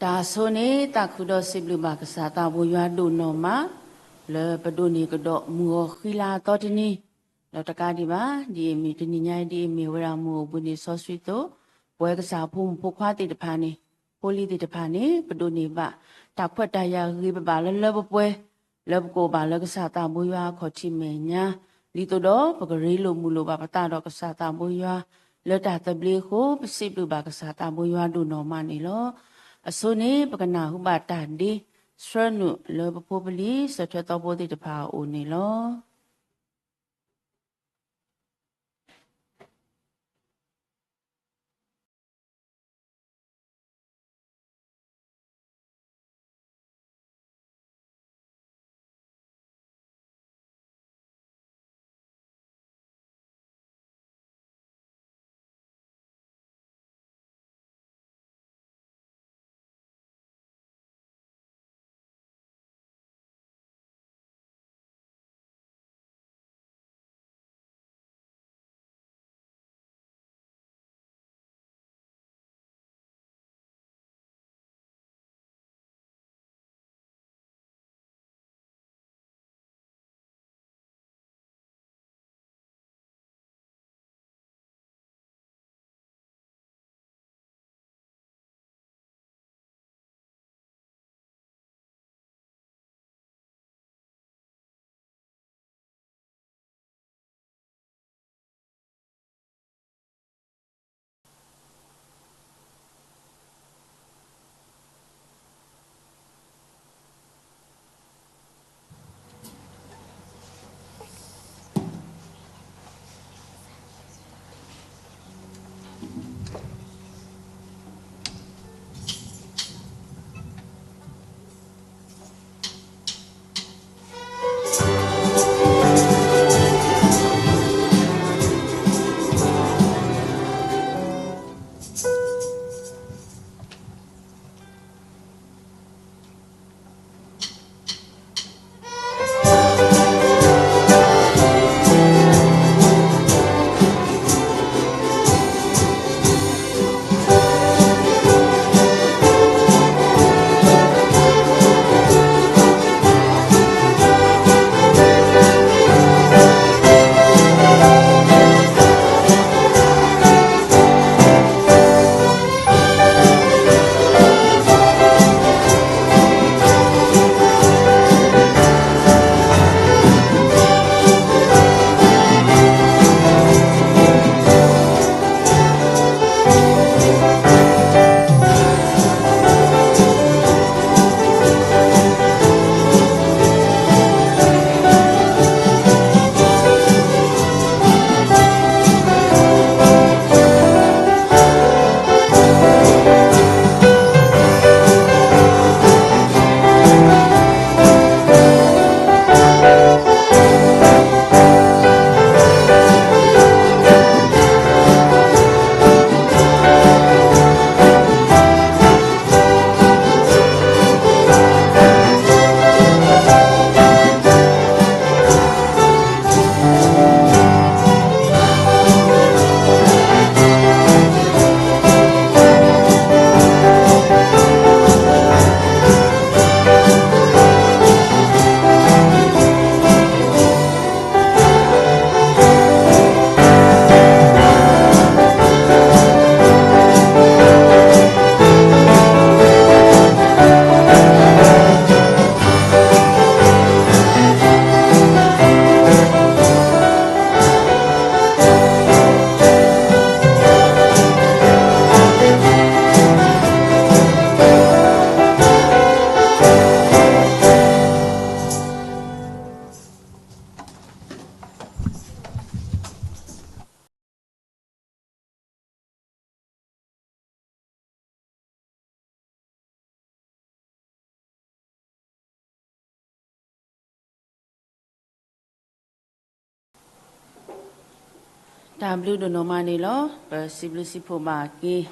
တၢ်ဆိန့ၣ် သးခုဒီးစံးဘျုးဘၣ်ကစၢ်သးဘိယွၤဒိၣ်နီၢ်မး လၢပဒိးန့ၢ်ကဒီးမုၢ်ဂီၤဃံလၤအသီတနံၤ, ဒီးတကးဒံးဘၣ် ဒ်အမ့ၢ်တနံၤညါအံၤ ဒ်အမ့ၢ်ဝဲဒၣ်မုၢ်အိၣ်ဘှံးနံၤစီဆှံအသိး, ပဝဲကစၢ်ဖိမုၣ်ဖိခွါသ့ၣ်တဖၣ်န့ၣ်, ဖိလံၤသ့ၣ်တဖၣ်န့ၣ် ပဒိးန့ၢ်ဘၣ် တၢ်ခွဲးတၢ်ယာ်ဂ့ၤဂ့ၤဘၣ်ဘၣ်လၢလၢပှဲၤပှဲၤ လၢပကအိၣ်ဘၣ်လၢကစၢ်သးဘိယွၤအခီၣ်ထံးမဲာ်ညါ, ဒ်သိးဒီးပကရ့လိာ်မုာ်လိာ်ဘၣ်ပသးဒီးကစၢ်သးဘိယွၤ လၢတၢ်သဘျ့အဃိ ပစံးဘျုးဘၣ်ကစၢ်သးဘိယွၤဒိၣ်နီၢ်မးန့ၣ်လီၤ. အဆိန့ၣ် ပကနၢ်ဟူဘၣ်တၢ်ဒ့ဆှၢနုာ်လၢပဖိပလံၤ စၢၤထွဲသီဖိသ့ၣ်တဖၣ်အအိၣ်န့ၣ်လီၤ. တၢ်ဘျုးဒိၣ်နီၢ်မးန့ၣ်လီၤ. ပစံးဘျုးစံးဖှိၣ်ဘၣ်က့ၤ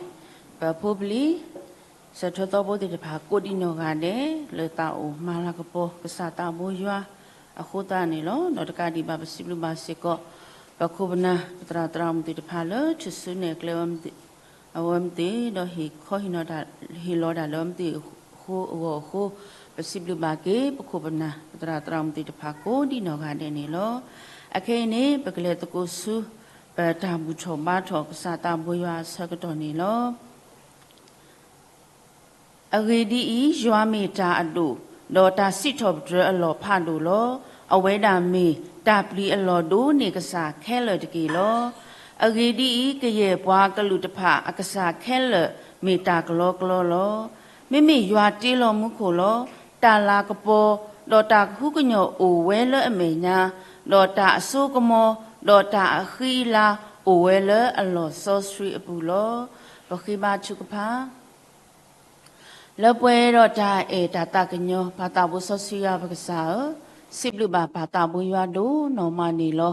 ပဖိပလံၤ စၢၤထွဲသီဖိသ့ၣ်တဖၣ်ကိးဒံနီၢ်ဂၤဒဲး လၢသးအိၣ်မၤလၤကပီၤ ကစၢ်သးဘိယွၤအဃိသတးန့ၣ်လီၤ. ဒီးတကးဒံးဘၣ် ပစံးဘျုးဘၣ်စ့ၢ်ကီး ပခိၣ်ပနၢ် ပသရၣ်သရၣ်မုၣ်သ့ၣ်တဖၣ်လၢ ထုးစုနဲၣ်ကျဲဝဲမုၢ် အဝဲမ့ၢ်သ့ၣ်ဒီးဟ့ၣ်ခီဟ့ၣ်နီၤတၢ် ဟ့ၣ်လီၤတၢ်လၢအမ့ၢ်သ့ၣ်အဃိအဂီၢ်အဃိ, ပစံးဘျုးဘၣ်က့ၤ ပခိၣ်ပနၢ် ပသရၣ်သရၣ်မုၣ်သ့ၣ်တဖၣ်ကိးဒံးနီၢ်ဂၤဒဲးန့ၣ်လီၤ. အခဲအံၤန့ၣ် ပကလဲၤသကိးဆူ ပတၢ်ဘူၣ်ထီၣ်ဘါထီၣ်ကစၢ်သးဘိယွၤအဆၢကတီၢ်န့ၣ်လီၤ. အဂ့ၢ်ဒ်အံၤ, ယွၤမ့ၢ်တၢ်အဒိၣ်, ဒီးတၢ်စံးထီၣ်ပတြၢၤအလီၢ်ဖးဒိၣ်လီၤ. အဝဲဒၣ်မ့ၢ်တၢ်ပျံၤအလီၢ်ဒိၣ်န့ၢ်ကစၢ်ခဲလၢာ်တက့ၢ်လီၤ. အဂ့ၢ်ဒ်အံၤ, ကယဲၢ်ပှၤကလုာ်တဖၣ်အကစၢ်ခဲလၢာ် မ့ၢ်တၢ်ကလီကလီလီၤ. မ့မ့ၢ်ယွၤတ့လီၤမူခိၣ်လီၤ. တၢ်လၤကပီၤ, ဒီးတၢ်ကဟုကညီၢ်အိၣ်ဝဲလၢအမဲာ်ညါ, ဒီးတၢ်အစိကမီၤ, ဒီးတၢ်အဃံအလၤအိၣ်ဝဲလၢအလီၢ်စီဆှံအပူၤလီၤ. ပဃ့ဘါထုကဖၣ် လၢပှဲၤဒီးတၢ်အဲၣ်တၢ်သးကညီၤ ပၢ်သးဘိစီဆှံယွၤပကစၢ်ဧၢ, စံးဘျုးဘၣ်ပၢ်သးဘိယွၤဒိၣ်နီၢ်မးန့ၣ်လီၤ.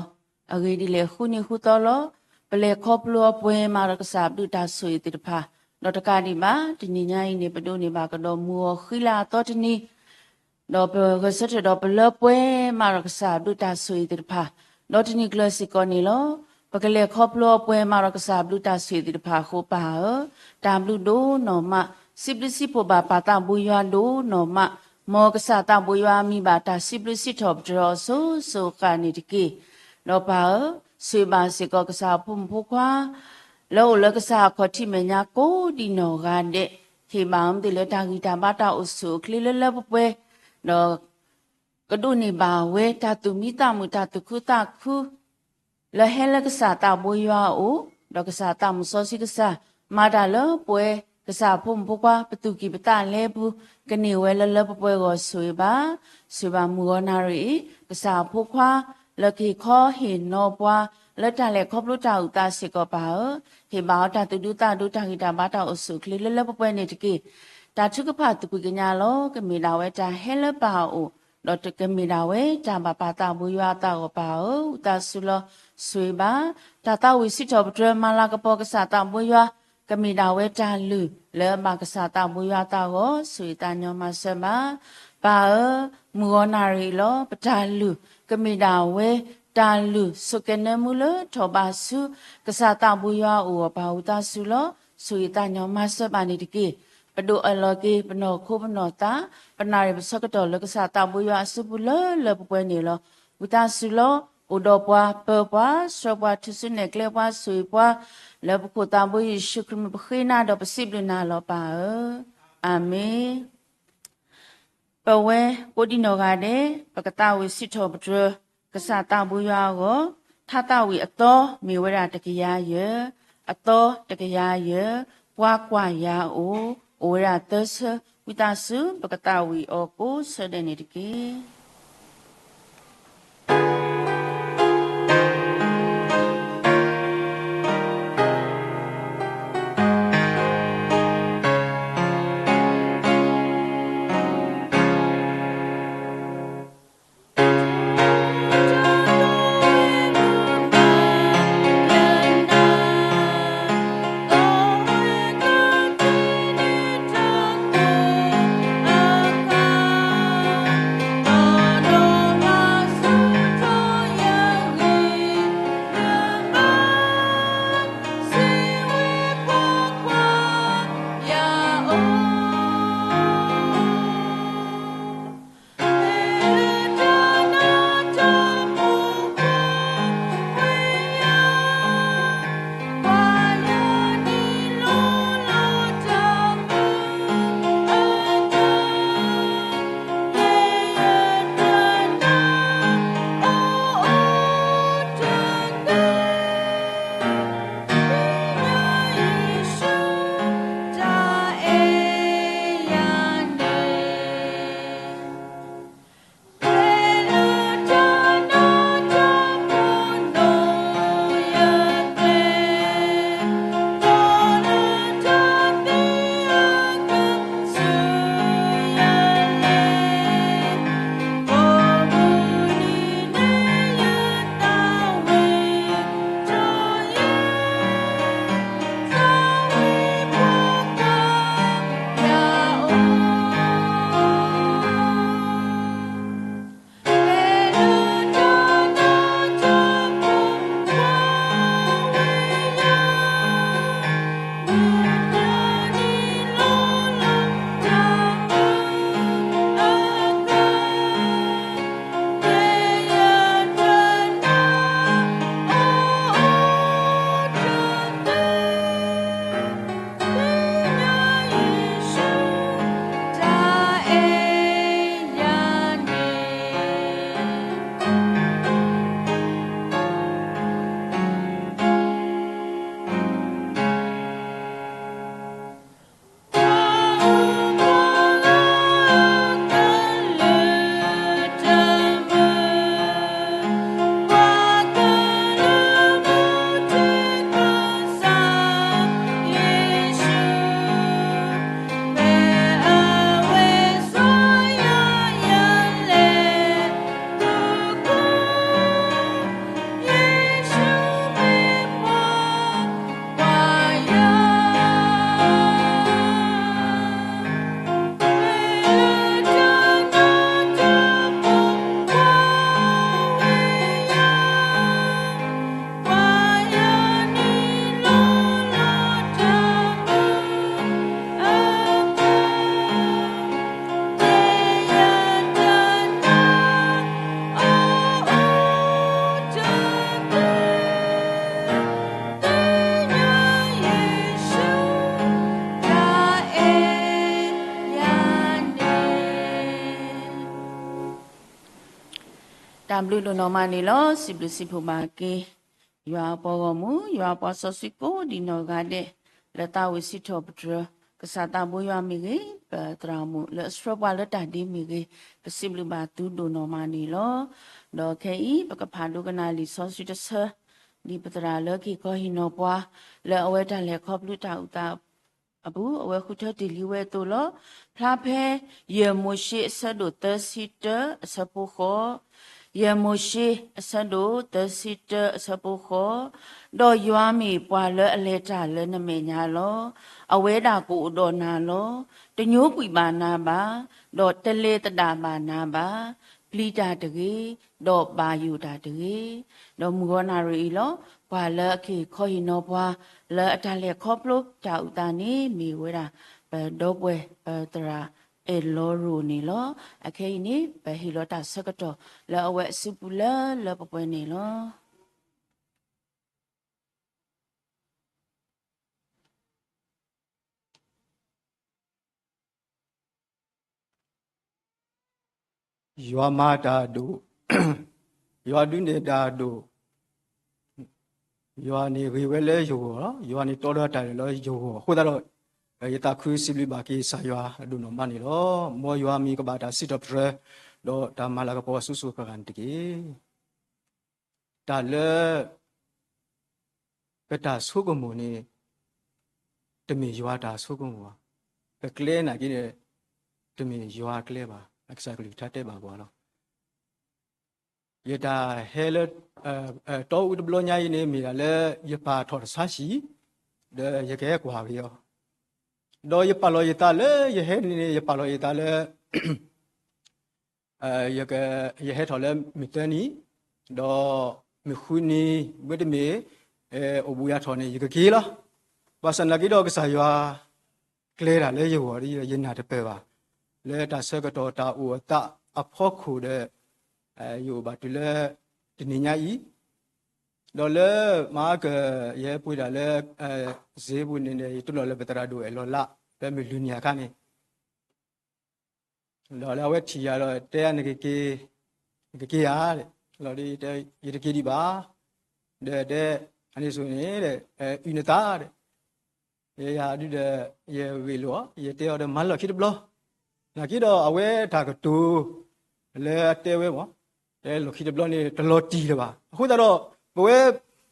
အဂ့ၢ်ဒ်လဲၣ်ဃုနံၤဃုသီလီၤ. ပလဲၤခီဖျိအပှဲၤမးဒီးကစၢ်ဘျုးတၢ်ဆိၣ်ဂ့ၤသ့ၣ်တဖၣ်, ဒီးတကးဒံးဘၣ် တနံၤညါအံၤန့ၣ် ပဒိးန့ၢ်ဘၣ်ကဒီးမုၢ်ဂီၤဃံလၤအသီတနံၤ ဒီးပဂဲၤဆၢထၢၣ်ဒီးပလၢပှဲၤမးဒီးကစၢ်ဘျုးတၢ်ဆိၣ်ဂ့ၤသ့ၣ်တဖၣ်, ဒီးတနံၤကျၢၤစ့ၢ်ကီးန့ၣ်လီၤ. ပကလဲၤခီဖျိအပှဲၤမးဒီးကစၢ်ဘျုးတၢ်ဆိၣ်ဂ့ၤသ့ၣ်တဖၣ်အဃိ ပၢ်ဧၢ, တၢ်ဘျုးဒိၣ်နီၢ်မး, စံးဘျုးစံးဖှိၣ်ဘၣ်ပၢ်သးဘိယွၤဒိၣ်နီၢ်မး, မ်ကစၢ်သးဘိယွၤမံၤဘၣ်တၢ်စံးဘျုးစံးထီၣ်ပတြၢၤအီၤစိၤစိၤအဃၣ်န့ၣ်တက့ၢ်. ဒီးပၢ်ဧၢ, ဆိၣ်ဂ့ၤဘၣ်စ့ၢ်ကီးကစၢ်အဖိမုၣ်ဖိခွါ လၢအိၣ်လၢကစၢ်အခီၣ်ထံးမဲာ်ညါကိးဒံးနီၢ်ဂၤဒဲး, ဟ့ၣ်ဘၣ်အီၤမ့ၢ်သ့ၣ်လၢတၢ်ဂံၢ်တၢ်ဘါတၢ်အိၣ်ဆူၣ်အိၣ်ချ့လၢလၢပှဲၤပှဲၤ, ဒီး ကဒိးန့ၢ်ဘၣ်ဝဲတၢ်သူၣ်မံသးမုာ်တၢ်သူၣ်ခုသးခု လၢဟဲလၢကစၢ်သးဘိယွၤအအိၣ်, ဒီးကစၢ်သးမုၢ်စီဆှံကစၢ် မၤတၢ်လၢပှဲၤ ကစၢ်အဖိမုၣ်ဖိခွါ ပသူၣ်ကံၢ်ပသးလဲပူၤ ကန့ၢ်ဝဲလၢလၢပှဲၤပှဲၤအဂီၢ်ဆိၣ်ဂ့ၤဘၣ်, ဆိၣ်ဂ့ၤဘၣ်မုၢ်ဂီၤနၣ်ရံၣ်အံၤ ကစၢ်အဖိခွါ လၢကဟ့ၣ်ခီဟ့ၣ်နီၤပှၤ လၢတၢ်လဲၤခီဖျိတၢ်အုၣ်သးစ့ၢ်ကီးပၢ်ဧၢ, ဟ့ၣ်ဘၣ်အီၤတၢ်သူၣ်ဒူသးဒူတၢ်ဂံၢ်တၢ်ဘါတၢ်အိၣ်ဆူၣ်အိၣ်ချ့လၢလၢပှဲၤပှဲၤန့ၣ်တက့ၢ်. တၢ်ထုကဖၣ်သကွံာ်ကညးလီၤ ကမ့ၢ်ဒၣ်ဝဲတၢ်ဟဲလၢပၢ်အအိၣ် ဒီးကမ့ၢ်ဒၣ်ဝဲတၢ်ဘၣ်ပၢ်သးဘိယွၤအသးဂီၢ်ပၢ်ဧၢ, ဝံသးစူၤလီၤ ဆိၣ်ဂ့ၤဘၣ်, တၢ်သးဝံၣ်စံးထီၣ်ပတြၢၤမၤလၤကပီၤကစၢ်သးဘိယွၤ ကမ့ၢ်ဒၣ်ဝဲတၢ်လုၢ်လၢအဘၣ်ကစၢ်သးဘိယွၤအသးဂီၢ် ဆိၣ်ဂ့ၤသးညီမၤစၢၤဘၣ်. ပၢ်ဧၢ, မုၢ်ဂီၤနၣ်ရံၣ်လီၤ ပတၢ်လုၢ် ကမ့ၢ်ဒၣ်ဝဲ တၢ်လုၢ်ဆိးကဲနၢမူလၢထီၣ်ဘးဆူ ကစၢ်သးဘိယွၤအအိၣ်အီၤပၢ် ဝံသးစူၤလီၤ ဆိၣ်ဂ့ၤသးညီမၤစၢၤဘၣ်န့ၣ်တက့ၢ်. ပဒိၣ်အၢၣ်လီၤက့ၤ ပနီၢ်ခိပနီၢ်သး ပနၣ်ရံၣ်ပဆၢကတီၢ်လၢကစၢ်သးဘိယွၤအစုပူၤလၢလၢပှဲၤပှဲၤန့ၣ်လီၤ. ဝံသးစူၤလီၤ အိၣ်ဒီးပှၤ ပၢပှၤ ဆှၢပှၤ ထုးစုနဲၣ်ကျဲပှၤ ဆိၣ်ဂ့ၤပှၤ လၢပခိၣ်သးဘိယ့ၣ်ၡူးခရံာ်မံၤပဃ့နၤဒီးပစံးဘျုးနၤလီၤပၢ်ဧၢ, အၤမ့ၣ်. ပဝဲကိးဒံနီၢ်ဂၤဒဲး ပကသးဝံၣ်စံးထီၣ်ပတြၢၤ ကစၢ်သးဘိယွၤအဂီၢ်, ထါသးဝံၣ်အသီမ့ၢ်ဝဲဒၣ်တကယၤယဲၢ်, အသီတကယၤယဲၢ်, ပှၤကွၢ်ယၤအိၣ်, အိၣ်ဝဲဒၣ်သၢဆၢ, ဝံသးစူၤ ပကသးဝံၣ်အီၤကိးဆၢဒဲးန့ၣ်တက့ၢ်. တၢ်ဘျုးဒိၣ်နီၢ်မးန့ၣ်လီၤ. စံးဘျုးစံးဖှိၣ်ဘၣ်က့ၤ ယွၤအပှၤဂီၢ်မုၢ်, ယွၤအပှၤစီဆှံကိးဒံးနီၢ်ဂၤဒဲး, လၢသးဝံၣ်စံးထီၣ်ပတြၢၤ ကစၢ်သးဘိယွၤမ့ၢ်ဂ့ၤ, ပသရၣ်မုၣ်လၢအဆှၢပှၤလၢတၢ်ဒ့မ့ၢ်ဂ့ၤ, ပစံးဘျုးဘၣ်သုဒိၣ်နီၢ်မးန့ၣ်လီၤ. ဒီးခဲအံၤ ပကဖးဒိကနၣ်လံာ်စီဆှံတဆၢ, ဒ်ပသရၣ်လၢက့ၤကီဟ့ၣ်နီၤပှၤ လၢအဝဲတၢ်လဲၤခီဖျိတၢ်အုၣ်သး အပူၤ အဝဲဃုထၢတ့ၢ်လံဝဲအသိးလီၤ. ဖျါဖဲ ယဲၢ်မိၤၡ့အဆၢဒိၣ်သၢဆံတၢအဆၢဖိဃိး, ယဲၢ်မိၤၡ့အဆၢဒိၣ်သၢဆံတၢအဆၢဖိဃိး, ဒီးယွၤမ့ၢ်ပှၤလၢအလဲၤတၢ်လၢနမဲာ်ညါလီၤ. အဝဲဒၣ်ကအိၣ်ဒီးနၤလီၤ. တညိကွံာ်ဘၣ်နၤဘၣ်, ဒီးတလဲၤသဒၣ်ဘၣ်နၤဘၣ်. ပျံၤတၢ်တဂ့ၤ, ဒီးဘၣ်ယိၣ်တၢ်တဂ့ၤ. ဒီးမုၢ်ဂီၤနၣ်ရံၣ်အံၤလီၤ. ပှၤလၢအက့ၤခီဟ့ၣ်နီၤပှၤ လၢအတၢ်လဲၤခီဖျိတၢ်အုၣ်သးန့ၣ် မ့ၢ်ဝဲဒၣ် ပဒီပုၢ်ဝဲၢ် ပသရၣ်အဲၣ်လီရိၣ်န့ၣ်လီၤ. အခဲအံၤန့ၣ် ပဟ့ၣ်လီၤတၢ်ဆၢကတီၢ် လၢအဝဲအစုပူၤလၢလၢပှဲၤပှဲၤန့ၣ်လီၤ. ယွၤမၤတၢ်ဒိၣ်, ယွၤဒုးနဲၣ်တၢ်ဒိၣ်, ယွၤန့ၣ်ဂ့ၤဝဲလၢယဂီၢ်လီၤ. ယွၤန့ၣ်တီဒီးတၢ်လၢယဂီၢ်အဃိသတးဒီး, ယသးခုစံးဘျုးဘၣ်က့ၤကစၢ်ယွၤအဒိၣ်နီၢ်မးန့ၣ်လီၤ. မ်ယွၤမံၤကဘၣ်တၢ်စံးထီၣ်ပတြၢၤ, ဒီးတၢ်မၤလၤကပီၤဆူၣ်ဆူၣ်ဃၣ်ဃၣ်န့ၣ်တက့ၢ်. တၢ်လၢ ပတၢ်ဆိကမိၣ်န့ၣ် တမ့ၢ်ယွၤတၢ်ဆိကမိၣ်ဘၣ်. ပကျဲနာ်က့န့ၣ် တမ့ၢ်ယွၤကျဲဘၣ်. အကစၢ်ကလုၢ်ကထါတဲဘၣ်ပှၤလီၤ. ယတၢ်ဟဲလၢ တီအူတဘျီညါအံၤန့ၣ် မ့ၢ်ဒၣ်လၢယပာ်ထီၣ်တဆါဆံး, ဒီးယကဟဲကွၢ်က့ၤအီၤ, ဒီးယပာ်လီၤယသးလၢယဟဲန့ၣ်န့ၣ် ယပာ်လီၤယသးလၢ ယဟဲထီၣ်လၢမုၢ်သၢနံၤ, ဒီးမုၢ်ဃုနံၤ, မ့တမ့ၢ် အိၣ်ဘှံးယၤထီၣ်န့ၣ် ယကက့ၤလီၤ. ဘၣ်ဆၣ်နာ်က့ဒီးကစၢ်ယွၤ ကျဲတၢ်လၢယဂီၢ်ဒီး ယနာ်တပၢၢ်ဘၣ်. လၢတၢ်ဆၢကတီၢ်တၢ်အိၣ်အသးအဖီခိၣ်ဒီး ယအိၣ်ဘၣ်တုၤလၢ တနံၤညါအံၤ, ဒီးလၢမဟါက ယဟဲပှ့ၤတၢ်လၢ စ့ပူၤန့ၣ် ယတိၢ်နီၣ်လၢပသရၣ်ဒိၣ်အဲၣ်လီၤလး လၢမုၢ်လွံၢ်နံၤအခါန့ၣ် ဒီးလၢအဝဲထံၣ်ယၤဒီးတဲယၤ နကက့ၤ, နကက့ၤဧါ, လီၤဒီး ယတက့ၤဒံးဘၣ်, ဒီးတဲ အန့ၣ်စိၤန့ၣ် အုၣ်နသးဒီး ယၤဒုဒီး ယဂ့ၢ်လိာ်အီၤ ယတဲအီၤဒီး မၤလီၢ်ခံတဘျီ, နာ်က့ဒီးအဝဲတၢ်ကတိၤ လၢအတဲဝဲမ့ၢ် တဲလီၢ်ခံတဘျီန့ၣ် တလီၤတံၢ်လၢၤဘၣ်. အဃိသတးဒီး ပဝဲ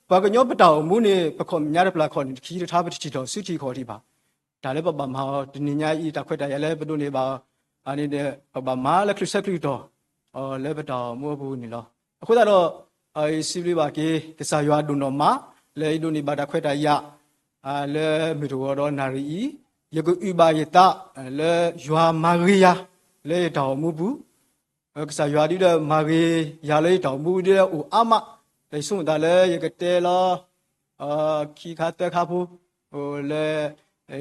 ပှၤကညီပတၢ်အိၣ်မူန့ၣ် ပခီၣ်မညါတပျၢ်ခီၣ်န့ၣ် တခံတထါ ပတထံၣ်ထီၣ်စုထံၣ်ခီၣ်ထံးဘၣ်. တၢ်လၢပဘၣ်မၤအီၤတနံၤညါအံၤ တၢ်ခွဲးတၢ်ယာ်လၢပဒိးန့ၢ်ဘၣ်အီၤန့ၣ်ဒီး ပဘၣ်မၤလၢချုးဆၢချုးကတီၢ် လၢပတၢ်အိၣ်မူအပူၤန့ၣ်လီၤ. အဃိသတးဒီး ယစံးဘျုးဘၣ်က့ၤ ကစၢ်ယွၤဒိၣ်နီၢ်မး လၢယဒိးန့ၢ်ဘၣ်တၢ်ခွဲးတၢ်ယာ် လၢမုၢ်တဂီၤဒီးနၣ်ရံၣ်အံၤ, ယကအုၣ်ဘၣ်ယသး လၢယွၤမၤဂ့ၤယၤ လၢယတၢ်အိၣ်မူပူၤ, ကစၢ်ယွၤဒုဒီးမၤဂ့ၤယၤလၢယတၢ်အိၣ်မူဒုဒီးအိၣ်အါမး, ဒီးယဆိကမိၣ်သးလၢယကတဲလီၤ ခံခါသၢခါဖိ လၢ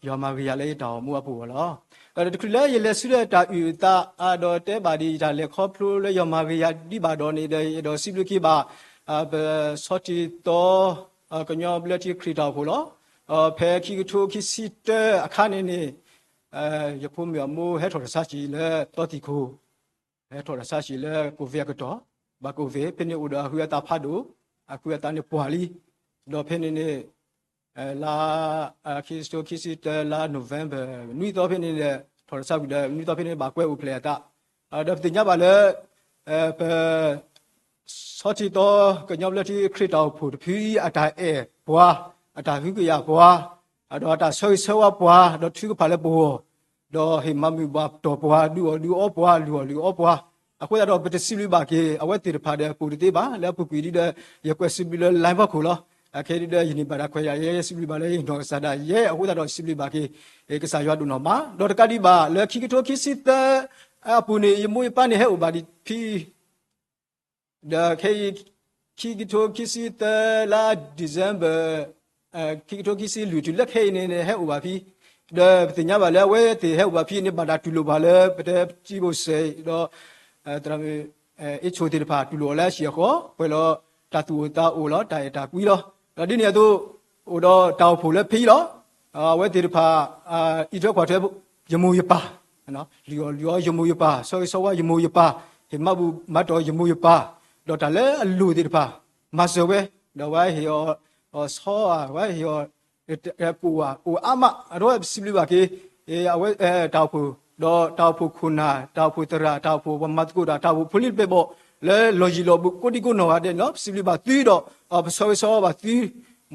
ယွၤမၤဂ့ၤယၤလၢယတၢ်အိၣ်မူအပူၤအဂီၢ်လီၤ. ဒီးတချုးလၢယလဲၤဆူဒီးတၢ်အုၣ်အသး ဒီးတဲဘၣ်ဒံးယတၢ်လဲၤခီဖျိလၢယွၤမၤဂ့ၤယၤဒံးဘၣ်ဒီးန့ၣ်ဒီး ယအဲၣ်ဒိးစံးဘျုးက့ၤဘၣ် ပဆီၣ်တံၢ်သီ ကညီဘျၢထံခရံာ်တၢ်အိၣ်ဖှိၣ်လီၤ. ဖဲခံကထိခံဆံတၢအခါန့ၣ်န့ၣ် ယဖိမုၣ်အမိၢ်ဟဲထီၣ်တၢ်ဆါဆံးလၢသီသံၣ်ခိၣ်, ဟဲထီၣ်တၢ်ဆါဆံးလၢ COVID အကတီၢ်, ဘၣ် COVID ဖဲန့ၣ်အိၣ်ဒီးအဃုအသးဖးဒိၣ်, အဃုအသးန့ၣ်ပှၢ်လံ, ဒီးဖဲန့ၣ်န့ၣ် လါ ခံကထိခံဆံတၢ လါ November နွံသီဖဲန့ၣ်ဒီး ထီၣ်တၢ်ဆါကွံာ်ဒီး နွံသီဖဲန့ၣ်ဘၣ်ကွဲအိၣ်ဖျဲၣ်အသး, ဒီးပသ့ၣ်ညါဘၣ်လၢ ပ ဆီၣ်တံၢ်သီ ကညီဘျၢထံခရံာ်တၢ်အိၣ်ဖှိၣ်တဖုအံၤ အတၢ်အဲၣ်ပှၤ, အတၢ်ဟုကယာ်ပှၤ, ဒီးအတၢ်ဆၢဂ့ၤဆၢဝါပှၤ, ဒီးထုကဖၣ်လၢပဂီၢ်, ဒီးဟ့ၣ်မၤမုာ်ဘၣ်တီၢ်ပှၤ, ဒုးအီၣ်ဒုးအီပှၤ, လုၢ်အီၣ်လုၢ်အီပှၤ, အဃိသတးဒီး ပတစံးဘျုးဘၣ်က့ၤ အဝဲသ့ၣ်တဖၣ်ဒီး ပအိၣ်တသ့ဘၣ်, လၢအပူၤကွံာ်ဒ်ဒီး ယကွဲးစံးဘျုးလၢ live ဖီခိၣ်လီၤ. အခဲဒ်ဒီး ယန့ၢ်ဘၣ်တၢ်ခွဲးယာ်ယဲ ယစံးဘျုးဘၣ်လၢယနီၢ်ကစၢ်ဒၣ်ယဲ အဃိသတးဒီး စံးဘျုးဘၣ်က့ၤ ကစၢ်ယွၤဒိၣ်နီၢ်မး, ဒီးတကးဒံးဘၣ် လၢခံကထိခံဆံသၢအပူၤန့ၣ် ယမိၢ်ယပၢ်န့ၣ်ဟဲအိၣ်ဘၣ်ဒံးဖဲ ဒီးခဲအံၤ ခံကထိခံဆံသၢလါ December, ခံကထိခံဆံလွံၢ်တုၤလၢခဲအံၤန့ၣ် ဟဲအိၣ်ဘၣ်ဖဲ, ဒီးပသ့ၣ်ညါဘၣ်လၢအဝဲသ့ၣ်ဟဲအိၣ်ဘၣ်ဖဲန့ၣ် ဘၣ်တၢ်တူၢ်လိာ်ဘၣ်လၢ ပတဲစံဘိၣ်စဲးဒီး သရၣ်မုၣ် အ့ၣ်ဆိၣ်သ့ၣ်တဖၣ် တူၢ်လိာ်အီၤလၢအဟံၣ်အဃီ, ပှဲၤလီၤတၢ်သူၣ်အိၣ်သးအိၣ်လီၤ, တၢ်အဲၣ်တၢ်ကွံလီၤ. ဒီးဒ်န့ၣ်အသိး အိၣ်ဒီးတၢ်အိၣ်ဖှိၣ်လၢဖဲအံၤလီၤ. အဝဲသ့ၣ်တဖၣ် အံးထွဲကွၢ်ထွဲ ယမိၢ်ယပၢ်, လုၢ်အီၣ်လုၢ်အီယမိၢ်ယပၢ်, ဆၢဂ့ၤဆၢဝါယမိၢ်ယပၢ်, ဟ့ၣ်မၤဘူၣ်မၤတီၢ်ယမိၢ်ယပၢ်, ဒီးတၢ်လၢအလိၣ်သ့ၣ်တဖၣ် မၤစၢၤဝဲ, ဒီးဝဲဟ့ၣ်အီၤ, အီၤဆီဧါ, ဝဲဟ့ၣ်အီၤ, ကိၣ်ဧါ, အိၣ်အါမး, အဒိပစံးဘျုးဘၣ်က့ၤ အဝဲ, တၢ်အိၣ်ဖှိၣ်, ဒီးတၢ်အိၣ်ဖှိၣ်ခိၣ်နၢ်, တၢ်အိၣ်ဖှိၣ်သရၣ်, တၢ်အိၣ်ဖှိၣ်ပှၤမၤသကိးတၢ်, တၢ်အိၣ်ဖှိၣ်ဖိလံၤတပဲာ်ဘီၣ်, လၢလီၢ်ယံၤလီၢ်ဘူးကိးဒံကိးနီၢ်ဂၤဒဲးန့ၣ်လီၤ. ပစံးဘျုးဘၣ်သုဒီး, ပဆၢဂ့ၤဆၢဝါဘၣ်သု,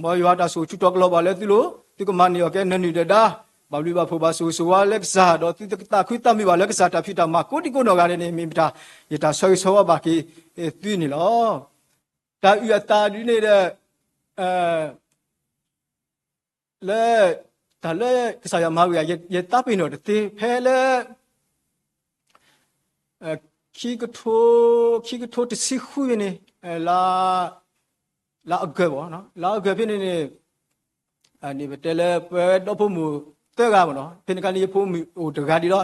မ်ယွၤတၢ်ဆိၣ်ဂ့ၤဆူၣ်ထီၣ်ကလီၤဘၣ်လၢသုလိၤ, သုကမၤန့ၢ်အီၤကဲနၢၤနုၢ်ဒီးဒါ, ဘၣ်ဘျုးဘၣ်ဖှိၣ်ဘၣ်ဆိၣ်ဂ့ၤဆိၣ်ဝါလၢကစၢ်, ဒီးသုသးခုသးမုာ်ဘၣ်လၢကစၢ်တၢ်ဖံးတၢ်မၤကိးဒံကိးနီၢ်ဂၤဒဲးန့ၣ် မ့ၢ်မတၤ ယတၢ်ဆၢဂ့ၤဆၢဝါဘၣ်က့ၤသုန့ၣ်လီၤ. တၢ်အုၣ်အသးဒ်န့ၣ်ဒီး, လၢ, တၢ်လၢကစၢ်ယွၤမၤဝံၤ ယသးပ့ၤနီၣ်တသ့ဖဲလၢ ခံကထိ, ခံကထိတဆံဃုန့ၣ်, လါအီကူးဘၣ်, လါအီကူးဖဲန့ၣ်န့ၣ်, န့ၣ်ပတဲလၢပဝဲဒီဖိမုၣ်သၢဂၤဘၣ်နီၤ, ဖဲန့ၣ်ခါန့ၣ် ယဖိမုၣ်အိၣ်တဂၤဒံးလီၤ.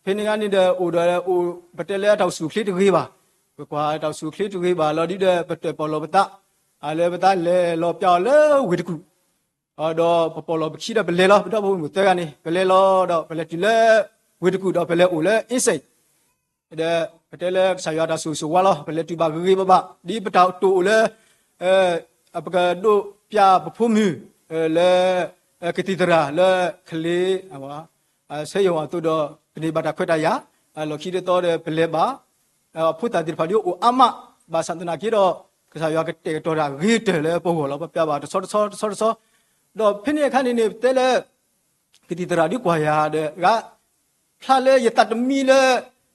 ဖဲန့ၣ်ခါန့ၣ်ဒီးအိၣ်ဒီး, ပတဲလၢတၢ်အိၣ်ဆူၣ်အိၣ်ချ့တဂ့ၤဘၣ်, ပကွၢ်တၢ်အိၣ်ဆူၣ်အိၣ်ချ့တဂ့ၤဘၣ်လီၤဒ်ဒီး ပတၢၣ်ပီၣ်လီၤပသး, လၢပသးလဲၤလီၤပျးအီၤလၢဝ့ၢ်တကူၣ် ဒီးပပီၣ်လီၤပခံဒီးပလဲၤလီၤ, ပဒီဖိမုၣ်သၢဂၤန့ၣ် ပလဲၤလီၤဒီးပလဲၤတုၤလၢဝ့ၢ်တကူၣ်ဒီးပလဲၤအိၣ်လၢအ့စ့ၣ်, ဒီးပတဲလၢကစၢ်ယွၤတၢ်ဆိၣ်ဂ့ၤဆိၣ်ဝါလီၤ, ပလဲၤတုၤဘၣ်ဂ့ၤဂ့ၤဘၣ်ဘၣ်, ဒ်ပတၢ်တိာ်အိၣ်လၢ ပကဒိးပျးပဖိမုၣ် လၢ ကသံၣ်သရၣ်လၢ ခလ့ ဆဲယိၤအသိးဒီး ပန့ၢ်ဘၣ်တၢ်ခွဲးတၢ်ယာ်, လီၢ်ခံတသီဒီးပလဲၤဘၣ်, အဖိသၣ်သ့ၣ်တဖၣ်ဒ်အိၣ်အါမး, ဘၣ်ဆၣ်သနာ်က့ဒီး ကစၢ်ယွၤကတဲာ်ကတီၤတၢ်ဂ့ၤကတၢၢ်လၢပဂီၢ်လီၤ, ပပျးဘၣ်တဆီတဆီတဆီတဆီ, ဒီးဖဲန့ၣ်အခါန့ၣ်န့ၣ် ပတဲလၢ ကသံၣ်သရၣ်ဒ်ကွၢ်ယၤဒီး ဂၤ ဖျါလၢယသးတမံလၢ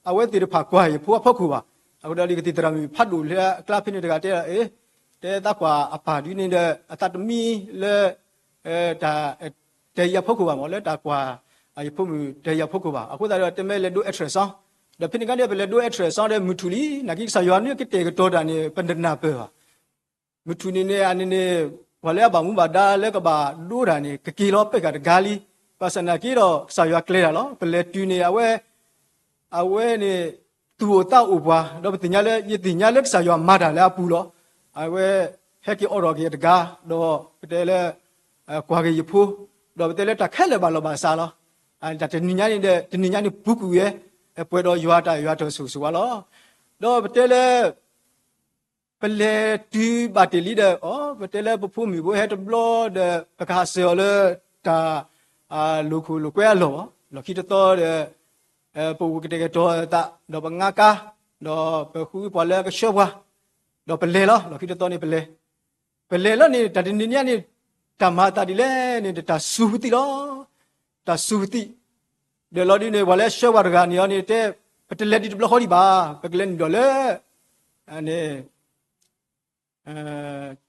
အဝဲသ့ၣ်တဖၣ်ကွၢ်ယဖိအဖီခိၣ်ဘၣ်. အဃိဒီးကသံၣ်သရၣ်မုၣ်ဖးဒိၣ်လၢအကျါဖဲန့ၣ်တဂၤတဲ, တဲသးကွၢ်အပၢ်ဒ်န့ၣ်ဒီး အသးတမံလၢ တၢ် တဲယၤအဖီခိၣ်ဘၣ်မး, လၢတၢ်ကွၢ် ယဖိမုၣ်တဲယၤအဖီခိၣ်ဘၣ်. အဃိသတးဒီး တမ့ၢ်လဲၤဒိ ultrasound, ဒီးဖဲန့ၣ်ခါန့ၣ် ပလဲၤဒိ ultrasound ဒီးမုၢ်ထူၣ်လံ, နာ်က့ကစၢ်ယွၤန့ၣ်ကတဲာ်ကတီၤတၢ်န့ၣ် ပတနၢ်ပၢၢ်ဘၣ်. မုၢ်ထူၣ်န့ၣ်န့ၣ် အန့ၣ်န့ၣ် ပှၤလၢအဘၣ်မူဘၣ်ဒါလၢကဘၣ်ဒိတၢ်န့ၣ် ကက့ၤလီၤပ့ၢ်ဃာ်တဂၤလံ. ဘၣ်ဆၣ်နာ်က့ဒီး ကစၢ်ယွၤကျဲၤတၢ်လီၤ. ပလဲၤတုၤန့ၣ် အဝဲ အဝဲန့ၣ် သူၣ်အိၣ်သးအိၣ်ပှၤ, ဒီးပသ့ၣ်ညါလၢ ယသ့ၣ်ညါလၢကစၢ်ယွၤမၤတၢ်လၢအပူၤလီၤ. အဝဲ ဟဲက့ၤအိးထီၣ်က့ၤတဂၤ, ဒီးပတဲလၢ ကွၢ်က့ၤယဖိ, ဒီးပတဲလၢတၢ်ခဲလၢာ်ဘၣ်လီၤဘၣ်စးလီၤ. တၢ်တနံၤညါန့ၣ်ဒီး တနံၤညါန့ၣ်ပူၤကွံာ်ဝဲ, ပှဲၤဒီးယွၤတၢ်ယွၤတၢ်ဆိၣ်ဂ့ၤဆိၣ်ဝါလီၤ. ဒီးပတဲလၢ ပလဲၤတုၤဘၣ်တ့ၢ်လံဒီး ပတဲလၢပဖိမုၣ်ဖိဟဲတဘျီဒီး ပကဟးဆှဲးအီၤလၢတၢ် လိာ်ခိၣ်လိာ်ကွဲအလီၢ်, လီၢ်ခံတသီဒီး ပအိၣ်ကတဲာ်ကတီၤသး ဒီးပငါကါ, ဒီးပဃုပှၤလၢကဆှၢပှၤ, ဒီးပလဲၤလီၤ. လီၢ်ခံတသီန့ၣ်ပလဲၤ, ပလဲၤလီၤန့ၣ် တၢ်တနံၤညါန့ၣ် တၢ်မၤအသးဒ်လဲၣ်န့ၣ် တၢ်စူၤပသံလီၤ. တၢ်စူၤပသံ, ဒီးလီၤဒ်န့ၣ် ပှၤလၢဆှၢပှၤတဂၤန့ၣ်အီၤန့ၣ် တဲ ပတလဲၤဒံးတဘျီဃီဒံးဘၣ်, ပကလဲၤနုာ်ဒီးလၢ န့ၣ်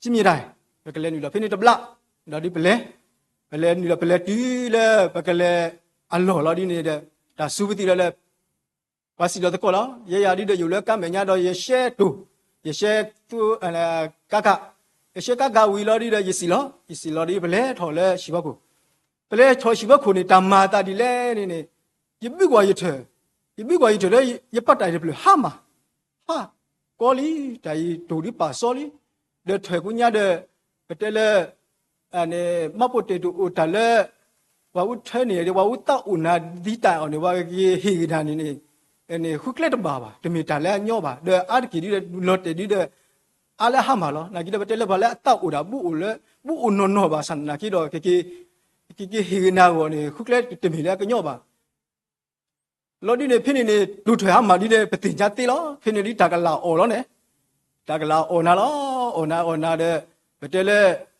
ကမံၤတၢ်, ပကလဲၤနုာ်ဒီးဖဲန့ၣ်တဘျီ, ဒီးဒ်ပလဲၤ, ပလဲၤနုာ်ဒီးပလဲၤတုၤလၢ ပကလဲၤအလီၢ်လီၤဒ်န့ၣ်ဒီး တၢ်စူၤပသံလီၤလၢ ပှၤစံၣ်လီၤသကိးလီၤ. ယဲယၤဒ်ဒီးယအိၣ်လၢကါမဲာ်ညါဒီးယရှဲတိၢ်, ယရှဲသူ ကါကး, ယရှဲကါကးဝံၤလီၤဒ်ဒီးယစံၣ်လီၤ, ယစံၣ်လီၤဒ်ပလဲၤထီၣ်လၢဟံၣ်ဖီခိၣ်, ပလဲၤထီၣ်ဟံၣ်ဖီခိၣ်န့ၣ် တၢ်မၤအသးဒ်လဲၣ်န့ၣ်န့ၣ်, ယဘုကွၢ်ယထၢၣ်, ယဘုကွၢ်ယထၢၣ်လၢ ယပာ်တၢ်အံၤတဖျၢၣ်ဟါမၢ်, ဟါကီလံ, တၢ်အံၤတိၢ်ဒ်ပာ်စီလံ, ဒီးထၢၣ်ကိညါဒီး ပတဲလၢ မၤပိာ်တဲာ်တအိၣ်တၢ်လၢ ပှၤအူထၢန့ၣ် ပှၤအူသးအိၣ်နၤဒ်တၢ်အီၤန့ၣ် ပှၤကဟ့ၣ်ဂံၢ်နၤန့ၣ်န့ၣ် န့ၣ် ဃုကျဲတဘၣ်ဘၣ်, တမ့ၢ်တၢ်လၢအညီဘၣ်, ဒီးအါတက့ၢ်ဒ်ဒီး လီၤတဲာ်ဒ်ဒီး အါလၢဟါမၢ်လီၤ. နာ်က့ဒီးပတဲလၢပှၤလၢအသးအိၣ်ဒၣ် ဘူးအိၣ်လၢ ဘူးအိၣ်နီၢ်နီၢ်ဘၣ်ဆၣ်နာ်က့ဒီး ကက့ၤဟ့ၣ်ဂံၢ်နၤအဂီၢ်န့ၣ် ဃုကျဲတမ့ၢ်လၢအကညီဘၣ် လီၤဒ်န့ၣ် ဖဲန့ၣ်န့ၣ် တိၢ်ထၢၣ်ဟါမၢ်ဒ်န့ၣ် ပသ့ၣ်ညါသ့လီၤ. ဖဲန့ၣ်ဒ်တၢ်ကလၤအီၣ်လီၤန့ၣ်, တၢ်ကလၤအီၣ်နၤလီၤ, အီၣ်နၤအီၣ်နၤဒီး ပတဲလၢ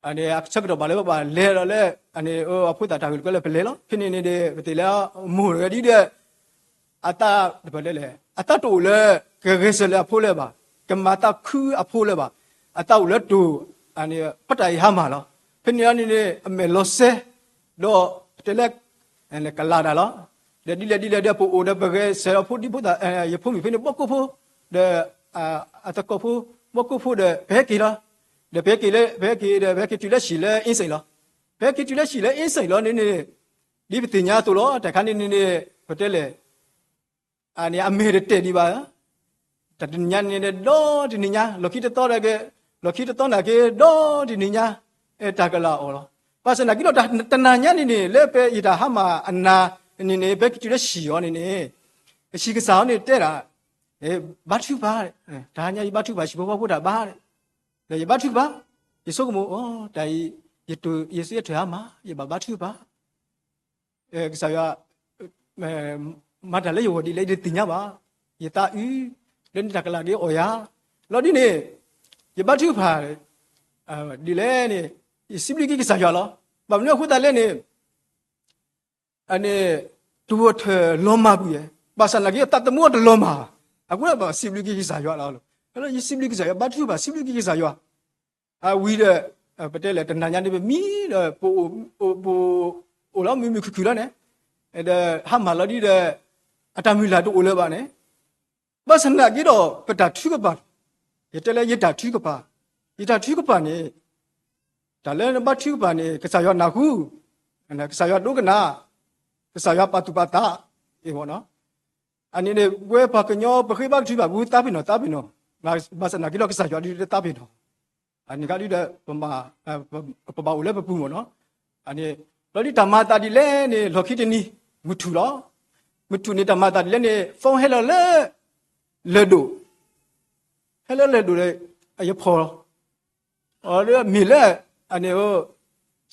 အဆၢကတီၢ်ဘၣ်လၢပဘၣ်လဲၤဒီးလၢ အဖိသၣ်တၢ်ဂ့ၢ်တကဲလၢပလဲၤလီၤ. ဖဲန့ၣ်န့ၣ်ဒီး ပသ့ၣ်လၢမိၢ်တဂၤဒ်ဒီး အသး တဖၣ်လဲၣ်လဲၣ် အသးတအိၣ်လၢ ကဂဲၤဆၢလၢအဖိလၢၤဘၣ်, ကမၤသးခုအဖိလၢၤဘၣ်, အသးအိၣ်လၢတိၢ် ပတၢ်အံၤဟါမၢ်လီၤ. ဖဲန့ၣ်န့ၣ်န့ၣ် အမဲာ်လီၤစဲ ဒီးပတဲလၢ ကလၤတၢ်လီၤ. ဒီးဒ်လဲၣ်ဒ်လဲၣ်ဒီး ပအိၣ်ဒီးပဂဲၤဆၢအဖိဒ်ဖိသၣ် ယဖိမုၣ်ဖဲန့ၣ် ဘီၣ်ကိၢ်ဖိ ဒီး အသကိးဖိ ဘီၣ်ကိၢ်ဖိဒီး ပဟဲက့ၤလီၤ. ဒီးပဟဲက့ၤလၢ ပဟဲက့ၤဒီး ပဟဲက့ၤတုၤလၢဟံၣ်လၢအ့စ့ၣ်လီၤ. ပဟဲက့ၤတုၤလၢဟံၣ်လၢအ့စ့ၣ်လီၤန့ၣ်န့ၣ် ဒ်ပသ့ၣ်ညါအသိးလီၤ. တၢ်ခါန့ၣ်န့ၣ်န့ၣ် ပတဲလဲၣ် အန့ၣ်အမဲာ်တတဲာ်ဒံးဘၣ်. တၢ်တနံၤညါန့ၣ်ဒီးတနံၤညါ လီၢ်ခံတသီဒီးက့ၤ လီၢ်ခံတသီနာ်က့ဒီးတနံၤညါ တၢ်ကလၤအီၣ်လီၤ. ဘၣ်ဆၣ်နာ်က့ဒီးတနၤညါန့ၣ်န့ၣ် လၢပယတၢ်ဟါမၢ်အနၤန့ၣ်န့ၣ် ပဟဲက့ၤတုၤလၢဟံၣ်အီၤန့ၣ်န့ၣ် ပဆံးကစၢ်အီၤန့ၣ်တဲဒၣ်, ဘါထုကဖၣ်, တဟါညါယဘါထုကဖၣ် ဟံၣ်ဖိဃီဖိတၢ်ဘါ, ဒီးယဘါထုကဖၣ်, ယဆိကမိၣ်အီၤ တၢ်အံၤ, ယတိၢ်ယစ့ထွဲအါမး ယဘၣ်ဘါထုကဖၣ် ကစၢ်ယွၤ မၤတၢ်လၢယဂီၢ်ဒ်လဲၣ် ယတသ့ၣ်ညါဘၣ်, ယသးအုး, လၢန့ၣ်တၢ်ကလၤက့ၤအီၣ်ယၤ, လီၤဒ်န့ၣ်, ယဘါထုကဖၣ်, ဒ်လဲၣ်န့ၣ်, ယစံးဘျုးက့ၤကစၢ်ယွၤလီၤ, ဘၣ်မနုၤအဃိသတးလဲၣ်န့ၣ်, န့ၣ်, တဝီထၢၣ်လီၤမၢ်ကွံာ်ယဲ, ဘၣ်ဆၣ်သနာ်က့ သးသမူအတလီၤမၢ်ဘၣ်, အဃိဒီးဘၣ်စံးဘျုးက့ၤကစၢ်ယွၤလီၤ, ယစံးဘျုးကစၢ်ယွၤ ဘါထုကဖၣ် စံးဘျုးက့ၤကစၢ်ယွၤ အဝံၤဒီး, ပတဲလဲၣ် တနၤညါန့ၣ် ပမံဒီး ပအိၣ်လီၤမုာ်မုာ်ခုၣ်ခုၣ်လီၤန့ၣ်, ဒီးဟါမၢ်လီၤဒ်ဒီး, အတၢ်မုၢ်လၢ်တအိၣ်လၢၤဘၣ်န့ၣ်, ဘၣ်ဆၣ်သနာ်က့ဒီး ပတၢ်ထုကဖၣ်, ယတဲလၢယတၢ်ထုကဖၣ်, ယတၢ်ထုကဖၣ်န့ၣ်, တၢ်လၢနဘါထုကဖၣ်န့ၣ် ကစၢ်ယွၤနၢ်ဟူ, ကစၢ်ယွၤဒိကနၣ်, ကစၢ်ယွၤပာ်သူၣ်ပာ်သး, အ့ၣ်, အန့ၣ်န့ၣ် ပဝဲပှၤကညီပဃ့ဘါထုကဖၣ်ပူၤ သးပ့ၤနီၣ်သးပ့ၤနီၣ်, ဘၣ်ဆၣ်သနာ်က့ဒီးကစၢ်ယွၤဒ်တသးပ့ၤနီၣ်, အန့ၣ်ကဒ်ဒီး, ပဘၣ်အိၣ်လၢပပူၤမ့ၢ်နီၤ, အန့ၣ်, လီၤဒ်တၢ်မၤအသးဒ်လဲၣ်န့ၣ် လီၢ်ခံတနံၤ, မုၢ်ထူၣ်လီၤ, မုၢ်ထူၣ်န့ၣ်တၢ်မၤအသးဒ်လဲၣ်န့ၣ် phone ဟဲလီၤလၢ, လၢၢ်ဒိၣ်, ဟဲလၢလၢၢ်ဒိၣ်ဒီး, ယဖီၣ်လီၤ, အမ့ၢ်လၢ, အန့ၣ်,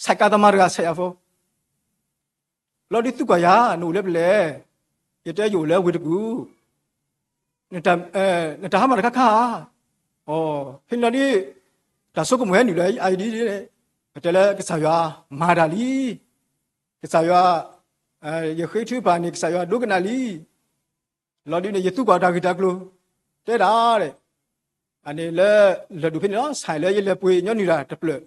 ဆဲးကါသမါတဂၤဆဲးယၤ phone လီၤဒ် သုကွၢ်ယၤ နအိၣ်လၢပလဲၣ်, ယတဲယအိၣ်လၢဝ့ၢ်တကူၣ်, နတၢ်ဟါမၢ်တခါခါဧါ, ဖဲန့ၣ်လီၤဒ်, တၢ်ဆိကမိၣ်ဟဲနုာ်လၢအအံၤဒ်န့ၣ်, ပတဲလၢကစၢ်ယွၤမၤတၢ်လံ, ကစၢ်ယွၤ, ယဃ့ထုကဖၣ်န့ၣ် ကစၢ်ယွၤဒိကနၣ်လံ, လီၤဒ်န့ၣ် ယသူကွၢ်တၢ်ဂ့ၢ်တၢ်ကျိၤ, တဲဒၣ်, အန့ၣ်လၢ, လၢၢ်ဒိၣ်ဖဲန့ၣ်လီၤ ဆဲးလၢယလဲၤပှ့ၤညီနုၢ်တၢ်တဖျၢၣ်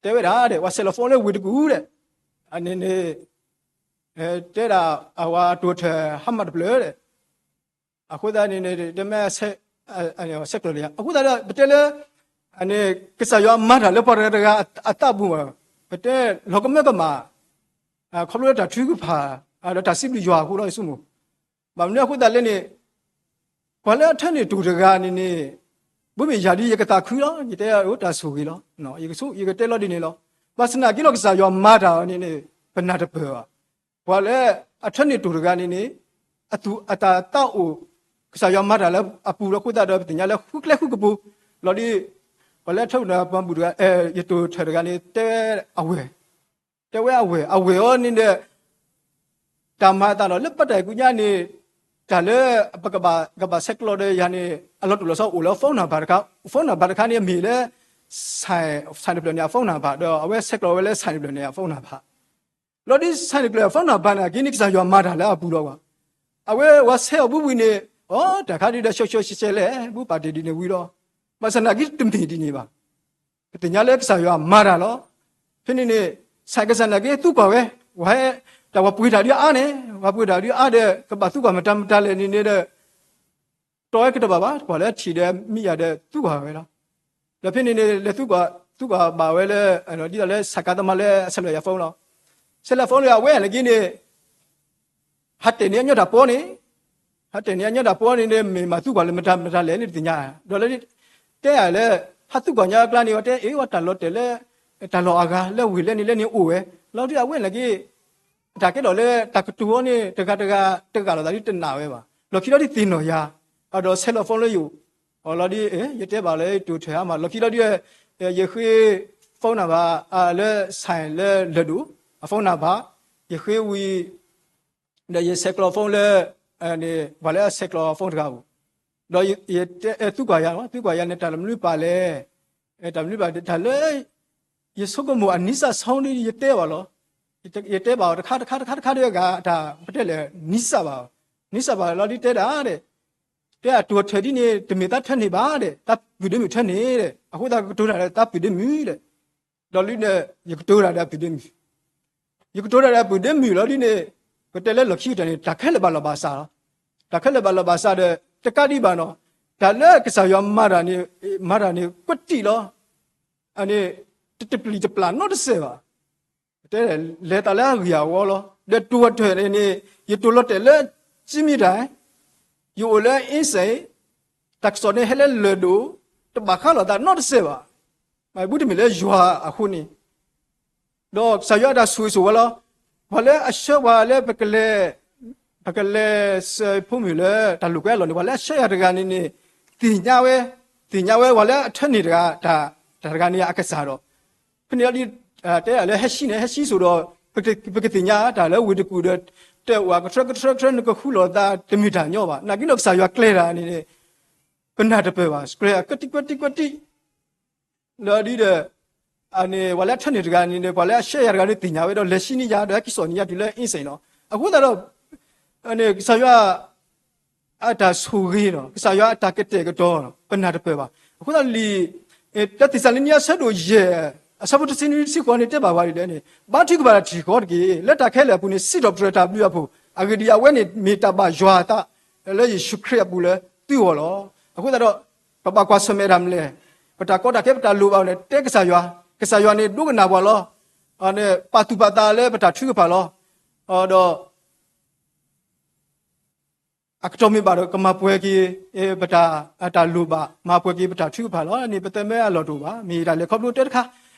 တဲဝဲဒၣ်ဒီး ပှၤဆဲးလီၤ phone လၢဝ့ၢ်တကူၣ်ဒီး, အန့ၣ်န့ၣ်, တဲဒၣ်, အဝဲတိၢ်ထၢၣ်ဟါမၢ်တဖျၢၣ်ဒီး, အဃိသတးန့ၣ်န့ၣ် တမ့ၢ်, ဆဲးကျိးလၢယၤ အဃိသတးဒီး ပတဲလၢ, န့ၣ်, ကစၢ်ယွၤမၤတၢ်လၢပှၤတဂၤတဂၤအသးပူၤ, ပတဲလီၤကမၢကမၣ်, ခီဖျိလၢတၢ်ထုကဖၣ်, ဒီးတၢ်စံးဘျုးယွၤအဃိလီၤ ယဆိကမိၣ် ဘၣ်မနုၤအဃိသတးလဲၣ်န့ၣ်, ပှၤလၢအထၢန့ၢ်တိၢ်တဂၤန့ၣ်န့ၣ်, ဘၣ်မ့ၢ်ယၤဒ်ယကသးခုလီၤ ယတဲတၢ်ဆိၣ်ဂ့ၤလီၤ, ယကတဲလီၤဒ်န့ၣ်လီၤ, ဘၣ်ဆၣ်သနာ်က့လီၤ ကစၢ်ယွၤမၤတၢ်န့ၣ်န့ၣ်, ပနၢ်တပၢၢ်ဘၣ်, ပှၤလၢအထၢန့ၢ်တိၢ်တဂၤန့ၣ်န့ၣ်, အသူၣ်အတၢ်သးအိၣ်, ကစၢ်ယွၤမၤတၢ်လၢအပူၤလီၤအဃိသတးဒီး ပသ့ၣ်ညါလၢဃုကျဲဃုကပူၤ, လီၤဒ်, ပှၤလၢအထၢန့ၢ်ပှၤဘူၣ်တဂၤ, ယတိၢ်ထၢၣ်တဂၤန့ၣ် တဲအဝဲၢ်, တဲဝဲအဝဲၢ် အဝဲၢ်အီၤန့ၣ်ဒီး တၢ်မၤအသးဒီး လၢပတၢ်အဲၣ်ကူညါန့ၣ်, တၢ်လၢပကဘၣ်ဆဲးကျိးဒီးယၤန့ၣ် အလီၤတိၢ်လီၤဆီအိၣ်လၢ phone number တခါ, phone number တခါန့ၣ် အမ့ၢ်လၢ, ဆဲးတဖျၢၣ်န့ၣ်အ phone number ဒီး အဝဲဆဲးကျိးဝဲလၢဆဲးတဖျၢၣ်န့ၣ်အ phone number, လီၤဒ်ဆဲးတဖျၢၣ် phone number န့ၣ်က့န့ၣ် ကစၢ်ယွၤမၤတၢ်လၢအပူၤလီၤဘၣ်, အဝဲဝဲဆဲးအီၤဘုဘုန့ၣ်, အိ တၢ်ခါဒ်ဒီး ဆှဲဆှဲဆှဲဆှဲလဲၣ် ဘုပာ်တ့ၢ်ဒ်န့ၣ်ဝံၤလီၤ, ဘၣ်ဆၣ်သနာ်က့တမ့ၢ်ဒ်န့ၣ်ဘၣ် ပသ့ၣ်ညါလၢကစၢ်ယွၤမၤတၢ်လီၤ, ဖဲန့ၣ်န့ၣ်, ဆဲးကစၢ်သနာ်က့သူကွၢ်ဝဲ, ဝဲ, တၢ်ပှၤပှ့ၤတၢ်ဒ်အါန့ၣ်, ပှၤပှ့ၤတၢ်ဒ်အါဒီး ကဘၣ်သူကွၢ်မတၤမတၤလဲၣ်န့ၣ်န့ၣ်ဒီး, တီဝဲကတဘၣ်ဘၣ် ပှၤလၢထံၣ်ဒီးမံယၤဒီးသူကွၢ်ဝဲလီၤ, ဒီးဖဲန့ၣ်န့ၣ် လဲၤသူကွၢ်, သူကွၢ်ဘၣ်ဝဲလၢ, ဒ်သိးလၢဆဲးကါသမါလၢအဆဲးလီၤယၤ phone လီၤ, ဆဲးလီၤ phone လၢအဝဲန့ၣ်က့န့ၣ် ဟးတဲာ်န့ၢ်အညီတၢ်ပီန့ၣ်, ဟးတဲာ်န့ၢ်အညီတၢ်ပီန့ၣ်န့ၣ် မ့ၢ်မၤသူကွၢ်လၢမတၤမတၤလဲၣ်န့ၣ်တသ့ၣ်ညါ, ဒီးလၢ, တဲယၤလၢ, ဟးသူကွၢ်ညါအကျါန့ၣ် ဝဲတဲအ့ၣ်ဝဲတၢ်လီၤတဲာ်လၢ, တၢ်လီၢ်အဂၤလၢဝ့ၢ်လၢန့ၣ်လၢန့ၣ်အိၣ်ဝဲ, လီၤဒ်အဝဲန့ၣ်က့ တၢ်ကဲထီၣ်လၢတၢ်ကတိၤအီၤန့ၣ် တဂၤတဂၤတဂၤလိာ်သးဒ်တနာ်ဝဲဘၣ်, လီၢ်ခံလီၤဒ်သ့ၣ်နီၣ်ယၤ, အဒီးဆဲးလီၤ phone လၢယိာ်, အလီၤဒ်, ယတဲဘၣ်လၢတိၢ်ထၢၣ်ဟါမၢ် လီၢ်ခံလီၤဒ်, ယဃ့, phone number, လၢဆဲးလၢလၢၢ်ဒိၣ်, အ phone number, ယဃ့ဝံၤ, ဒီးယဆဲးကျိး phone လၢ, ပှၤလၢအဆဲးကျိး phone တဂၤအိၣ်, ဒီးယ, သူကွၢ်ယၤ, သူကွၢ်ယၤန့ၣ် တၢ်လၢမနုၤပာ်လဲၣ်, တၢ်မနုၤပာ်တၢ်လၢ ယဆိကမိၣ်အနံစၢ်ဆီဒ်ယတဲဘၣ်လီၤ, ယတဲဘၣ်အီၤတခါတခါတခါတခါဒီးအဂၤ တၢ်ပတဲလဲၣ် နံစၢ်ဘၣ်, နံစၢ်ဘၣ်လီၤဒ်တဲဒၣ်ဒီး, တဲအတိၢ်ထၢၣ်ဒ်န့ၣ် တမ့ၢ်သးထၢန့ၢ်ဘၣ်ဒီး သးပုၢ်ဒ့မုၣ်ထၢန့ၢ်ဒီး အဃိသတးကကတိၤတၢ်ဒီးသးပုၢ်ဒ့မုၣ်ဒီး, ဒီးလၢန့ၣ် ယကတိၤတၢ်ဒီးအပုၢ်ဒ့မုၣ် ယကတိၤတၢ်ဒီးအပုၢ်ဒ့မုၣ်လီၤဒ်န့ၣ်, ပတဲလၢလီၢ်ခံကတၢၢ်န့ၣ် တၢ်ခဲလၢာ်ဘၣ်လီၤဘၣ်စးလီၤ, တၢ်ခဲလၢာ်ဘၣ်လီၤဘၣ်စးဒီး တကးဒံးဘၣ်နီၤ, တၢ်လၢကစၢ်ယွၤမၤတၢ်န့ၣ်, မၤတၢ်န့ၣ် ကွၢ်တံၢ်လီၤ, န့ၣ်, တတပျံၤတပျၢ်နီတစဲးဘၣ်, တဲလဲၤသးလၢအဂ့ၢ်အဝီလီၤ, ဒီးတိၢ်ထၢၣ်န့ၣ်န့ၣ် ယတိၢ်လီၤတဲာ်လၢ စံမံတၢ် ယအိၣ်လၢအ့စ့ၣ်, တၢ်ကစီၣ်န့ၣ်ဟဲလၢလၢၢ်ဒိၣ်, တဘၣ်ဃးလိာ်သးနီတစဲးဘၣ်, မ့ၢ်ဘူးတမ့ၢ်လၢယွၤအဃိန့ၣ်, ဒီးကစၢ်ယွၤအတၢ်ဆိၣ်ဂ့ၤဆိၣ်ဝါလီၤ, ပှၤလၢအဆှၢပှၤလၢပကလဲၤ, ပကလဲၤစၢၤဖိမုၣ်လၢတၢ်လိာ်ကွဲအလီၢ်န့ၣ် ပှၤလၢအဆှၢယၤတဂၤန့ၣ်န့ၣ် သ့ၣ်ညါဝဲ, သ့ၣ်ညါဝဲ ပှၤလၢအထၢန့ၢ်တဂၤ, တၢ်တဂၤန့ၣ်အကစၢ်ဒီး ဖဲန့ၣ်လီၤဒ် တဲလၢဟဲဆှံန့ၣ် ဟဲဆှံစိၤဒီး ပကသ့ၣ်ညါတၢ်လၢဝ့ၢ်တကူၣ်ဒီး တဲအီၤကထြၢကထြၢကထြၢ နကဃူလိာ်သးတမ့ၢ်တၢ်ညီဘၣ်. နာ်က့ဒီးကစၢ်ယွၤကျဲၤတၢ်န့ၣ်န့ၣ် ပနၢ်တပၢၢ်ဘၣ်, ကျဲၤကွဲတံၢ်ကွဲတံၢ်ကွဲတံၢ် လီၤဒ်ဒီး အန့ၣ် ပှၤလၢအထၢန့ၢ်တဂၤန့ၣ်ဒီး ပှၤလၢအဆှၢယၤတဂၤန့ၣ်သ့ၣ်ညါဝဲဒီး လဲၤဆှံန့ၢ်ယၤဒီး ဟဲက့ၤစိာ်န့ၢ်ယၤတုၤလၢအ့စ့ၣ်နီၤ. အဃိသတးဒီး ကစၢ်ယွၤ အတၢ်ဆိၣ်ဂ့ၤနီၤ, ကစၢ်ယွၤအတၢ်ကတဲာ်ကတီၤနီၤ ပနၢ်တပၢၢ်ဘၣ်. အဃိသတးလံာ် တၢသ့းစၤလနံအဆၢဒိၣ်ယဲၢ် အဆၢဖိတဆံနွံတဆံဃိးန့ၣ် တဲဘၣ်ပှၤဒ်လဲၣ်န့ၣ် ဘါထုကဖၣ်တၢ်ထံၣ်ဃီတက့ၢ်. လၢတၢ်ခဲလၢာ်အပူၤန့ၣ် စံးထီၣ်ပတြၢၤတၢ်ဘျုးအဖှိၣ်, အဂ့ၢ်ဒ်အံၤ အဝဲန့ၣ်မ့ၢ်တၢ်ဘၣ်ယွၤအသး လၢယ့ၣ်ၡူးခရံာ်အပူၤလၢသုဂီၢ်လီၤ. အဃိသတးဒီး ပဘၣ်ကွၢ်ဆၢၣ်မဲာ်တၢ်မနုၤလဲၣ်, ပတၢ်ကီတၢ်ခဲ ပတၢ်လိၣ်ဘၣ်န့ၣ် တဲကစၢ်ယွၤ, ကစၢ်ယွၤန့ၣ်ဒိကနၣ်ပှၤလီၤ. ပာ်သူၣ်ပာ်သးလၢပတၢ်ထုကဖၣ်လီၤ. ဒီး အကတီၢ်မ့ၢ်ဘၣ်ဒီး ကမၤပှဲၤက့ၤ ပတၢ် တၢ်လိၣ်ဘၣ်, မၤပှဲၤက့ၤပတၢ်ထုကဖၣ်လီၤန့ၣ် ပသးမ့ၢ်အလီၢ်တအိၣ်ဘၣ်. မ့ၢ်တၢ်လဲၤခီဖျိတဲတခါ,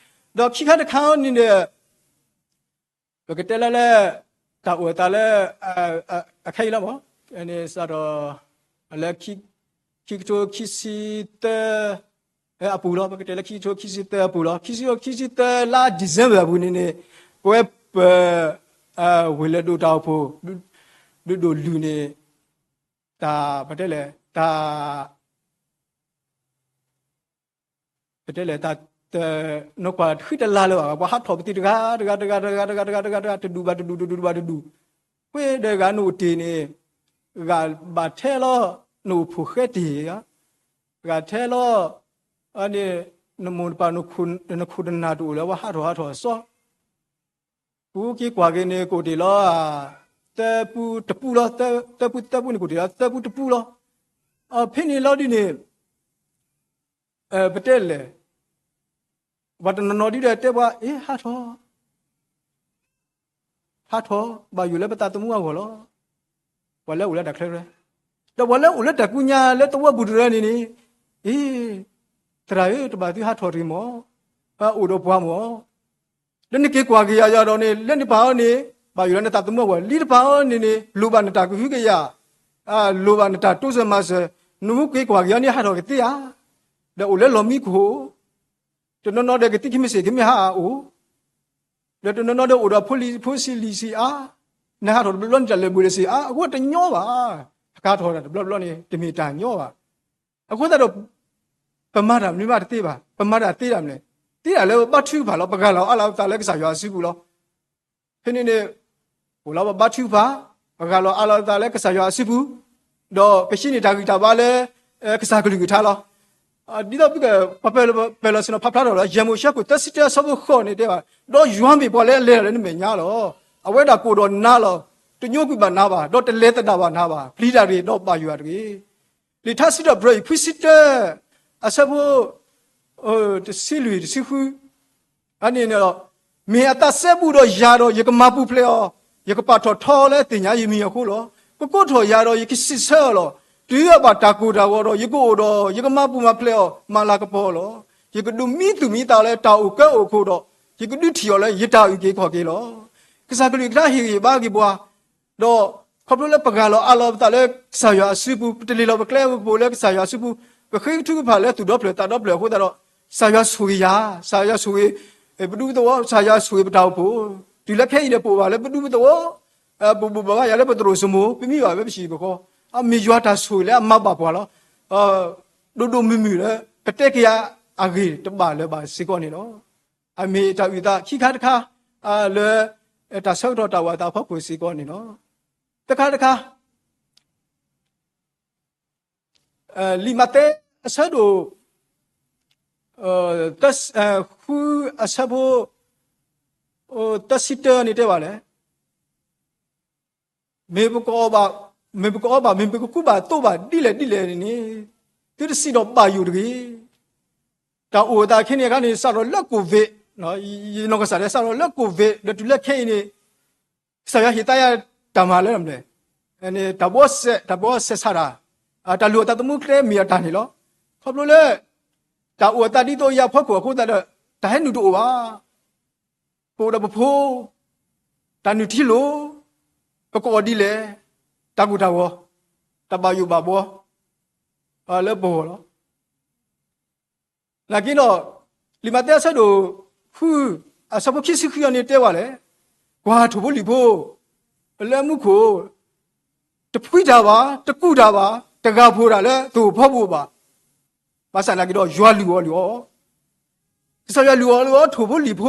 ဒီးခံခါတခါန့ၣ်ဒီး ပကတဲလၢလၢ တၢ်အိၣ်အသးလၢ အခဲအံၤလီၤမး, စးထီၣ် လၢ ခံကထိခံဆံသၢ အပူၤလီၤ. ပကတဲလၢခံကထိခံဆံသၢအပူၤလီၤ. ခံကထိခံဆံသၢလါ December အပူၤန့ၣ်န့ၣ် ပဝဲပ ဝ့ၢ်လၢဒိၣ်တၢ်အိၣ်ဖှိၣ် ဒိၣ်ဒိၣ်လွံၢ်န့ၣ် တၢ် ပတဲလဲၣ် တၢ် ပတဲလဲၣ် တၢ် တနီၤကွၢ်တဃံတလၤလၢၤဘၣ်, ပှၤဟးထီၣ်ပသံးတဂၤ တဂၤ တဂၤ တဂၤ တဂၤ တဂၤ တဂၤ တဒူၣ်ဘၣ်တဒူၣ် တဒူၣ်ဘၣ်တဒူၣ်, ဃ့ဒီးဂၤနအိၣ်တ့ၢ်န့ၣ် ဂၤဘၣ်ထဲလီၤ နအိၣ်ဖှိၣ်ဃဲတ့ၢ်, ဂၤထဲလီၤ န့ၣ် နမိၢ်နပၢ် နခိၣ်နနၢ်တအိၣ်လၢၤ ပှၤဟးထီၣ်ဟးထီၣ်အစီ ပူက့ၤကွၢ်က့ၤန့ၣ် ကအိၣ်တ့ၢ်လီၤ သၢပူတပူလီၤ. သၢပူသၢပူန့ၣ် ကအိၣ်တ့ၢ်လီၤ သၢပူတပူလီၤ. ဖဲန့ၣ်လီၤဒ်န့ၣ် ပတဲလဲၣ် ပှၤတနီၤနီၤဒ်ဒီးတဲပှၤ အ့ ဟးထီၣ် ဟးထီၣ် ဘၣ်ယိၣ်လၢပသးသမူအဂီၢ်လီၤ. ပှၤလၢအိၣ်လၢတၢ်ချၢရဲ ဒီးပှၤလၢအိၣ်လၢတၢ်ကူညါလၢသဝီပူၤတရၢန့ၣ်န့ၣ် အ့ သရၣ်ဧၢ တဘၣ်သုဟးထီၣ်တဂ့ၤမး, အိၣ်ဒီးပှၤမး လၢနက့ၤကွၢ်က့ၤယၤယၤဒီးန့ၣ် လၢနပၢ်အီၤန့ၣ် ဘၣ်ယိၣ်လၢနသးသမူအဂီၢ်, လံတပၢ်အီၤန့ၣ်န့ၣ် လိၣ်ဘၣ်နတၢ်ကဟုကယာ်, လိၣ်ဘၣ်နတၢ်တိစၢၤမၤစၢၤ, နမ့ၢ်က့ၤကွၢ်က့ၤအီၤန့ၣ် ဟးထီၣ်ကသ့ဧါ, ဒီးအိၣ်လၢလီၢ်မံခိၣ်, တနီၤနီၤဒီးကသံၣ်ခံမ့ၢ်စ့ၢ်ကမ့ၢ်ဟးအအိၣ်, ဒီးတနီၤနီၤဒီးအိၣ်ဒီးဖိလံၤဖိဆံးလံၤဆံးအါ, နဟးထီၣ်တဘျီဘျီန့ၣ် တၢ်လၢာ်ဘှံးလၢာ်ဆ့အါ, အဃိတညီဘၣ်, ဟးထီၣ်တဘျီဘျီန့ၣ် တမ့ၢ်တၢ်ညီဘၣ်. အဃိသတးဒီး ပမၤတၢ်မနုၤမးတသ့ဘၣ်, ပမၤတၢ်သ့တၢ်မနုၤလဲၣ်, သ့တၢ်လၢပဘါထုကဖၣ်လီၤ, ပဂၢ်လီၤအါလီၤပသးလၢကစၢ်ယွၤအစုပူၤလီၤ. ဖဲန့ၣ်န့ၣ် အိၣ်လီၤပဘါထုကဖၣ်, ပဂၢ်လီၤအါလီၤပသးလၢကစၢ်ယွၤအစုပူၤ, ဒီးပဟံးန့ၢ်တၢ်ဂံၢ်တၢ်ဘါလၢ ကစၢ်ကလုၢ်ကထါလီၤ. ဒ်သိးပက ပပာ်လီၤစ့ၢ်နီၤ ဖးဖျါထီၣ်လီၤ, ယဲၢ်မိၤၡ့ခိၣ်သၢဆံတၢ အဆၢဖိဃိးန့ၣ်တဲဘၣ်, ဒီးယွၤမ့ၢ်ပှၤလၢအလဲၤတၢ်လၢနမဲာ်ညါလီၤ. အဝဲဒၣ်ကအိၣ်ဒီးနၤလီၤ. တညိကွံာ်ဘၣ်နၤဘၣ်, ဒီးတလဲၤသဒၣ်ဘၣ်နၤဘၣ်. ပျံၤတၢ်တဂ့ၤ, ဒီးဘၣ်ယွၤတဂ့ၤ. လံာ်ထါစံးထီၣ်ပတြၢၤအံၤ ခွံဆံတၢ အဆၢဖိ တဆံလွံၢ် တဆံဃု အန့ၣ်န့ၣ်ဒီး, မ့ၢ်အသးစဲဘူးဒီးယၤဒီး ယကမၤပူၤဖျဲးအီၤ, ယကပာ်ထီၣ်ထီလၢသ့ၣ်ညါယမံၤအဃိလီၤ. ကကိးထီၣ်ယၤဒီး ယကစံးဆၢအီၤလီၤ. တုၤအဘၣ်တၢ်ကိၢ်တၢ်ဂီၤဒီး ယကအိၣ်ဒီး ယကမၤပူၤမၤဖျဲးအီၤ မၤလၤကပီၤအီၤလီၤ. ယကဒုးမံသူၣ်မံသးလၢတၢ်အိၣ်ကၢအိၣ်ခိးဒီး ယကဒုးထံၣ်အီၤလၢယတၢ်အုၣ်က့ၤခီၣ်က့ၤလီၤ. ကစၢ်ကလုၢ်ကထါဟ့ၣ်ဂံၢ်ဘါက့ၤပှၤ ဒီးခီဖျိလၢပဂၢ်လီၤအါလီၤပသးလၢကစၢ်ယွၤအစုပူၤ, ပတလ့ၤလီၤပကျဲကပိၤလၢကစၢ်ယွၤအစုပူၤ, ပဃ့ကထုကဖၣ်လၢသူၣ်ဒီဖျၢၣ်သးဒီဖျၢၣ်အဃိသတးဒီး, ကစၢ်ယွၤဆိၣ်ဂ့ၤယၤ, ကစၢ်ယွၤဆိၣ်ဂ့ၤ ပဒူပသဝီ, ကစၢ်ယွၤဆိၣ်ဂ့ၤပတၢ်အိၣ်ဖှိၣ်, တုၤလၢခဲအံၤန့ၣ် ပအိၣ်ဘၣ်လၢပဒူပသဝီ, ပဘိးဘၣ်ဘၣ်ယၤလၢပသရိာ်စမိၤ, ပမံဘၣ်ဝဲပဟံၣ်ပဃီ, အမ့ၢ်ယွၤတၢ်ဆိၣ်ဂ့ၤလၢအမၤဘၣ်ပှၤလီၤ. ဒိၣ်ဒိၣ်မုၢ်မုၢ်လၢ ပတဲက့ၤယၤအဂ့ၢ်တဘၣ်လၢၤဘၣ်စ့ၢ်ကီးန့ၣ်လီၤ. အမ့ၢ်တၢ်အုၣ်သးခံခါတခါ လၢ တၢ်ဆၢကတီၢ်တၢ်အိၣ်အသးအဖီခိၣ်စ့ၢ်ကီးန့ၣ်လီၤ. တခါတခါ လံာ်မးသဲ အဆၢဒိၣ် ဃု အဆၢဖိ သၢဆံတၢန့ၣ်တဲဘၣ်လဲၣ်, မ့ၢ်ပကအီၣ်ဘၣ်, မ့ၢ်ပကအီဘၣ်, မ့ၢ်ပကကူဘၣ်သိးဘၣ်ဒ်လဲၣ်ဒ်လဲၣ်န့ၣ်န့ၣ်, သုတစံးဒီးဘၣ်ယိၣ်တဂ့ၤ. တၢ်အိၣ်အသးခဲန့ၣ်အခါန့ၣ် စးထီၣ်လၢ COVID, ယနီၢ်ကစၢ်ဒၣ် စးထီၣ်လၢ COVID ဒီးတုၤလၢခဲအံၤန့ၣ် ကစၢ်ယွၤဟ့ၣ်သးယၤတၢ်မၤလၢ တၢ်ဘှီစဲး, တၢ်ဘှီစဲးဆးတၢ်, တၢ်လိၣ်အသးသမူကျဲမ့ၢ်အတၢ်န့ၣ်လီၤ. ခီဖျိလၢ တၢ်အိၣ်အသးဒ်သိးယၤအဖီခိၣ်အဃိသတးဒီး တၢ်ဟဲနုာ်တအိၣ်ဘၣ်. ပအိၣ်ဒီးပဖိ, တၢ်နုာ်ထံလိၣ်, ပကအီၣ်ဒ်လဲၣ်, တၢ်ကူၣ်တၢ်ဂီၤ, တၢ်ဘၣ်ယိၣ်ဘၣ်ဘှီ လၢပဂီၢ်လီၤ. နာ်က့ဒီး လံာ်မးသဲအဆၢဒိၣ်ဃု အဆၢဖိခံဆံဃုအံၤန့ၣ်တဲဝဲလဲၣ်, ကွၢ်ထိၣ်ဖိလံၣ်ဖိ လၢမူခိၣ် တဖှံတၢ်ဘၣ်, တကူၣ်တၢ်ဘၣ်, တဂၢ်ဖှိၣ်တၢ်လၢသူၣ်ဖီပူၤဘၣ်. ဘၣ်ဆၣ်နာ်က့ဒီးယွၤလုၢ်အီၣ်လုၢ်အီ, ကစၢ်ယွၤလုၢ်အီၣ်လုၢ်အီထိၣ်ဖိလံၣ်ဖိ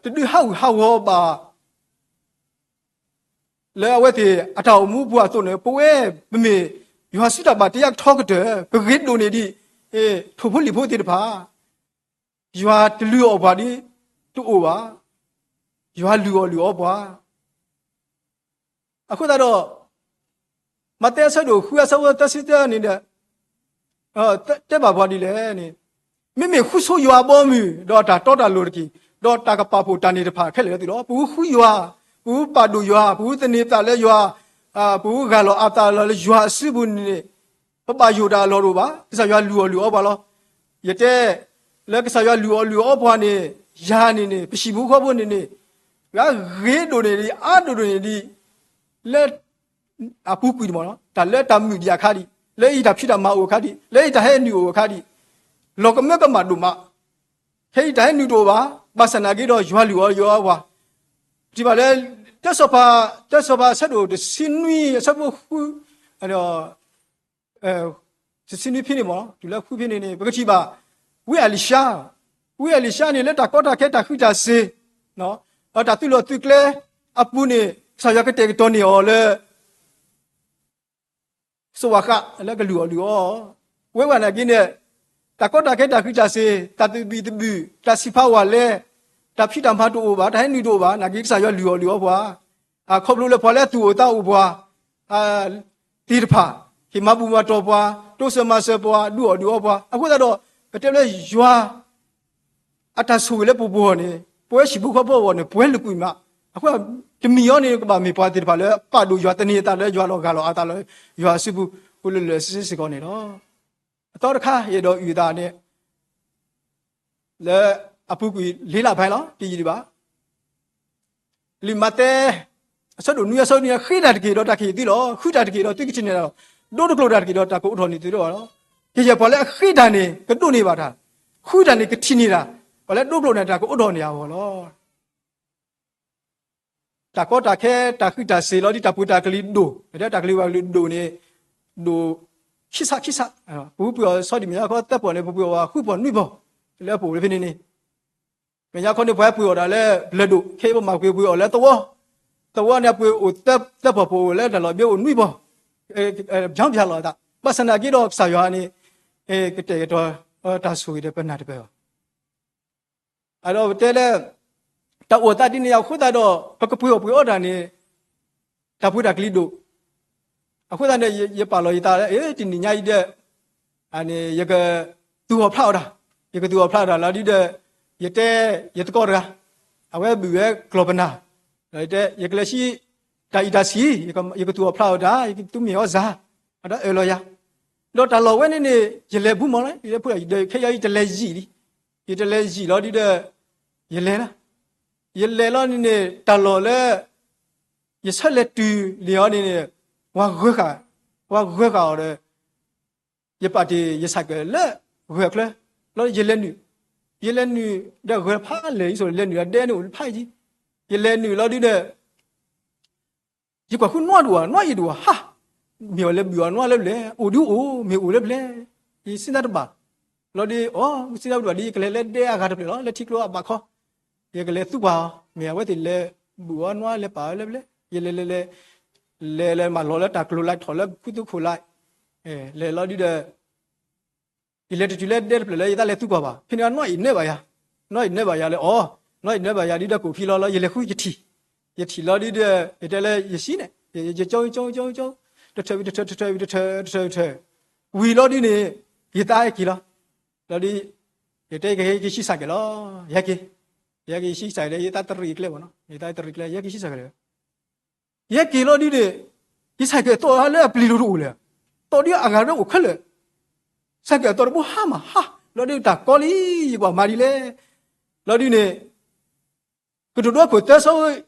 ဒီးတဒုးဟးဂူာ်ဟးဂီၤဘၣ် လၢအဝဲသ့ၣ်အတၢ်အိၣ်မူပူၤအသိးန့ၣ် ပဝဲပမ့ၢ်ယွၤစုတၢ်ဘၣ်တ့အကထီကတၢၢ် ပဂ့ၤဒိၣ်န့ၢ်ဒံး ထိၣ်ဖိလံၣ်ဖိသ့ၣ်တဖၣ် ယွၤတလုၢ်အီၣ်ပှၤဒ်တအိၣ်ဘၣ်, ယွၤလုၢ်အီၣ်လုၢ်အီပှၤ အဃိသတးဒီး မးသဲအဆၢဒိၣ်ဃုအဆၢဖိသၢဆံသၢန့ၣ်ဒီး တဲဘၣ်ပှၤဒ်လဲၣ်န့ၣ်, မ့မ့ၢ်ဃုဆိယွၤအဘီအမုၢ် ဒီးတၢ်တီတၢ်လိၤတက့ၢ်, ဒီးတၢ်ကပာ်ဖှိၣ်တၢ်န့ၣ်တဖၣ်ခဲလၢာ်လၢသုလီၤ. ပဃုယွၤ, ပပာ်ဒိၣ်ယွၤ, ပသန့ၤသးလၢယွၤ, ပဂၢ်လီၤအသးလီၤလၢယွၤအစုပူၤန့ၣ် ပဘၣ်ယိၣ်တၢ်အလီၢ်တအိၣ်ဘၣ်. ကစၢ်ယွၤလုၢ်အီၣ်လုၢ်အီပှၤလီၤ. ယတဲ လၢကစၢ်ယွၤလုၢ်အီၣ်လုၢ်အီပှၤန့ၣ် ယၤန့ၣ်န့ၣ် ပဟံၣ်ဖိဃီဖိန့ၣ်န့ၣ် ဂ့ၤဒိၣ်န့ၢ်ဒံး အါဒိၣ်ဒိၣ်န့ၢ်ဒံး လၢ အပူၤကွံာ်န့ၣ်မ့ၢ်နီၤ တၢ်လၢတၢ်မုာ်ဒံးအခါဒံး လၢအံၤတၢ်ဖံးတၢ်မၤအိၣ်အခါဒံး လၢအံၤတၢ်ဟဲနုာ်အိၣ်အခါဒံး လီၤကမၢကမၣ်ဒိၣ်မး ခဲအံၤတၢ်ဟဲနုာ်တအိၣ်ဘၣ်. ဘၣ်ဆၣ်နာ်က့ဒီးယွၤလုၢ်အီၣ်လုၢ်အီပှၤ ထံၣ်ဘၣ်လၢ တၢ်စီၤပၤ တၢ်စီၤပၤအဆၢဒိၣ်တဆံနွံ အဆၢဖိဃု တဆံနွံဖဲန့ၣ်မ့ၢ် တုၤလၢဃုဖဲန့ၣ်န့ၣ် ပကထံၣ်ဘၣ် ဝံအလံၤၡါ, ဝံအလံၤၡါန့ၣ် လၢတၢ်ကီတၢ်ခဲတၢ်ဃံးတၢ်စ့ၤ တၢ်သုးလီၢ်သုးကျဲအပူၤန့ၣ် ကစၢ်ယွၤကတဲာ်ကတီၤန့ၢ်အီၤလၢ စိးဝးဃးလၢကလုၢ်အီၣ်လုၢ်အီ ဝဲဝဲနာ်က့န့ၣ် တၢ်ကီတၢ်ခဲတၢ်ဃံးတၢ်စ့ၤ တၢ်သဘံၣ်သဘုၣ် တၢ်ဆံးဖးဝၣ်လဲ တၢ်ဖံးတၢ်မၤတအိၣ်ဘၣ် တၢ်ဟဲနုာ်တအိၣ်ဘၣ် နာ်က့ကစၢ်ယွၤလုၢ်အီၣ်လုၢ်အီပှၤ အခီဖျိလၢပှၤလၢအသူၣ်အိၣ်သးအိၣ်ပှၤ သ့ၣ်တဖၣ် ဟ့ၣ်မၤဘူၣ်မၤတီၢ်ပှၤ တိစၢၤမၤစၢၤပှၤ ဒုးအီၣ်ဒုးအီပှၤ အဃိသတးဒီး ပတဲလၢယွၤ အတၢ်ဆိၣ်ဂ့ၤလၢပပဂီၢ်န့ၣ် ပဝဲဟံၣ်ဖိဃီဖိအဂီၢ်န့ၣ် ပှဲၤလိာ်ကွံာ်မး အဃိ တမံၤအံၤန့ၣ် ကဘၣ်မ့ၢ်ပှၤသ့ၣ်တဖၣ်လၢပာ်ဒိၣ်ယွၤ သန့ၤအသးလၢယွၤဒီးဂၢ်လီၤအသးလၢယွၤအစုပူၤ အိၣ်လၢလၢာ်စ့ၢ်ကီးန့ၣ်လီၤ. အသီတခါ ယအဲၣ်ဒိးအုၣ်အသးန့ၣ် လၢအပူၤကွံာ်လ့လၢ်ဖဲလီၤ တယံာ်ဒံးဘၣ် လံာ်မးသဲ အဆၢဒိၣ်နွံအဆၢဒိၣ်နွံ ဃ့တၢ်တက့ၢ်ဒီးတၢ်ကဟ့ၣ်သုလီၤ. ဃုတၢ်တက့ၢ်ဒီးသုကထံၣ်န့ၢ်တၢ်လီၤ. ဒိတကျိာ်တၢ်တက့ၢ်ဒီးတၢ်ကအိးထီၣ်န့ၢ်သုလီၤ. ကယဲၢ်ပှၤလၢအဃ့တၢ်န့ၣ် ကဒိးန့ၢ်ဘၣ်တၢ်, ဃုတၢ်န့ၣ်ကထံၣ်န့ၢ်တၢ်, ပှၤလၢဒိတကျိာ်န့ၣ်တၢ်ကအိးထီၣ်န့ၢ်အဂီၢ်လီၤ. တၢ်ကီတၢ်ခဲ တၢ်ဃံးတၢ်စ့ၤလီၤဒ်တၢ်ပှ့ၤတၢ်ကလံၤဒိၣ်, တၢ်ကလံၤဝဲကလံၤဒိၣ်န့ၣ် ဒိၣ်ခံဆးခံဆး, ပပှ့ၤအီၤဆီဒံၣ်မဲာ်ညါခီသၢပီၢ်န့ၣ် ပပှ့ၤအီၤဃုပီၢ်နွံပီၢ်, လၢအပူၤလၢဖဲန့ၣ်န့ၣ် မဲာ်ညါခီန့ၣ် ပှၤပှ့ၤအီၤဒၣ်လၢဘျၢၣ်ဒိၣ်, ခဲအံၤပမၤပှ့ၤပှ့ၤအီၤလၢသဝီ, သဝီန့ၣ်ပှ့ၤအိၣ်သၢပီၢ် ပအိၣ်လၢတၢ်လီၢ်ဘ့အိၣ်နွံပီၢ်, ဘၣ်ဘျါလီၤအသး, ဘၣ်ဆၣ်နာ်က့ဒီးကစၢ်ယွၤန့ၣ် ကတဲာ်ကတီၤ တၢ်ဆိၣ်ဂ့ၤဒီးပနၢ်တပၢၢ်ဘၣ် အဒီးပတဲလၢ တၢ်အိၣ်သးဒ်န့ၣ်အဃိသတးဒီး ပကပှ့ၤအီၣ်ပှ့ၤအီတၢ်န့ၣ် တၢ်ပှ့ၤတၢ်ကလံၤဒိၣ်, အဃိသတးန့ၣ် ယပာ်လီၤယသးလၢ တနံၤညါအံၤဒီး ယကသူၣ်အီၣ်ဖျးအီၣ်တၢ်, ယကသူၣ်အီၣ်ဖျးအီၣ်တၢ်လီၤဒ်ဒီး ယတဲ ယသကိးတဂၤ အဝဲဘုၣ်ဝဲကျီၢ်ပနၢ်, ယတဲ ယကလဲၤဆှံ တၢ်အံၤတၢ်ဆံး, ယကသူၣ်အီၣ်ဖျးအီၣ်တၢ်, ယကသူမ့ၢ်အီၣ်စၢ်, အဒီးအၢၣ်လီၤယၤ, ဒီးတၢ်လီၢ်ဝဲန့ၣ်န့ၣ် ယလဲၤဘူးမးလၢ ယတဲဖိဒီး ခဲအံၤယတလဲၤယံာ်လံ, ယတလဲၤယံာ်လီၤဒ်ဒီး ယလဲၤလီၤ, ယလဲၤလီၤန့ၣ်န့ၣ် တၢ်လီၢ်လၢ ယဆၢလဲၤတုၤန့ၢ်အီၤန့ၣ်န့ၣ် ပှၤဂၢၤဃာ်, ပှၤဂၢၤဃာ်အီၤဒီး ယပာ်တ့ၢ်ယဆဲးကဲးလၢဂၢၤအချၢ, လီၤယလဲၤနုာ်, ယလဲၤနုာ်ဒီးဂၢၤဖးလဲၢ်အံၤ ဆိလဲၤနုာ်ဒီးဒဲန့ၣ်အိၣ်ဖးယံၤ, ယလဲၤနုာ်လီၤဒ်ဒီး ယကွၢ်ဃုနွံဒူၣ်ဧါ, နွံအံၤဒူၣ်ဧါ, ဟါ, မ့ၢ်အီၤလဲၤဘုၣ်အီၤနွံလၢပျဲၢ်, အိၣ်ဒုအိၣ်, မ့ၢ်အိၣ်လၢပျဲၢ်, ယစံးသးတဘၣ်, လီၤဒ်အီၤ စံးသးတဘၣ်ဒ် ယကလဲၤလၢဒဲအဂၤတဖျၢၣ်လီၤ, လၢထံကျိအဘၣ်ခီ, ယကလဲၤသူပှၢ်အီၤ, မ့ၢ်အဝဲသ့ၣ်လဲၤဘုၣ်အီၤနွံလဲၤပာ်အီၤလၢပျဲၢ်, ယလဲၤလဲၤလဲၤ, လဲၤလဲၤမၤလီၤလၢတၢ်ကျိၤလၢထီၣ်လၢခူသူၣ်ခိၣ်လၢ်, လဲၤလီၤဒ်ဒီး ယလဲၤတတုၤလၢဒဲတဖျၢၣ်လၢယသးလဲၤသူကွၢ်ဘၣ်, ဖဲန့ၣ်နွံအံၤနၢဘၣ်ယၤ, နွံအံၤနၢဘၣ်ယၤလၢအီၤ, နွံအံၤနၢဘၣ်ယၤဒ်ဒီးကိၣ်ဖံလီၤလီၤ ယလဲၤဃုယထံၣ်, ယထံၣ်လီၤဒ်ဒီး ယတဲလၢယစံးန့ၣ်, ယကၠီကၠီကၠီကၠီ, တထၢဝံၤတထၢ တထၢဝံၤတထၢ တထၢဝံၤတထၢ, ဝံၤလီၤဒ်န့ၣ်, ယသးဟဲက့ၤလီၤ, လီၤဒ်, ယတဲကဟဲက့ၤဆံးစၢ်ကဲးလီၤ, ယဟဲက့ၤ, ယဟဲက့ၤဆံးစၢ်ကဲးလီၤ ယသးတရံးကျဲဘၣ်နီၤ, ယသးတရံးကျဲ ယဟဲက့ၤဆံးစၢ်ကဲးလီၤ ယဟဲက့ၤလီၤဒ်န့ၣ်, ယဆဲးကဲးသီၣ်လၢအပျံၤလိၤတအိၣ်လၢၤ, သီၣ်ဒ်အဂၤတအိၣ်ခဲလၢာ်, ဆဲးကဲးသီၣ်တဘိဟါမးဟါ, လီၤဒ်တၢ်ကီလံ, ယကွၢ်မၤဒ်လဲၣ်, လီၤဒ်န့ၣ်, ကတိၤဒိခိၣ်သၢဆၢ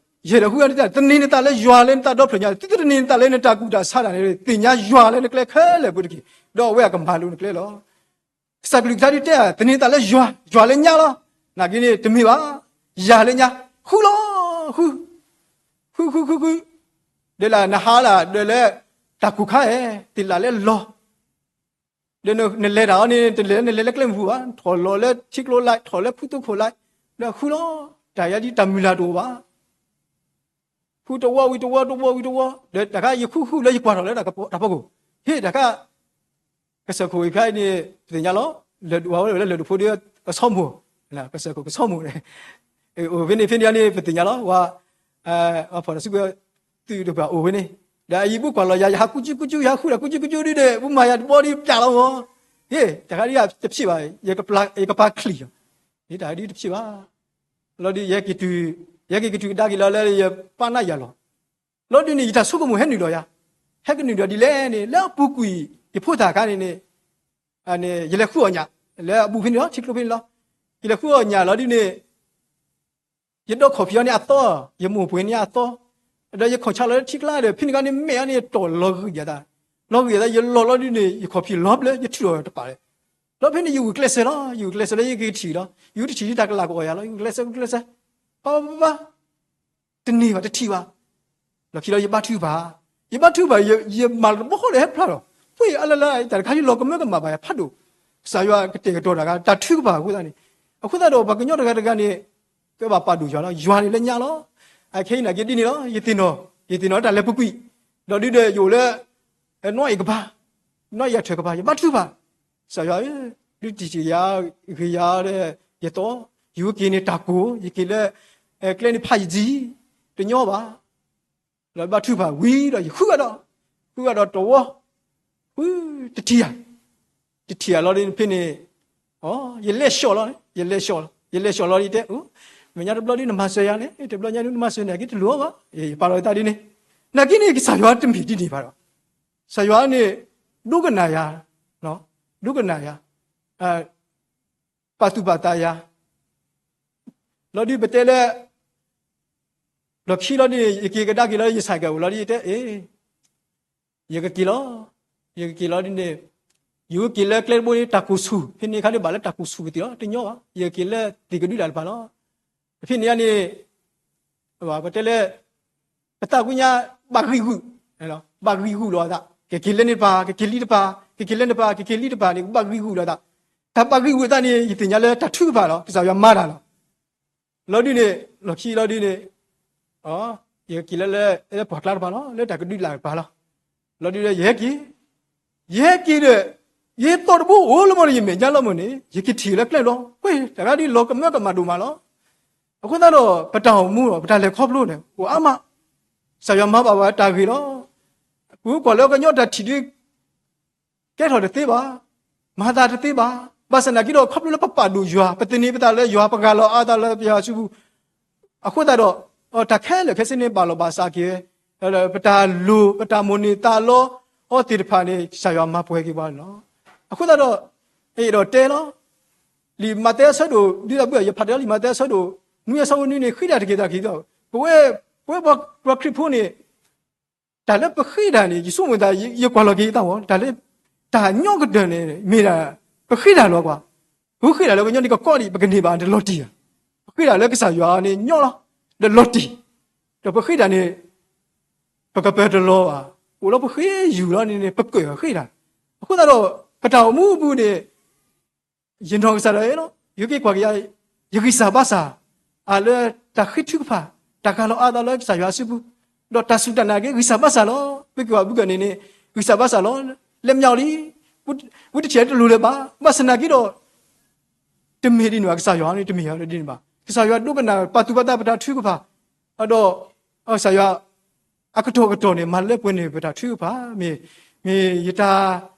ယဲၢ်ဒီးဃုအံၤတဲ, သန့ၤနသးလၢယွၤလၢနသးဒီဖျၢၣ်ညါ, သုတသန့ၤနသးလၢနတၢ်ကူၣ်တၢ်ဆးတၢ်န့ၣ်, သ့ၣ်ညါယွၤလၢနကျဲခဲလၢာ်ပူၤတက့ၢ်, ဒီးအဝဲအကမၤလိၤနကျဲလီၤ. ကစၢ်ကလုၢ်ကထါဒုးတဲ, သန့ၤနသးလၢယွၤ, ယွၤလၢညါလီၤ. နာ်က့န့ၣ် တမ့ၢ်ဘၣ်, ယၤလၢညါ, ဃုလီၤ, ဃု, ဃုဃုဃုဃု, ဒီးလၢနဟါလၢ ဒီးလၢ တၢ်ကူၣ်ခါဧဲ, သ့ၣ်လၢ်လၢလီၤ ဒီးနလဲၤတၢ်အီၤန့ၣ် တလဲၤ နလဲၤလၢကျဲမုၢ်ပူၤဘၣ်, ထီၣ်လီၤလၢထံကျိလၢ်, ထီၣ်လၢဖုသိခိၣ်လၢ်, ဒီးဃုလီၤ, တၢ်ယါဒ်တၢ်မုၢ်လၢ်တအိၣ်ဘၣ်. ဃုတဝီဝံၤတဝီ တဝီဝံၤတဝီ, ဒီးတခါယဃုဃုလၢယကွၢ်ထီၣ်လၢတၢ်ဖီခိၣ်, ဟ့ၣ်တခါ, ကစၢၢ်ခိၣ်အံၤဖဲအံၤန့ၣ် ပသ့ၣ်ညါလီၤ, လၢဒ်ဝဲလၢလၢၢ်ဒိၣ်ဖိဒီး ကဆီမိၢ်, ကစၢၢ်ခိၣ်ကဆီမိၢ်န့ၣ်, အိၣ်ဖဲန့ၣ်ဖဲန့ၣ်န့ၣ် ပသ့ၣ်ညါလီၤ, ဝဲ ဖီၣ်တၢ်စုကဝဲၤ သုးတပှၤအိၣ်ဝဲန့ၣ်, ဒီးအယံၤဘူကွၢ်လီၤယၤ ယဟးကူကၠူကူကၠူ ယဟးဃုတၢ်ကူကၠူကူကၠူဒ်ဒီး ပမၤယၤတဘီဒ်ပျးလီၤမၢ်, ဟ့ၣ် တၢ်ခါဒ်တဖျ့ဘၣ်, ယကပာ်ချံၣ်လီၤ, ဟ့ၣ် တၢ်ခါဒ်တဖျ့ဘၣ်, လီၤဒ်ယဟဲက့ၤတုၤ, ယဟဲက့ၤက့ၤတုၤကဒါက့ၤလီၤလၢယပၢ်နးယၤလီၤ, လီၤဒ်န့ၣ် ယတၢ်ဆိကမိၣ်ဟဲနုာ်ဒီးယၤ, ဟဲကနုာ်ဒီးဒ်လဲၣ်န့ၣ် လၢအပူၤကွံာ်ယဖိသၣ်အခါန့ၣ်န့ၣ် ယလဲၤဃုအီၣ်ညၣ် လၢအဘူးဖဲန့ၣ်လီၤ, ထံကျိဖဲန့ၣ်လီၤ, ယလဲၤဃုအီၣ်ညၣ်လီၤဒ်န့ၣ် ယဒီခီၣ်ဖံးအီၤန့ၣ်အသီ, ယမိၢ်ပှ့ၤန့ၢ်အသီ, ဒီးယခီၣ်ဆါလီၤလၢထံကျါဒီး ဖဲန့ၣ်ခါန့ၣ် မဲာ်အီၤန့ၣ်တီၢ်လီၤဂံၢ်ယၤသး, လီၤဂံၢ်ယၤသး ယလီၤလီၤဒ်န့ၣ် ယခီၣ်ဖံးလီၤဘျၢ ယထုးထီၣ်တပာ်လၢ, လီၤဖဲန့ၣ် ယဂုာ်ကျဲးစၢးလီၤ, ယဂုာ်ကျဲးစၢးလၢယကထံၣ်လီၤ, ယကထံၣ်ဒ်တၢ်ကလၢ်ကအီၣ်ယၤလီၤ, ယဂုာ်ကျဲးစၢး ဂုာ်ကျဲးစၢး, ပၢ်ပၢ်ပၢ်ပၢ် တန့ၢ်ဘၣ် တထံၣ်ဘၣ်, လီၢ်ခံလီၤ ယဘါထုကဖၣ်, ယဘါထုကဖၣ် ယမၤတဘျီဃီဒီးဟဲဖျါထီၣ်, ပှ့ၤအါလၢ်လၢ် တၢ်တခါဒ်လီၤကမၢကမၣ်ဘၣ်ယၤဖးဒိၣ်, ကစၢ်ယွၤကတဲာ်ကတီၤတၢ်ဂၤ တၢ်ထုကဖၣ်အဃိသတးန့ၣ်, အဃိသတးဒီး ပှၤကညီတဂၤတဂၤန့ၣ် ကဘၣ်ပာ်ဒိၣ်ယွၤလီၤ, ယွၤန့ၣ်လၢညါလီၤ, အခဲအံၤနာ်က့ဒ်န့ၣ်လီၤ, ယသ့ၣ်နီၣ်, ယသ့ၣ်နီၣ်တၢ်လၢပူၤကွံာ်, ဒီးဒုဒီးယအိၣ်လၢ နီၢ်အံၤကပၤ, နီၢ်အံၤအထၢၣ်ကပၤ ယဘါထုကဖၣ်, ကစၢ်ယွၤဧၢ, ဒုးတံၢ်ယၤ, ဂ့ၤယၤဒီး ယသီ, ယဝဲက့ၤန့ၣ်တၢ်ကိၢ်, ယက့ၤလၢ ကျဲန့ၣ်ဖးယံၤ, တညီဘၣ်, လီၤဘါထုကဖၣ်ဝံၤဒီးယဃုအဒီး, ဃုအဒီးတဝီ, ဃုတထံၣ်ဧါ, တထံၣ်ဧါလီၤဒ်ဖဲန့ၣ်, ယလဲၤဆှီလီၤ, ယလဲၤဆှီလီၤ, ယလဲၤဆှီလီၤဒ်တဲ, မဲာ်ညါတဘျီဒ်နမၤစၢၤယၤန့ၣ်, တဘျီညါဒ်နမၤစၢၤန့ၣ် က့ၤတလိၣ်ဘၣ်, ယပာ်လီၤယသးဒ်န့ၣ်, နာ်က့န့ၣ် ကစၢ်ယွၤတမ့ၢ်ဒ်န့ၣ်ဘၣ်ဒီး, ကစၢ်ယွၤန့ၣ် ဒိကနၣ်ယၤ, ဒိကနၣ်ယၤ, ပာ်သူၣ်ပာ်သးယၤ, လီၤဒုးပတဲလၢ လီၢ်ခံလီၤဒ်န့ၣ် ယက့ၤကဒါက့ၤလီၤ ယဆၢက့ၤအိၣ်လီၤဒ်ယတဲ, အ့, ယကက့ၤလီၤ, ယကက့ၤလီၤဒ်န့ၣ်, ယကက့ၤလၢကျဲတဘိန့ၣ် တၢ်ကိၢ်ဆူၣ်, ဖဲန့ၣ်အခါန့ၣ်ဘၣ်လၢတၢ်ကိၢ်ဆူၣ်ကသ့ၣ်လီၤ, တညီဘၣ်, ယက့ၤလၢသ့ၣ်ကဒုဒၣ်တဖၣ်လီၤ, ဖဲန့ၣ်န့ၣ် ပတဲလၢ ပသးကွံညါ ဘၣ်ဂံၢ်ဂူာ်, ဘၣ်ဂံၢ်ဂူာ်လီၤအသး, ကက့ၤလၢန့ၣ်တပၤ ကက့ၤလံတပၤ, ကက့ၤလၢန့ၣ်တပၤ ကက့ၤလံတပၤန့ၣ် ဘၣ်ဂံၢ်ဂူာ်လီၤအသး, တၢ်ဘၣ်ဂံၢ်ဂူာ်အသးန့ၣ် ယသ့ၣ်ညါလၢတၢ်ထုကဖၣ်လီၤ, ကစၢ်ယွၤမၤတၢ်လီၤ, လီၤဒုးန့ၣ် လီၢ်ခံလီၤဒုးန့ၣ်, ယက့ၤလၢလၢ လၢပှၢ်ကျါတပၤလီၤ, လၢတၢ်ကဒုလာ်တပၤလီၤ, လီၤဒုးဒီးယဟဲက့ၤ, ယဟဲက့ၤဒီး, ယဟဲသီၣ်တဘိအိၣ်လၢမ့ၢ်န့ၣ် ယမဲာ်ညါလီၤမ့ၢ်န့ၣ် ယကထံၣ်လၢကျဲလီၤ, ပှ့ၤ တၢ်ဂၤဒ်လီၤကမၢကမၣ်ဒိၣ်မးလီၤ, အဃိသတးဒီး ပတၢ်အိၣ်မူဒီး ပတၢ်လဲၤခီဖျိန့ၣ် အိၣ်အါမး, ကစၢ်ယွၤမၤဘၣ်ဝဲတၢ်ဂ့ၤလီၤ, ပကွၢ်လၢကညီတၢ်ထံၣ်ဒ် ကဲထီၣ်တသ့ဘၣ်, မၤသးတသ့ဘၣ်, ဘၣ်ဆၣ်နာ်က့ဒီး ခီဖျိလၢပပာ်ဒိၣ်ယွၤ ပသန့ၤပသးလၢယွၤ ပဂၢ်လီၤအါသးလၢပယွၤစုပူၤ, အဃိသတးဒီး တၢ်ခဲလၢာ်ခဲဆ့န့ၣ် ဘၣ်လီၤဘၣ်စးက့ၤဝဲ, ပတၢ်လိၤ ပတၢ်မိၣ်န့ၢ်သးလီအီၤသ့ၣ်တဖၣ်န့ၣ် ကစၢ်ယွၤမၤပှဲၤက့ၤပှၤန့ၣ်လီၤ, အဃိသတးဒီး အဲၣ်ဒိးတဲလီၤ, လံာ်မးသဲအဆၢဒိၣ် ဒ်သိးပယဖးတဲလီၤ လံာ်မးသဲအဆၢဒိၣ် နွံအဆၢဖိနွံန့ၣ် ဃ့တၢ်တက့ၢ်သးက့ၤသီး, ပဝဲ ပဝဲပှၤခရံာ်ဖိန့ၣ် တၢ်လၢပဃ့တၢ်န့ၣ် ယဆိကမိၣ်သးယကွၢ်လီၤက့ၤယသးမ့ၢ် တၢ်လၢ တၢ်ညီကဒၢၢ်န့ၣ် မ့ၢ်ဒၣ် ပဃ့တၢ်လီၤကွၢ်, ပဃ့တၢ်လၢပညီန့ၣ်ကကီဒံး ပကန့ၢ်ဘၣ်တလီၤတံၢ်ဧါ, ပဃ့တၢ်လၢကစၢ်ယွၤန့ၣ်ညီလီၤ, ဒီးလီၤတံၢ်, ဒီးပဃ့တၢ်န့ၣ် ပကပၢၤတလီၤဘၣ်, အိၣ်လီၤပဃ့ယူၢ်လီၤန့ၣ် ပကၢၣ်ဃ့တၢ်, အဃိသတးဒီး ပတၢ်အိၣ်မူအပူၤန့ၣ် ယနီၢ်ကစၢ်ဒၣ်အံၤလီၤ, ယက့ၤကွၢ်က့ၤယၤ, ယဂံၢ်စၢ်ဘါစၢ်, အလၢတၢ်ဃ့ထုကဖၣ်, တၢ်ကၤလီၤအါသးလၢကစၢ်ယွၤအစုပူၤ, ဒီးတၢ်စူၢ်တၢ်နာ်က့ၤ ဂံၢ်စၢ်ဘါစၢ်လီၤ, ပက့ၤကွၢ်ဘုကၢၢ်န့ၣ်န့ၣ် ဂံၢ်စၢ်ဘါစၢ်လီၤ, လဲၤမညီလံ, ဝံတထံၣ်တလိၤလၢၤဘၣ်, ဘၣ်ဆၣ်နာ်က့ဒီး တမ့ၢ်ဒ်န့ၣ်ဘၣ်, ကစၢ်ယွၤန့ၣ် တမ့ၢ်ဒ်န့ၣ်ဘၣ်, ကစၢ်ယွၤဒိကနၣ်ပာ်သူၣ်ပာ်သးပတၢ်ထုကဖၣ်, ဒီး ကစၢ်ယွၤ အကတီၢ်ကတီၢ်န့ၣ် မၤလၢပှဲၤန့ၢ်ပတၢ်ထုကဖၣ်, မ့ၢ် မ့ၢ်ယတၢ်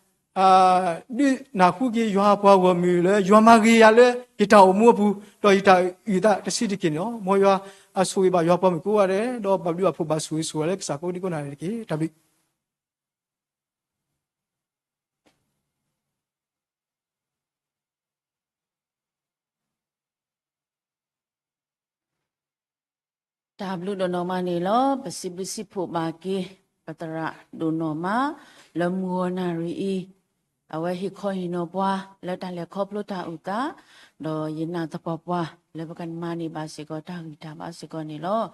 ဒုးနၢ်ဟူက့ၤယွၤပှၤဂီၢ်မုၢ်လၢ ယွၤမၤဂ့ၤယၤလၢ ယတၢ်အိၣ်မူအပူၤ, ဒီးယတၢ်အုၣ်သးတဆံးတက့ၢ်န့ၣ်လီၤ. မ်ယွၤအဆိၣ်ဂ့ၤဘၣ်ယွၤပှၤမုၣ်ကိးဂၤဒဲး, ဒီးဘၣ်ဘျုးဘၣ်ဖှိၣ်ဘၣ်ဆိၣ်ဂ့ၤဆိၣ်ဝါလၢကစၢ်ကိးဒံကိးနၤန့ၣ်တက့ၢ်. တၢ်ဘျုး တၢ်ဘျုးဒိၣ်နီၢ်မးန့ၣ်လီၤ. ပစံးဘျုးစံးဖှိၣ်ဘၣ်က့ၤ ပသရၣ်ဒိၣ်နီၢ်မး လၢမုၢ်ဂီၤနၣ်ရံၣ်အံၤ, အဝဲဟ့ၣ်ခီဟ့ၣ်နီၤပှၤ လၢတၢ်လဲၤခီဖျိတၢ်အုၣ်သး, ဒီးယနာ်သပှၢ်ပှၢ် လၢပကမၤန့ၢ်ဘၣ်စ့ၢ်ကီး တၢ်ဂံၢ်တၢ်ဘါစ့ၢ်ကီးန့ၣ်လီၤ.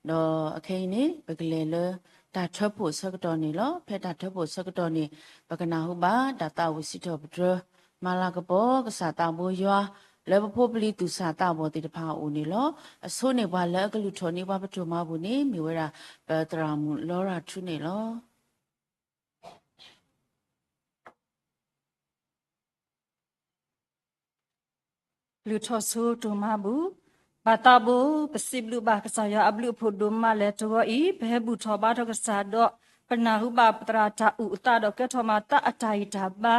ဒီးအခဲအံၤန့ၣ် ပကလဲၤလၢတၢ်ထၢဖှိၣ်ဆၢကတီၢ်န့ၣ်လီၤ. ဖဲတၢ်ထၢဖှိၣ်ဆၢကတီၢ်န့ၣ် ပကနၢ်ဟူဘၣ် တၢ်သးဝံၣ်စံးထီၣ်ပတြၢၤ မၤလၤကပီၤ ကစၢ်သးဘိယွၤ လၢပဖိပလံၤသူၣ်စၢ်သးဘီၣ်သ့ၣ်တဖၣ်အအိၣ်န့ၣ်လီၤ. အဆိန့ၢ်ပှၤလၢအကလုၢ်ထီၣ်န့ၢ်ပှၤပတိၢ်မၤဘူၣ်န့ၣ် မ့ၢ်ဝဲဒၣ် ပသရၣ်မုၣ်လီရၣ်ထူန့ၣ်လီၤ. ကလုၢ်ထီၣ်ဆိတိၢ်မၤဘူၣ်, ပၢ်သးဘိ, ပစံးဘျုးဘၣ်ကစၢ်ယွၤအဘျုးအဖှိၣ်ဒိၣ်မးလၢတဂီၤအံၤ, ပဟဲဘူၣ်ထီၣ်ဘါထီၣ်ကစၢ်ဒီး ပနၢ်ဟူဘၣ်ပသရၣ်တၢ်အုၣ်အသးဒီးကဲထီၣ်မၤသးအတၢ်ဂံၢ်တၢ်ဘါ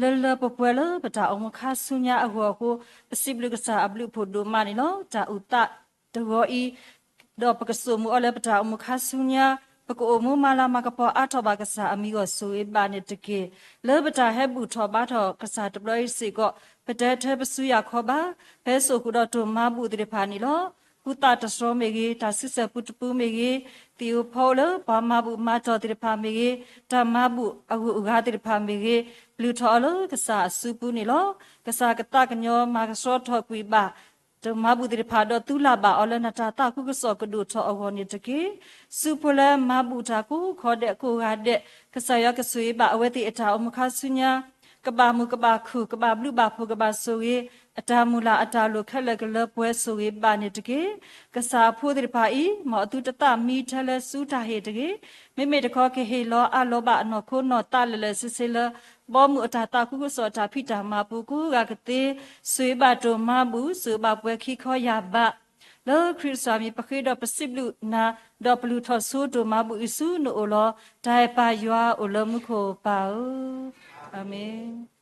လၢလၢပှဲၤပှဲၤလၢပတၢ်အိၣ်မူခါဆူညါအဂီၢ်အဃိ, ပစံးဘျုးကစၢ်အဘျုးအဖှိၣ်ဒိၣ်မးန့ၣ်လီၤ. တၢ်အုၣ်သးတဂီၤအံၤ ဒီးပကစိာ်မုာ်အီၤလၢပတၢ်အိၣ်မူခါဆူညါ, ပကအိၣ်မူမၤလၤမၤကပီၤအါထီၣ်ဘၣ်ကစၢ်အမံၤအဂီၢ်ဆိၣ်ဂ့ၤဘၣ်န့ၣ်တက့ၢ်. လၢပတၢ်ဟဲဘူၣ်ထီၣ်ဘါထီၣ်ကစၢ်တဘျီအံၤစ့ၢ်ကီး, ပတဲတၢ်ပစူယၢ်ခီဘၣ်, ဖဲစိာ်ဃုာ်ဒီးတိၢ်မၤဘူၣ်သ့ၣ်တဖၣ်န့ၣ်လီၤ. ဃုသးတတြီမ့ၢ်ဂ့ၤ, တၢ်ဆံဆဲၣ်ပူတပူမ့ၢ်ဂ့ၤ, သ့ၣ်ဧိၤဖီဧိၤလၢပှၤမၤဘူၣ်မၤတီၢ်သ့ၣ်တဖၣ်မ့ၢ်ဂ့ၤ, တၢ်မၤဘူၣ်အဂုၤအဂၤသ့ၣ်တဖၣ်မ့ၢ်ဂ့ၤ, ပျုၢ်ထီၣ်အီၤလၢကစၢ်အစုပူၤန့ၣ်လီၤ. ကစၢ်ကသးကညီၤမၤကဆှီထီၣ်ကွံာ်ဘၣ် တိၢ်မၤဘူၣ်သ့ၣ်တဖၣ် ဒီးသုလၢ်ဘၣ်အီၤလၢနတၢ်သးခုကစီၣ်ကဒိၣ်ထီၣ်အဂီၢ်န့ၣ်တက့ၢ်. ဆူဖိလၢမၤဘူၣ်တၢ်ကိးခီဒဲးကိးဂၤဒဲး, ကစၢ်ယွၤကဆိၣ်ဂ့ၤဘၣ်အဝဲသ့ၣ်အတၢ်အိၣ်မူခါဆူညါ, ကဘၣ်မုာ်ကဘၣ်ခုၣ် ကဘၣ်ဘျုးဘၣ်ဖှိၣ်ကဘၣ်ဆိၣ်ဂ့ၤ, အတၢ်မုၢ်လၢ်အတၢ်လိၣ်ခဲလၢာ်ကလၢပှဲၤဆိၣ်ဂ့ၤဘၣ်န့ၣ်တက့ၢ်. ကစၢ်အဖိသ့ၣ်တဖၣ်အံၤ, မ်အသုတသးမံထဲလၢဆူတၢ်ဟ့ၣ်တဂ့ၤ, မ့မ့ၢ်တခီကဟ့ၣ်လီၤအးလီၤဘၣ်အနီၢ်ခိနီၢ်သးလၢာ်လၢာ်ဆ့ဆ့လၢ ဘီမုၢ်အတၢ်သးခုကစီၣ်အတၢ်ဖံးတၢ်မၤပူၤကိးဂၤကသ့, ဆိၣ်ဂ့ၤဘၣ်တိၢ်မၤဘူၣ် ဆိၣ်ဂ့ၤဘၣ်ပှဲၤခံခီယၢ်ဘး, လၢခရံာ်ကစၢ်မံၤ ပဃ့ဒီးပစံးဘျုးနၤ, ဒီးပလုၢ်ထီၣ်ဆိတိၢ်မၤဘူၣ်အံၤဆူနအိၣ်လီၤ. တၢ်အဲၣ်ပၢ်ယွၤအိၣ်လၢမူခိၣ်ပၢ်ဧၢ, အၤမ့ၣ်.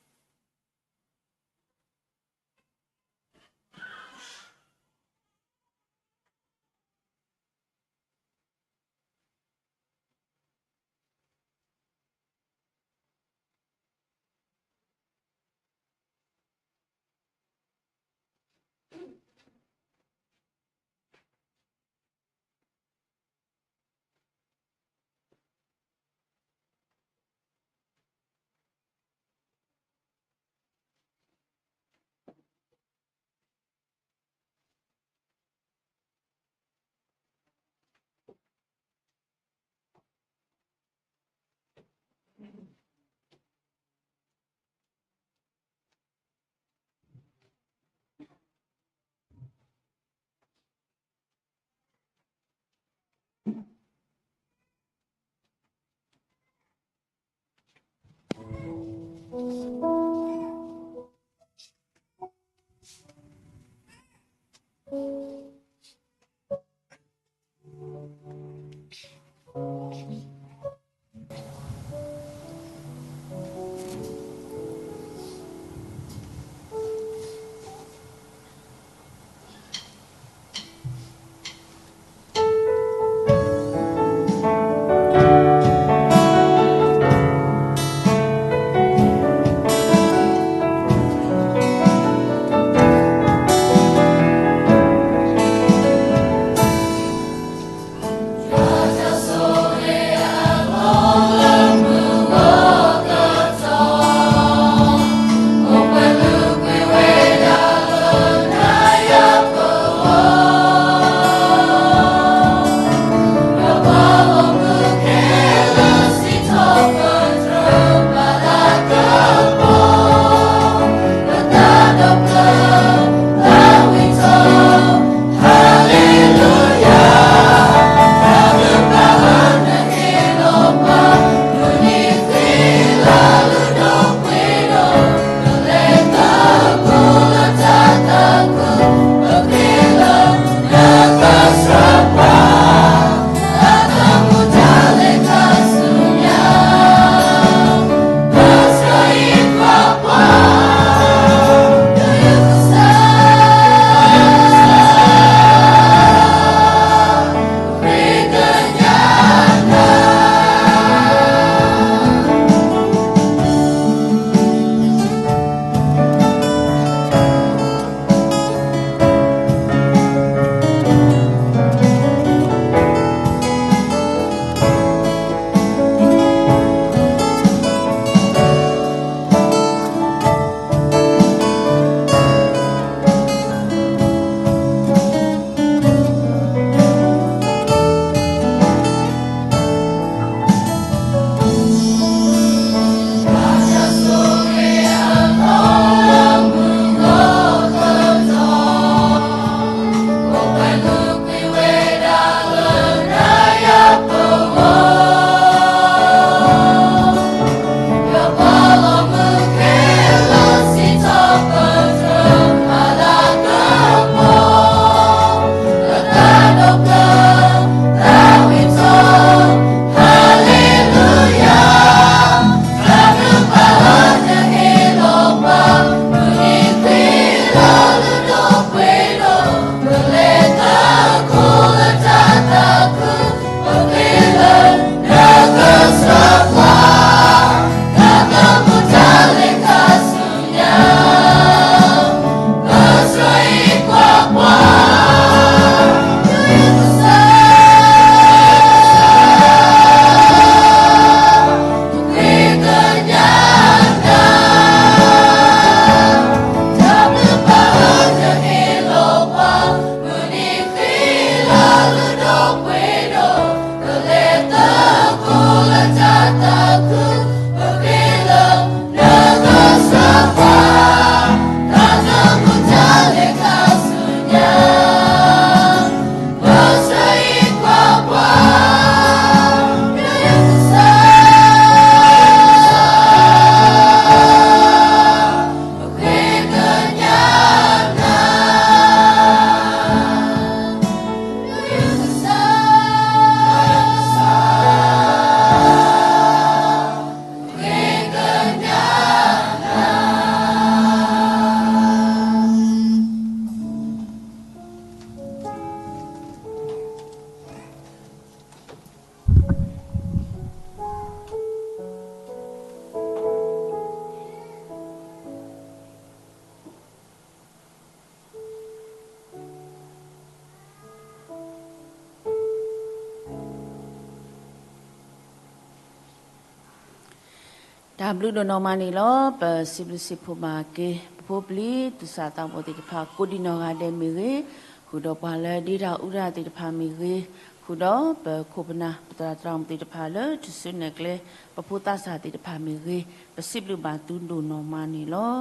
တၢ်ဘျုးဒိၣ်နီၢ်မးန့ၣ်လီၤ. ပစံးဘျုးစံးဖှိၣ်ဘၣ်က့ၤ ပဖိပလံၤသူၣ်စၢ်သးဘီၣ်သ့ၣ်တဖၣ် ကိးဒံးနီၢ်ဂၤဒဲးမ့ၢ်ဂ့ၤ, ဃုာ်ဒီးပှၤလၢဒ့တၢ်အူတၢ်သ့ၣ်တဖၣ်မ့ၢ်ဂ့ၤ, ဃုာ်ဒီးပခိၣ်ပနၢ် ပသရၣ်သရၣ်မုၣ်သ့ၣ်တဖၣ်လၢထူၣ်စုနဲၣ်ကျဲ ပဖိသးစၢ်သ့ၣ်တဖၣ်မ့ၢ်ဂ့ၤ, ပစံးဘျုးဘၣ်သုဒိၣ်နီၢ်မးန့ၣ်လီၤ.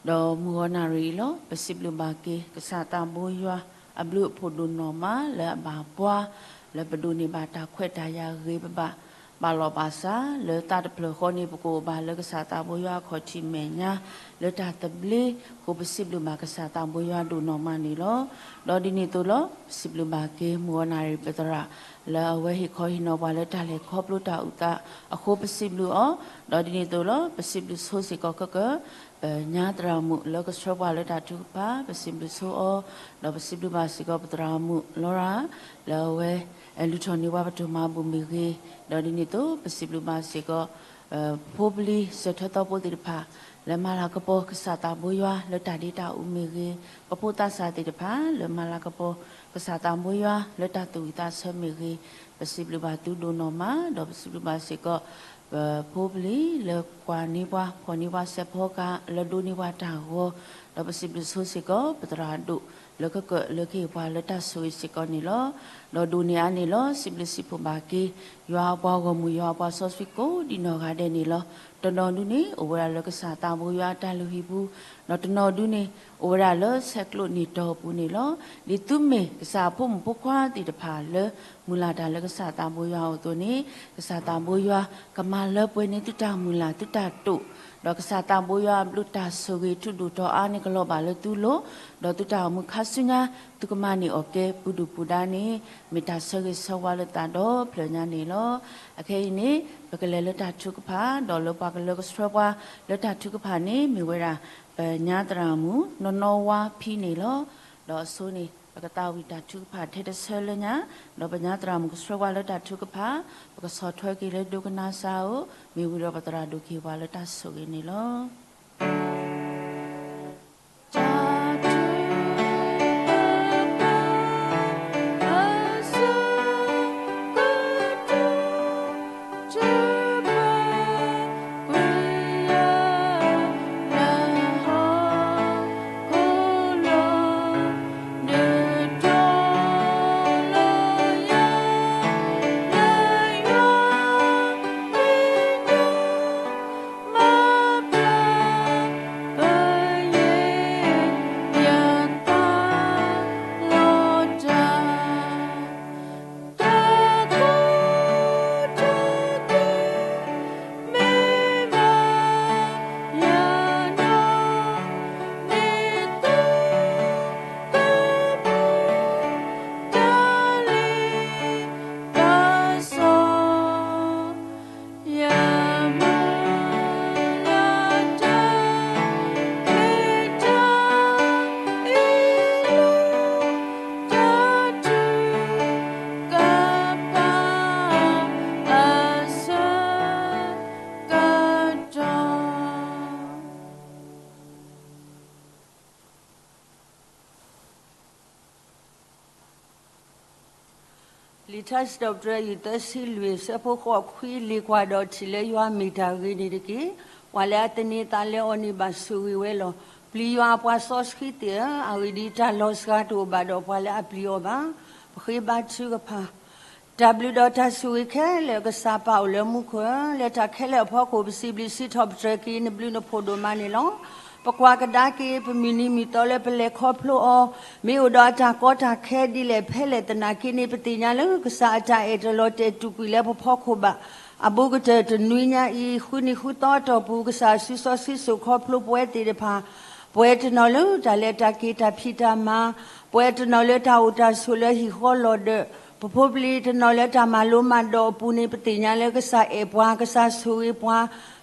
ဒီးမုၢ်ဂီၤနၣ်ရံၣ်အံၤလီၤ ပစံးဘျုးဘၣ်က့ၤ ကစၢ်သးဘိယွၤအဘျုးအဖှိၣ်ဒိၣ်နီၢ်မးလၢအဘၣ်ပှၤ လၢပဒိးန့ၢ်ဘၣ်တၢ်ခွဲးတၢ်ယာ်ဂ့ၤ ပဘၣ်ဘၣ်လီၤဘၣ်စး လၢသးတဖျၢၣ်ဃီန့ၣ် ပကအိၣ်ဘၣ်လၢကစၢ်သးဘိယွၤအခီၣ်ထံးမဲာ်ညါ လၢတၢ်သဘျ့အဃိ ပစံးဘျုးဘၣ်ကစၢ်သးဘိယွၤဒိၣ်နီၢ်မးန့ၣ်လီၤ. ဒီးဒ်န့ၣ်အသိးလီၤ ပစံးဘျုးဘၣ်က့ၤ မုၢ်ဂီၤနၣ်ရံၣ်ပသရၣ် လၢအဝဲဟ့ၣ်ခီဟ့ၣ်နီၤပှၤလၢတၢ်လဲၤခီဖျိတၢ်အုၣ်သးအဃိ ပစံးဘျုးအီၤ, ဒီးဒ်န့ၣ်အသိးလီၤ ပစံးဘျုးဆိစ့ၢ်ကီးခဲကၢၣ် ပညါသရၣ်မုၣ်လၢကဆှၢပှၤလၢတၢ်ထုကဖၣ် ပစံးဘျုးဆိအီၤ, ဒီးပစံးဘျုးဘၣ်စ့ၢ်ကီးပသရၣ်မုၣ်လီရၤ လၢအဝဲ လုၢ်ထီၣ်န့ၢ်ပှၤပတၢ်မၤဘူၣ်မ့ၢ်ဂ့ၤ, ဒီးဒ်န့ၣ်အသိး ပစံးဘျုးဘၣ်စ့ၢ်ကီး ဖိပလံၤစၢၢ်ထၢသီဖိသ့ၣ်တဖၣ် လၢမၤလၤကပီၤကစၢ်သးဘိယွၤလၢတၢ်ဒ့တၢ်အူမ့ၢ်ဂ့ၤ, ပဖိသးစၢ်သ့ၣ်တဖၣ် လၢမၤလၤကပီၤကစၢ်သးဘိယွၤလၢတၢ်သူၣ်ဝံၣ်သးဆၢမ့ၢ်ဂ့ၤ, ပစံးဘျုးဘၣ်သုဒိၣ်နီၢ်မး, ဒီးပစံးဘျုးဘၣ်စ့ၢ်ကီး ပဖိပလံၤလၢကွၢ်န့ၢ်ပှၤ ဖီၣ်န့ၢ်ပှၤစဲးဖီကဟၣ် လၢဒိးန့ၢ်ပှၤတၢ်ဂီၤ, ဒီးပစံးဘျုးဆိစ့ၢ်ကီး ပသရၣ်ဒိၣ်လၢကကၢၣ်လၢကဟ့ၣ်ပှၤလၢတၢ်ဆိၣ်ဂ့ၤစ့ၢ်ကီးန့ၣ်လီၤ. ဒီးဒိၣ်န့ၢ်အါန့ၣ်လီၤ စံးဘျုးစံးဖှိၣ်ဘၣ်က့ၤ ယွၤအပှၤဂီၢ်မုၢ် ယွၤအပှၤစီဆှံကိးဒံးနီၢ်ဂၤဒဲးန့ၣ်လီၤ. တနီၤဒုန့ၣ် အိၣ်ဝဲဒၣ်လၢကစၢ်သးဘိယွၤအတၢ်လုၢ်ဟံၣ်ပူၤ, ဒီးတနီၤဒုန့ၣ် အိၣ်ဝဲဒၣ်လၢဆဲးကျိးနံၣ်တီၢ်အပူၤန့ၣ်လီၤ. ဒ်သုမ့ၢ်ကစၢ်အဖိမုၣ်ဖိခွါသ့ၣ်တဖၣ်လၢ မုၢ်လၢ်တၢ်လၢကစၢ်သးဘိယွၤအအိၣ်အသိးန့ၣ် ကစၢ်သးဘိယွၤကမၤလၢပှဲၤန့ၢ်သုတၢ်မုၢ်လၢ်သုတၢ်တိာ်, ဒီးကစၢ်သးဘိယွၤအဘျုးတၢ်ဆိၣ်ဂ့ၤထူဒိၣ်ထီၣ်အါန့ၢ်ကလီၤဘၣ်လၢသုလိၤ, ဒီးသုတၢ်အိၣ်မူခါဆူညါ သုကမၤန့ၢ်အီၣ်ကဲပူၤဒုၣ်ပူၤဒါန့ၣ် မ့ၢ်တၢ်ဆၢဂ့ၤဆၢဝါလၢသးဒီဖျၢၣ်ညါန့ၣ်လီၤ. အခဲအံၤန့ၣ် ပကလဲၤလၢတၢ်ထုကဖၣ် ဒီးလၢပှၤကလၢကဆှၢပှၤလၢတၢ်ထုကဖၣ်န့ၣ် မ့ၢ်ဝဲဒၣ် ပညါသရၣ်မုၣ် နီၢ်နီၢ်ဝါဖံန့ၣ်လီၤ. ဒီးအဆိန့ၣ် ပကသးဝံၣ်တၢ်ထုကဖၣ်ထဲတဆၢလၢညါ, ဒီးပညါသရၣ်မုၣ်ကဆှၢပှၤလၢတၢ်ထုကဖၣ် ပကဆီၣ်ထွဲက့ၤလၢဒိကနၣ်စၢ်ဧိၤ, မ့ၢ်ဝံၤဒီးပသရၣ်ဒိၣ်ကဟ့ၣ်ပှၤလၢတၢ်ဆိၣ်ဂ့ၤန့ၣ်လီၤ.လံာ်ထါစံးထီၣ်ပတြၢၤ ယူၢ်သၢဆံလွံၢ် အဆၢဖိဃိးခွံ လ့ၣ်ကွၢ်ဒီးထံၣ်လၢယွၤမ့ၢ်တၢ်ဂ့ၤန့ၣ်တက့ၢ်. ပှၤလၢအသန့ၤသးလၢအီၤန့ၣ်ဘၣ်ဆိၣ်ဂ့ၤဝဲလီၤ. ပျံၤယွၤအပှၤစီဆှံသ့ၣ်ဧၢ, အဂ့ၢ်ဒ်အံၤ, တၢ်လီၤစှၤတအိၣ်ဘၣ်ဒီးပှၤလၢအပျံၤအီၤဘၣ်. ပဃ့ဘါထုကဖၣ် တၢ်ဘျုးဒီးတၢ်ဆိၣ်ဂ့ၤခဲလၢာ် ကစၢ်ပၢ်အိၣ်လၢမူခိၣ်ဧၢ, လၢတၢ်ခဲလၢာ်အဖီခိၣ် ပစံးဘျုးစံးထီၣ်ပတြၢၤက့ၤ နဘျုးနဖှိၣ်ဒိၣ်မးန့ၣ်လီၤ. ပကွၢ်ကဒါက့ၤ ပမုၢ်နံၤမုၢ်သီလၢပလဲၤခီဖျိအီၤ မ့ၢ်အိၣ်ဒီးအတၢ်ကီတၢ်ခဲဒ်လဲၣ်ဖဲလဲၣ်သနာ်က့န့ၣ် ပသ့ၣ်ညါလၢကစၢ်အတၢ်အဲၣ်တလီၤတဲာ်တူၢ်ကွံာ်လၢပဖီခိၣ်ဘၣ်. အဘူးကတၢၢ်တနွံညါအံၤ ဃုနံၤဃုသီအတီၢ်ပူၤ ကစၢ်စုစီဆှံစိာ်ခီဖျိပဝဲသ့ၣ်တဖၣ် ပဝဲတနီၤလၢတၢ်လဲၤတၢ်က့ၤတၢ်ဖံးတၢ်မၤ, ပဝဲတနီၤလၢတၢ်အိၣ်တၢ်ဆိးလၢဟံၣ်ဃီလီၤဒၢး, ပဖိပလံၤတနီၤလၢတၢ်မၤလိမၤဒိးအပူၤန့ၣ် ပသ့ၣ်ညါလၢကစၢ်အဲၣ်ပှၤ ကစၢ်ဆိၣ်ဂ့ၤပှၤ,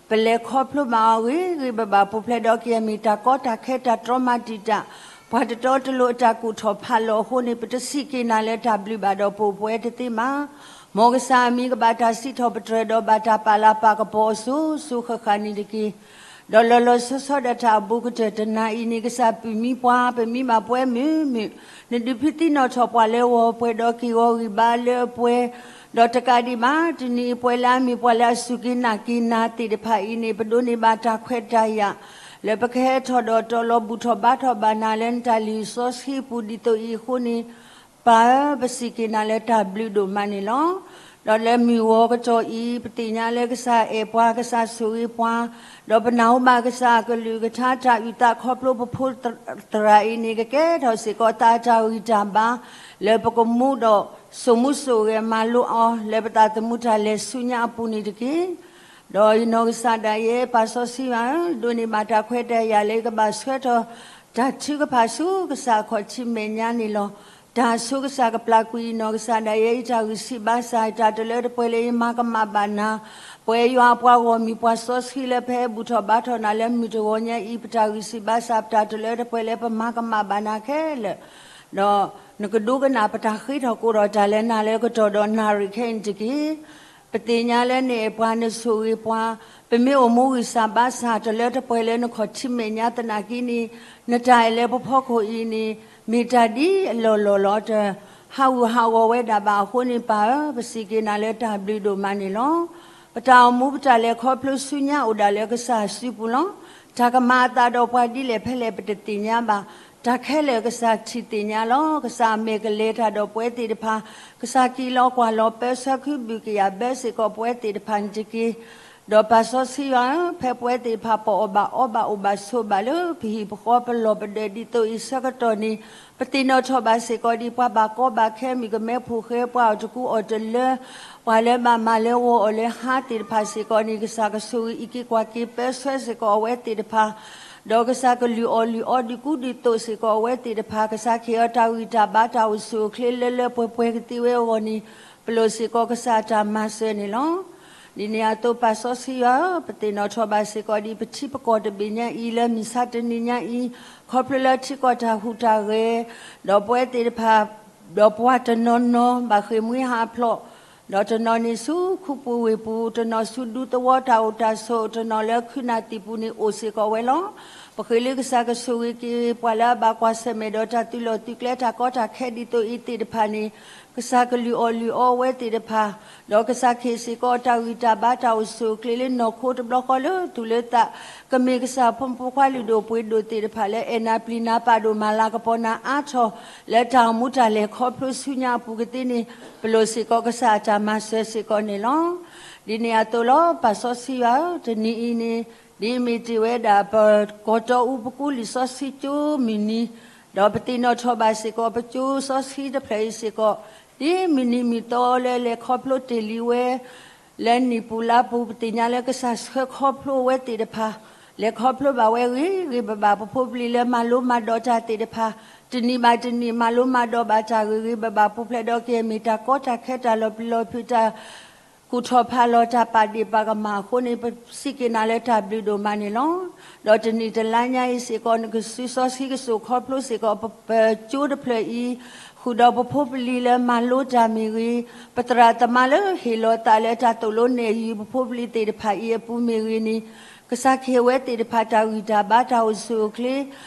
ပလဲၤခီဖျိဘၣ်အီၤဂ့ၤဂ့ၤဘၣ်ဘၣ် ပူၤဖျဲးဒီးကယဲၢ်မ့ၢ်တၢ်ကီတၢ်ခဲတၢ်တြီမၤတံာ်တာ်, ပှၤတတီတလိၤအတၢ်ကူၣ်ထီၣ်ဖးလီၤအဃိန့ၣ် ပတစံးက့ၤနၤလၢတၢ်ဘျုးဘၣ်ဒီး ပအိၣ်ပဝဲတသ့ဘၣ်. မ်ကစၢ်အမံၤကဘၣ်တၢ်စံးထီၣ်ပတြၢၤဒီး ဘၣ်တၢ်ပာ်လၤပာ်ကပီၤအစိၤစိၤဃၣ်ဃၣ်န့ၣ်တက့ၢ်. ဒီးလီၤလီၤဆီဆီဒၣ်တၢ်အဘူးကတၢၢ်တနၤအံၤန့ၣ် ကစၢ်ပုၢ်မံပှၤ ပမံဘၣ်ပှဲၤမုာ်မုာ်, နဒုးဖံးသံနီၣ်ထီၣ်ပှၤလၢဂီၤပှဲၤဒီးက့ၢ်ဂီၤဂံၢ်ဘါလၢအပှဲၤ ဒီးတကးဒံးဘၣ် တနံၤအံၤ ပဝဲလၢအမ့ၢ်ပှၤလၢအစူၢ်က့ၤနာ်က့ၤနၤသ့ၣ်တဖၣ်အံၤန့ၣ် ပဒိးန့ၢ်ဘၣ်တၢ်ခွဲးတၢ်ယာ် လၢပကဟဲထီၣ်ဒီးတီၤလီၤဘူၣ်ထီၣ်ဘါထီၣ်ဘၣ်နၤလၢနတၢ်လံာ်စီဆှံအပူၤဒ်သိးအံၤအဃိန့ၣ် ပၢ်ဧၢ ပစံးက့ၤနၤလၢတၢ်ဘျုးဒိၣ်မးန့ၣ်လီၤ. ဒီးလၢမုၢ်ဂီၤကတီၢ်အံၤ ပသ့ၣ်ညါလၢကစၢ်အဲၣ်ပှၤ ကစၢ်ဆိၣ်ဂ့ၤပှၤ, ဒီးပနၢ်ဟူဘၣ်ကစၢ်အကလုၢ်ကထါတၢ်အုၣ်သးခီဖျိပဖိသရၣ်အံၤန့ၣ် ကကဲထီၣ်စ့ၢ်ကီးသးအတၢ်ဂံၢ်တၢ်ဘါ လၢပကမူဒီးစိာ်မူစိာ်ဂဲၤမၤလိအီၤ လၢပသးသမူတၢ်လဲၤဆူညါအပူၤန့ၣ်တက့ၢ်. ဒီးယနီၢ်ကစၢ်ဒၣ်ယဲ ပၢ်စီဆှံယွၤဧၢ, ဒိးန့ၢ်ဘၣ်တၢ်ခွဲးတၢ်ယာ်လၢယကဘၣ်ဆှၢထီၣ် တၢ်ထုကဖၣ်ဆူကစၢ်အခီၣ်ထံးမဲာ်ညါန့ၣ်လီၤ. တၢ်ဆိကစၢ်ကပျၢ်ကွံာ်ယနီၢ်ကစၢ်ဒၣ်ယဲ ယတၢ်ဂံၢ်ဆံးဘါစၢ် ယတၢ်တလၢတပှဲၤလၢယမၤကမၣ်ဘၣ်နၤ, ပှၤယွၤအပှၤဂီၢ်မုၢ်ပှၤစီဆှံလၢပဟဲဘူၣ်ထီၣ်ဘါထီၣ်နၤလၢမုၢ်တဂီၤညါအံၤ ပတၢ်ဂံၢ်ဆံးဘါစၢ် ပတၢ်တလၢတပှဲၤလၢပမၤကမၣ်ဘၣ်နၤခဲလၢာ် ဒီးနကဒိကနၣ်ပတၢ်ဃ့ထီၣ်ကိးထီၣ်တၢ်လၢနၤလၢကတီၢ်ဒီးနၣ်ရံၣ်ခဲအံၤန့ၣ်တက့ၢ်. ပသ့ၣ်ညါလၢနအဲၣ်ပှၤ နဆိၣ်ဂ့ၤပှၤ, ပမ့ၢ်အိၣ်မူဂံၢ်စၢ်ဘါစၢ် တလၢတပှဲၤလၢနခီၣ်ထံးမဲာ်ညါသနာ်က့န့ၣ် နတၢ်အဲၣ်လၢပဖီခိၣ်အံၤန့ၣ် မ့ၢ်တၢ်ဒ်အလီၢ်လီၢ်လီၤ တဟးဂူာ်ဟးဂီၤဝဲဒၣ်ဘၣ်အဃိန့ၣ် ပၢ်ဧၢ ပစံးက့ၤနၤလၢတၢ်ဘျုးဒိၣ်မးန့ၣ်လီၤ. ပတၢ်အိၣ်မူပတၢ်လဲၤခီဖျိဆူညါအိၣ်ဒၣ်လၢကစၢ်စုပူၤလီၤ. တၢ်ကမၤအသးဒီးပှၤဒ်လဲၣ်ဖဲလဲၣ်ပတသ့ၣ်ညါဘၣ်. တၢ်ခဲလၢာ်ကစၢ်ထံၣ်သ့ၣ်ညါလီၤ. ကစၢ်အမဲာ်ကလဲၤတၢ်ဒီးပဝဲသ့ၣ်တဖၣ်, ကစၢ်က့ၤလီၤကွၢ်လီၤပၢဆှၢခုဘုၣ်ကယာ်ဘၢစ့ၢ်ကီးပဝဲသ့ၣ်တဖၣ်န့ၣ်တက့ၢ်. ဒီးပၢ်စီဆှံယွၤဧၢ, ဖဲပဝဲသ့ၣ်တဖၣ်ပအီၣ်ဘၣ်အီဘၣ်အိၣ်ဘၣ်ဆိးဘၣ်လၢပဟံၣ်ပဃီ ပလီၢ်ပဒၢးဒ်သိးအံၤဆၢကတီၢ်န့ၣ်, ပသ့ၣ်နီၣ်ထီၣ်ဘၣ်စ့ၢ်ကီးဒ်ပှၤဘၣ်ကီဘၣ်ခဲ မုၣ်ကမဲဖိဃဲ ပှၤအီၣ်တကူအီၣ်တလၢ, ပှၤလၢဘၣ်မၤလၢဂီၤအီၣ်လၢဟါသ့ၣ်တဖၣ်စ့ၢ်ကီးန့ၣ် ကစၢ်ကဆိၣ်ဂ့ၤအံးက့ၤကွၢ်က့ၤပၢဆှၢစ့ၢ်ကီးအဝဲသ့ၣ်တဖၣ် ဒီးကစၢ်ကလုၢ်အီၣ်လုၢ်အီဒုးကူဒုးသိးစ့ၢ်ကီးအဝဲသ့ၣ်တဖၣ်, ကစၢ်ကဟ့ၣ်အီၤတၢ်ဂံၢ်တၢ်ဘါတၢ်အိၣ်ဆူၣ်အိၣ်ချ့လၢလၢပှဲၤပှဲၤကသ့ဝဲအဂီၢ်န့ၣ်, ပလီၢ်စ့ၢ်ကီးကစၢ်အတၢ်မၤစၢၤန့ၣ်လီၤ. ဒ်န့ၣ်အသိးပၢ်စီဆှံယွၤဧၢ, ပသ့ၣ်နီၣ်ထီၣ်ဘၣ်စ့ၢ်ကီးဒ်ပထံပကီၢ်တဘ့ၣ်ညါအံၤ လၢမုၢ်ဆါတနံၤညါအံၤ, ခီဖျိလၢထံကီၢ်တၢ်ဟူးတၢ်ဂဲၤ, ဒီးပဝဲသ့ၣ်တဖၣ် ဒီးပှၤတနီၤနီၤဘၣ်ဃ့ၢ်မှံဟးဖျိး, ဒီးတနီၤန့ၣ်ဆူခူပူၤဝ့ၢ်ပူၤ, တနီၤဆူဒူသဝီတၢ်အိၣ်တၢ်ဆိး, တနီၤလၢခုနၢ်သံၣ်ပူၤန့ၣ်အိၣ်စ့ၢ်ကီးဝဲလီၤ. ပဃ့လၢကစၢ်ကဆိၣ်ဂ့ၤက့ၤ ပှၤလၢအဘၣ်ကွၢ်ဆၢၣ်မဲာ်ဒီးတၢ်သုးလီၢ်သုးကျဲတၢ်ကီတၢ်ခဲဒ်သိးအံၤသ့ၣ်တဖၣ်န့ၣ်, ကစၢ်ကလုၢ်အီၣ်လုၢ်အီဝဲသ့ၣ်တဖၣ်, ဒီးကစၢ်ကဟ့ၣ်စ့ၢ်ကီးတၢ်ဂံၢ်တၢ်ဘါတၢ်အိၣ်ဆူၣ်အိၣ်ချ့လၢနီၢ်ခိတဘျီဃီလၢသူၣ်လၢသး, ကမ့ၢ်ကစၢ်ဖိမုၣ်ဖိခွါလုၢ်ဒိၣ်ပှ့ၤဒိၣ်သ့ၣ်တဖၣ်လၢအဲၣ်နၤပျံၤနၤပာ်ဒိၣ်မၤလၤကပီၤနၤအါထီၣ်, လၢတၢ်အိၣ်မူတၢ်လဲၤခီဖျိဆူညါအပူၤကသ့န့ၣ်, ပလီၢ်စ့ၢ်ကီးကစၢ်အတၢ်မၤစၢၤစ့ၢ်ကီးန့ၣ်လီၤ. ဒ်န့ၣ်အသိးလီၤ ပၢ်စီဆှံယွၤဧၢ, တနံၤအံၤန့ၣ် ဒ်မ့ၢ်တ့ၢ်ဝဲဒၣ်ပကီၢ်တီအူပကူလံာ်စီဆှံကၠိမုၢ်နံၤ, ဒီးပသ့ၣ်နီၣ်ထီၣ်ဘၣ်စ့ၢ်ကီး ပကၠိစီဆှံတဖျၢၣ်အံၤစ့ၢ်ကီး, ဒ်မုၢ်နံၤမုၢ်သီလၢလဲၤခီဖျိတ့ၢ်လံဝဲ လၢနံၣ်ပူၤလါပူၤ ပသ့ၣ်ညါလၢကစၢ်ဆှၢခီဖျိအဝဲသ့ၣ်တဖၣ်, လဲၤခီဖျိဘၣ်ဝဲဂ့ၤဂ့ၤဘၣ်ဘၣ် ပဖိပလံၤလၢမၤလိမၤဒိးတၢ်သ့ၣ်တဖၣ်, တနံၣ်ဘၣ်တနံၣ် မၤလိမၤဒိးဘၣ်တၢ်ဂ့ၤဂ့ၤဘၣ်ဘၣ် ပူၤဖျဲးဒီးကယဲၢ်မ့ၢ်တၢ်ကီတၢ်ခဲတၢ်လီၤပျံၤလီၤဖုးတၢ် ကူၣ်ထီၣ်ဖးလီၤတၢ်ပာ်ဒ့ၣ်ပာ်ကမၣ်အဃိန့ၣ် ပစံးက့ၤနၤလၢတၢ်ဘျုးဒိၣ်မးန့ၣ်လီၤ. ဒီးတနံၣ်တလါညါအံၤစ့ၢ်ကီး နကစုစီဆှံကစိာ်ခီဖျိစ့ၢ်ကီး ပကၠိတဖျၢၣ်အံၤ, ဃုာ်ဒီးပဖိပလံၤလၢမၤလိတၢ်မ့ၢ်ဂ့ၤ, ပသရၣ်သမါလၢဟ့ၣ်လီၤသးလၢတၢ်သိၣ်လိနဲၣ်ယုၤ ပဖိပလံၤသ့ၣ်တဖၣ်အံၤအပူၤမ့ၢ်ဂ့ၤန့ၣ်, ကစၢ်ကဟ့ၣ်ဝဲသ့ၣ်တဖၣ်တၢ်ဂံၢ်တၢ်ဘါတၢ်အိၣ်ဆူၣ်အိၣ်ချ့,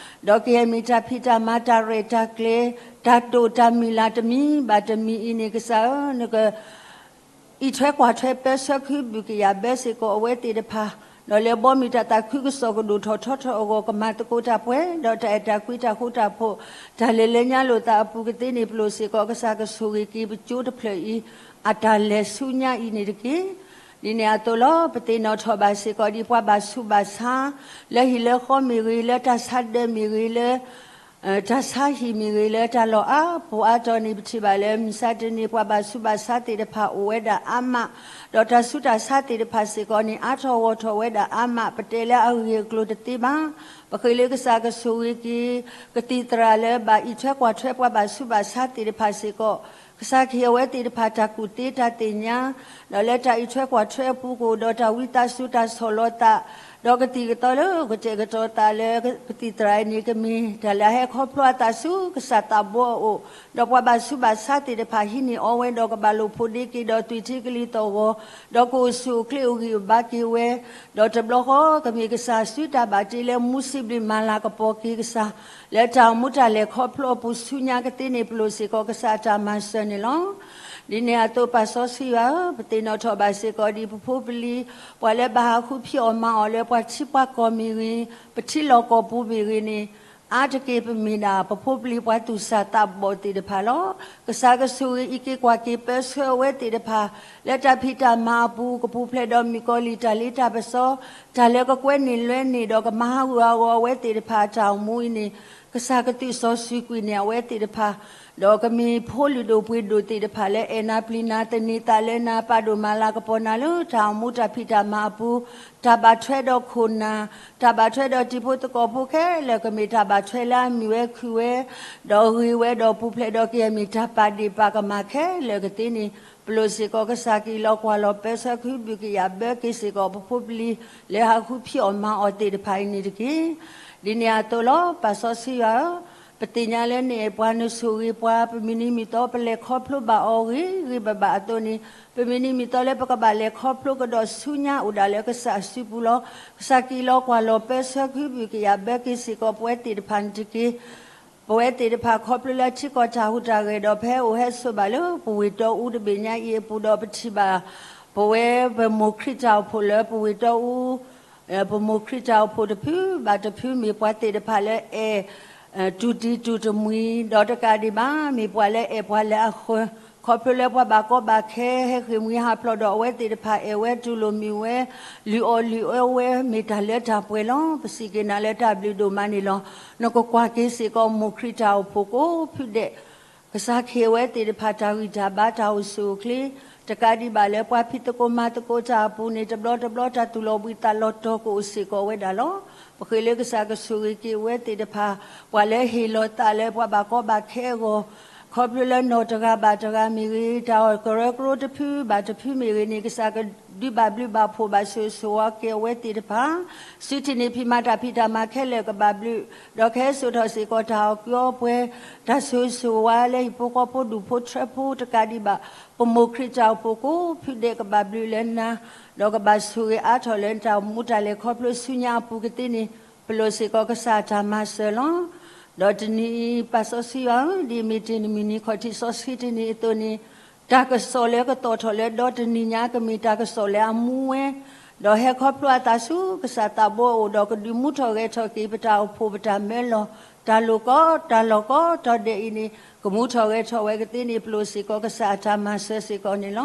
ဒီးကယဲၢ်မ့ၢ်တၢ်ဖံးတၢ်မၤတၢ်ရဲၣ်တၢ်ကျဲၤ, တၢ်တိာ်တၢ်မုၢ်လၢ်တမံၤဘၣ်တမံၤအံၤန့ၣ် ကစၢ်ဧၢ, နက အံးထွဲကွၢ်ထွဲပၢဆှၢခုဘုၣ်ကယာ်ဘၢစ့ၢ်ကီးအဝဲသ့ၣ်တဖၣ်, ဒီးလၢဘီမုၢ်တၢ်သးခုကစီၣ်ကဒိၣ်ထီၣ်ထီထီၣ်အဂီၢ် ကမၤသကိးတၢ်ပှဲၤဒီးတၢ်အဲၣ်တၢ်ကွံတၢ်ဃူတၢ်ဖိး, တၢ်လဲၤလၢညါလိာ်သးအပူၤကသ့န့ၣ် ပလီၢ်စ့ၢ်ကီးကစၢ်ကဆိၣ်ဂ့ၤက့ၤပကၠိတဖျၢၣ်အံၤ အတၢ်လဲၤဆူညါအံၤန့ၣ်တက့ၢ်. ဒ်န့ၣ်အသိးလီၤ ပသ့ၣ်နီၣ်ထီၣ်ဘၣ်စ့ၢ်ကီးဒ်ပှၤဘၣ်ဆူးဘၣ်ဆါ လၢဟံၣ်လၢဃီမ့ၢ်ဂ့ၤ, လၢတၢ်ဆါဒၢးမ့ၢ်ဂ့ၤ, လၢ တၢ်ဆါဟံၣ်မ့ၢ်ဂ့ၤ လၢတၢ်လီၢ်အါပူၤအါတီၤန့ၣ် ပထံၣ်ဘၣ်လၢမုၢ်ဆါတနံၤ ပှၤဘၣ်ဆူးဘၣ်ဆါသ့ၣ်တဖၣ်အိၣ်ဝဲဒၣ်အါမး, ဒီးတၢ်ဆူးတၢ်ဆါသ့ၣ်တဖၣ်စ့ၢ်ကီးန့ၣ် အါထီၣ်ဂီၢ်ထီၣ်ဝဲဒၣ်အါမး, ပတဲလၢအဂ့ၢ်အကျိၤတသ့ဘၣ်. ပဃ့လၢကစၢ်ကဆိၣ်ဂ့ၤက့ၤ ကသံၣ်သရၣ်လၢဘၣ်အံးထွဲကွၢ်ထွဲပှၤဘၣ်ဆူးဘၣ်ဆါသ့ၣ်တဖၣ်စ့ၢ်ကီး, ကစၢ်ကဟ့ၣ်အဝဲသ့ၣ်တဖၣ်တၢ်ကူၣ်သ့တၢ်သ့ၣ်ညါ, ဒီးလၢတၢ်အံးထွဲကွၢ်ထွဲအပူၤကအိၣ်ဒီးတၢ်ဝံသးစူၤတၢ်ဆီၣ်လီၤသး, ဒီးကသံၣ်ကသီလၢကတဲာ်ကတီၤသးလၢကသံၣ်သရၣ်အံၤန့ၣ် ကမ့ၢ်တၢ်လၢအဟဲခီဖျိအသးဆူကစၢ်သးဘိအအိၣ်, ဒီးပှၤဘၣ်ဆူးဘၣ်ဆါသ့ၣ်တဖၣ်ဟံးန့ၢ်အီၤဝဲဒီးကဘၣ်လိာ်ဖိးဒ့က့ၤဒီးသွံၣ်ထံကလံၤသီၣ်ဂီၤ, ဒီးကအိၣ်ဆူၣ်အိၣ်ချ့အိၣ်ဂံၢ်အိၣ်ဘါက့ၤဝဲ, ဒီးတဘျီဃီကမ့ၢ်ကစၢ်စုတၢ်ဘၣ်တ့လၢမူစံးဘျုးမၤလၤကပီၤက့ၤကစၢ်, လၢတၢ်အိၣ်မူတၢ်လဲၤခီဖျိအပူၤဆူညါကသ့န့ၣ် ပလီၢ်စ့ၢ်ကီးကစၢ်အတၢ်မၤစၢၤန့ၣ်လီၤ. ဒ်န့ၣ်အသိး ပၢ်စီဆှံယွၤဧၢ, ပသ့ၣ်နီၣ်ထီၣ်ဘၣ်စ့ၢ်ကီးဒ်ပဖိပလံၤ ပှၤလၢဘၣ်ဟးဃုဖံးအီၣ်မၤအီၣ်လၢပှၤထံပှၤကီၢ်မ့ၢ်ဂ့ၤ, ပထံလီၢ်ကီၢ်ပူၤမ့ၢ်ဂ့ၤန့ၣ်, အါတက့ၢ်ပမ့ၢ်ဒၣ် ပဖိပလံၤပှၤသူၣ်စၢ်သးဘီၣ်သ့ၣ်တဖၣ်လီၤ. ကစၢ်ကဆိၣ်ဂ့ၤအံးက့ၤကွၢ်က့ၤပၢဆှၢအဝဲသ့ၣ်တဖၣ် လၢတၢ်ဖံးတၢ်မၤအပူၤ ကပူၤဖျဲးဒီးမုၣ်ကီၤလံၢ်တၢ်လ့တၢ်ပစီ, တၢ်လၢကကွဲန့ၢ်လွဲန့ၢ်ဒီးကမၤဟးဂူာ်ဟးဂီၤအဝဲသ့ၣ်တဖၣ်အတၢ်အိၣ်မူအံၤန့ၣ်, ကစၢ်ကသုးစီဆှံကွံာ်န့ၢ်အဝဲသ့ၣ်တဖၣ်, ဒီးကမ့ၢ်ဖိလုၢ်ဒိၣ်ပှ့ၤဒိၣ်သ့ၣ်တဖၣ်လၢအဲၣ်နၤပျံၤနၤသန့ၤသးလၢနၤ ပာ်ဒိၣ်မၤလၤကပီၤနၤလၢတၢ်အိၣ်မူတၢ်ဖံးတၢ်မၤအပူၤ, တၢ်ဘၣ်ထွဲဒီးခိၣ်နၢ်, တၢ်ဘၣ်ထွဲဒီးတံၤဖိသကိးဖိခဲလၢာ် ကမ့ၢ်တၢ်ဘၣ်ထွဲလၢအမုာ်ဝဲခုၣ်ဝဲ, ဒီးဂ့ၤဝဲဒီးပူၤဖျဲးဒီးကယဲၢ်မ့ၢ်တၢ်ပာ်ဒ့ၣ်ပာ်ကမၣ်ခဲလၢာ်ကသ့န့ၣ်, ပလိၣ်စ့ၢ်ကီးကစၢ်က့ၤလီၤကွၢ်လီၤပၢဆှၢခုဘုၣ်ကယာ်ဘၢက့ၤစ့ၢ်ကီး ပဖိပလံၤလၢဟးဃုဖံးအီၣ်မၤအီၣ်သ့ၣ်တဖၣ်အံၤန့ၣ်တက့ၢ်. ဒ်န့ၣ်အသိးလီၤ. ပၢ်စီဆှံယွၤဧၢ, ပသ့ၣ်ညါလၢနအဲၣ်ပှၤနဆိၣ်ဂ့ၤပှၤ ပမုၢ်နံၤမုၢ်သီပလဲၤခီဖျိဘၣ်အီၤဂ့ၤဂ့ၤဘၣ်ဘၣ်အသိးန့ၣ်, ပမုၢ်နံၤမုၢ်သီလၢပကဘၣ်လဲၤခီဖျိကဒီးဆူညါအိၣ်ဒၣ်လၢကစၢ်အစုပူၤလီၤ. ကစၢ်က့ၤလီၤကွၢ်လီၤပၢဆှၢခုဘုၣ်ကယာ်ဘၢက့ၤစ့ၢ်ကီးပဝဲသ့ၣ်တဖၣ်န့ၣ်တက့ၢ်. ပဝဲသ့ၣ်တဖၣ်ခီဖျိလၢထံကီၢ်တၢ်ဟူးတၢ်ဂဲၤဒီး ပဟဲအိၣ်ဟဲဆိးဘၣ်လၢပဝ့ၢ်တီအူတဘ့ၣ်ညါအံၤအပူၤဒီး ပထံၣ်ဘၣ် ပဝဲပမိၢ်ခရံာ်တၢ်အိၣ်ဖှိၣ်လၢပဝ့ၢ်တီအူ ပမိၢ်ခရံာ်တၢ်အိၣ်ဖှိၣ်တဖုဘၣ်တဖု မ့ၢ်ပှၤသ့ၣ်တဖၣ်လၢအဲၣ် တူၢ်တံၢ်တူၢ်တမှံၤ ဒီးတကးဒံးဘၣ် မ့ၢ်ပှၤလၢအဲၣ်ပှၤလၢအဃၢၤ, ခီဖျိလၢပှၤဘၣ်ကီဘၣ်ခဲ ဟဲဃ့ၢ်မှံဟးဖျိးဒီးအဝဲသ့ၣ်တဖၣ် အဲၣ်ဝဲတူၢ်လိာ်မုာ်ဝဲ လုၢ်အီၣ်လုၢ်အီဝဲ မ့ၢ်တၢ်လၢတၢ်ပှဲၤလီၤ. ပစံးက့ၤနၤလၢတၢ်ဘျုးဒိၣ်မးန့ၣ်လီၤ. နကကွၢ်က့ၤစ့ၢ်ကီးမိၢ်ခရံာ်တၢ်အိၣ်ဖှိၣ်ကိးဖုဒဲး ကစၢ်ခ့ၣ်အဝဲသ့ၣ်တဖၣ်တၢ်ဂံၢ်တၢ်ဘါတၢ်အိၣ်ဆူၣ်အိၣ်ချ့, တကးဒံးဘၣ်လၢပှၤဖံးသကိးမၤသကိးတၢ်အပူၤန့ၣ် တဘျီတဘျီတၢ်သူၣ်လီၤဘှံးသးလီၤတီၤကအိၣ်စ့ၢ်ကီးဝဲဒၣ်လီၤ. ပဃ့လၢကစၢ်ကဆိၣ်ဂ့ၤက့ၤအဝဲသ့ၣ်တဖၣ် ပှၤလၢဟ့ၣ်လီၤသးလၢပှၤဘၣ်ကီဘၣ်ခဲအဂီၢ်, ခီဖျိလၢနီၢ်တဂၤဘၣ်တဂၤမ့ၢ်ဂ့ၤ, တၢ်အီၣ်ကရၢကရိတဖုဘၣ်တဖုမ့ၢ်ဂ့ၤန့ၣ် ကစၢ်ကဒုးဘၣ်ဘျုးဘၣ်ဖှိၣ်ဘၣ်ဆိၣ်ဂ့ၤဆိၣ်ဝါက့ၤအဝဲသ့ၣ်တဖၣ် စုထံၣ်န့ၢ်ဖံးမၤတၢ်ဖံးတၢ်မၤခဲလၢာ်ကဘၣ်ဘျုး, ဒီးကဟဲစိာ်ထီၣ်စ့ၢ်ကီးတၢ်အီၣ်ကုအီပှဲၤ, တၢ်ဆိၣ်ဂ့ၤဆိၣ်ဝါလၢဟံၣ်ဖိဃီဖိဒူၣ်ဖိထၢဖိတကးဒံးဘၣ်, ပမိၢ်ခရံာ်တၢ်အိၣ်ဖှိၣ်ကိးဖုဒဲးကဘၣ်ဘျုးလၢနၤ, ဒီးကဘၣ်ဆိၣ်ဂ့ၤအါထီၣ်လၢနတၢ်အိၣ်မူတၢ်လဲၤခီဖျိဆူညါအပူၤကသ့န့ၣ်, ပလိၣ်စ့ၢ်ကီးကစၢ်အတၢ်မၤစၢၤလီၤ. ဒီးတနံၤအံၤ ပၢ်စီဆှံယွၤဧၢ, ဒ်အမ့ၢ်တ့ၢ်နမုၢ်နံၤခီၣ်ထံးစီဆှံတနံၤအသိးန့ၣ်, တၢ်ကစီၣ်လၢကသီၣ်ထီၣ်လၢဒီတနံၤညါ ကမ့ၢ်တၢ်ကစီၣ်လၢအမူဝဲ, ဒီးဟဲခီဖျိအသးဆူကစၢ်သးဘိအအိၣ်ဒီး ကဒုးမူထီၣ်ဂဲၤထီၣ်က့ၤ ပတၢ်အိၣ်ဖှိၣ်ပတၢ်မၢလီၤ, တၢ်လိၣ်ကီ တၢ်လီၢ်ကီတီၤဒဲးအံၤန့ၣ် ကမူထီၣ်ဂဲၤထီၣ်ဝဲကသ့န့ၣ် ပလိၣ်စ့ၢ်ကီးကစၢ်အတၢ်မၤစၢၤစ့ၢ်ကီးန့ၣ်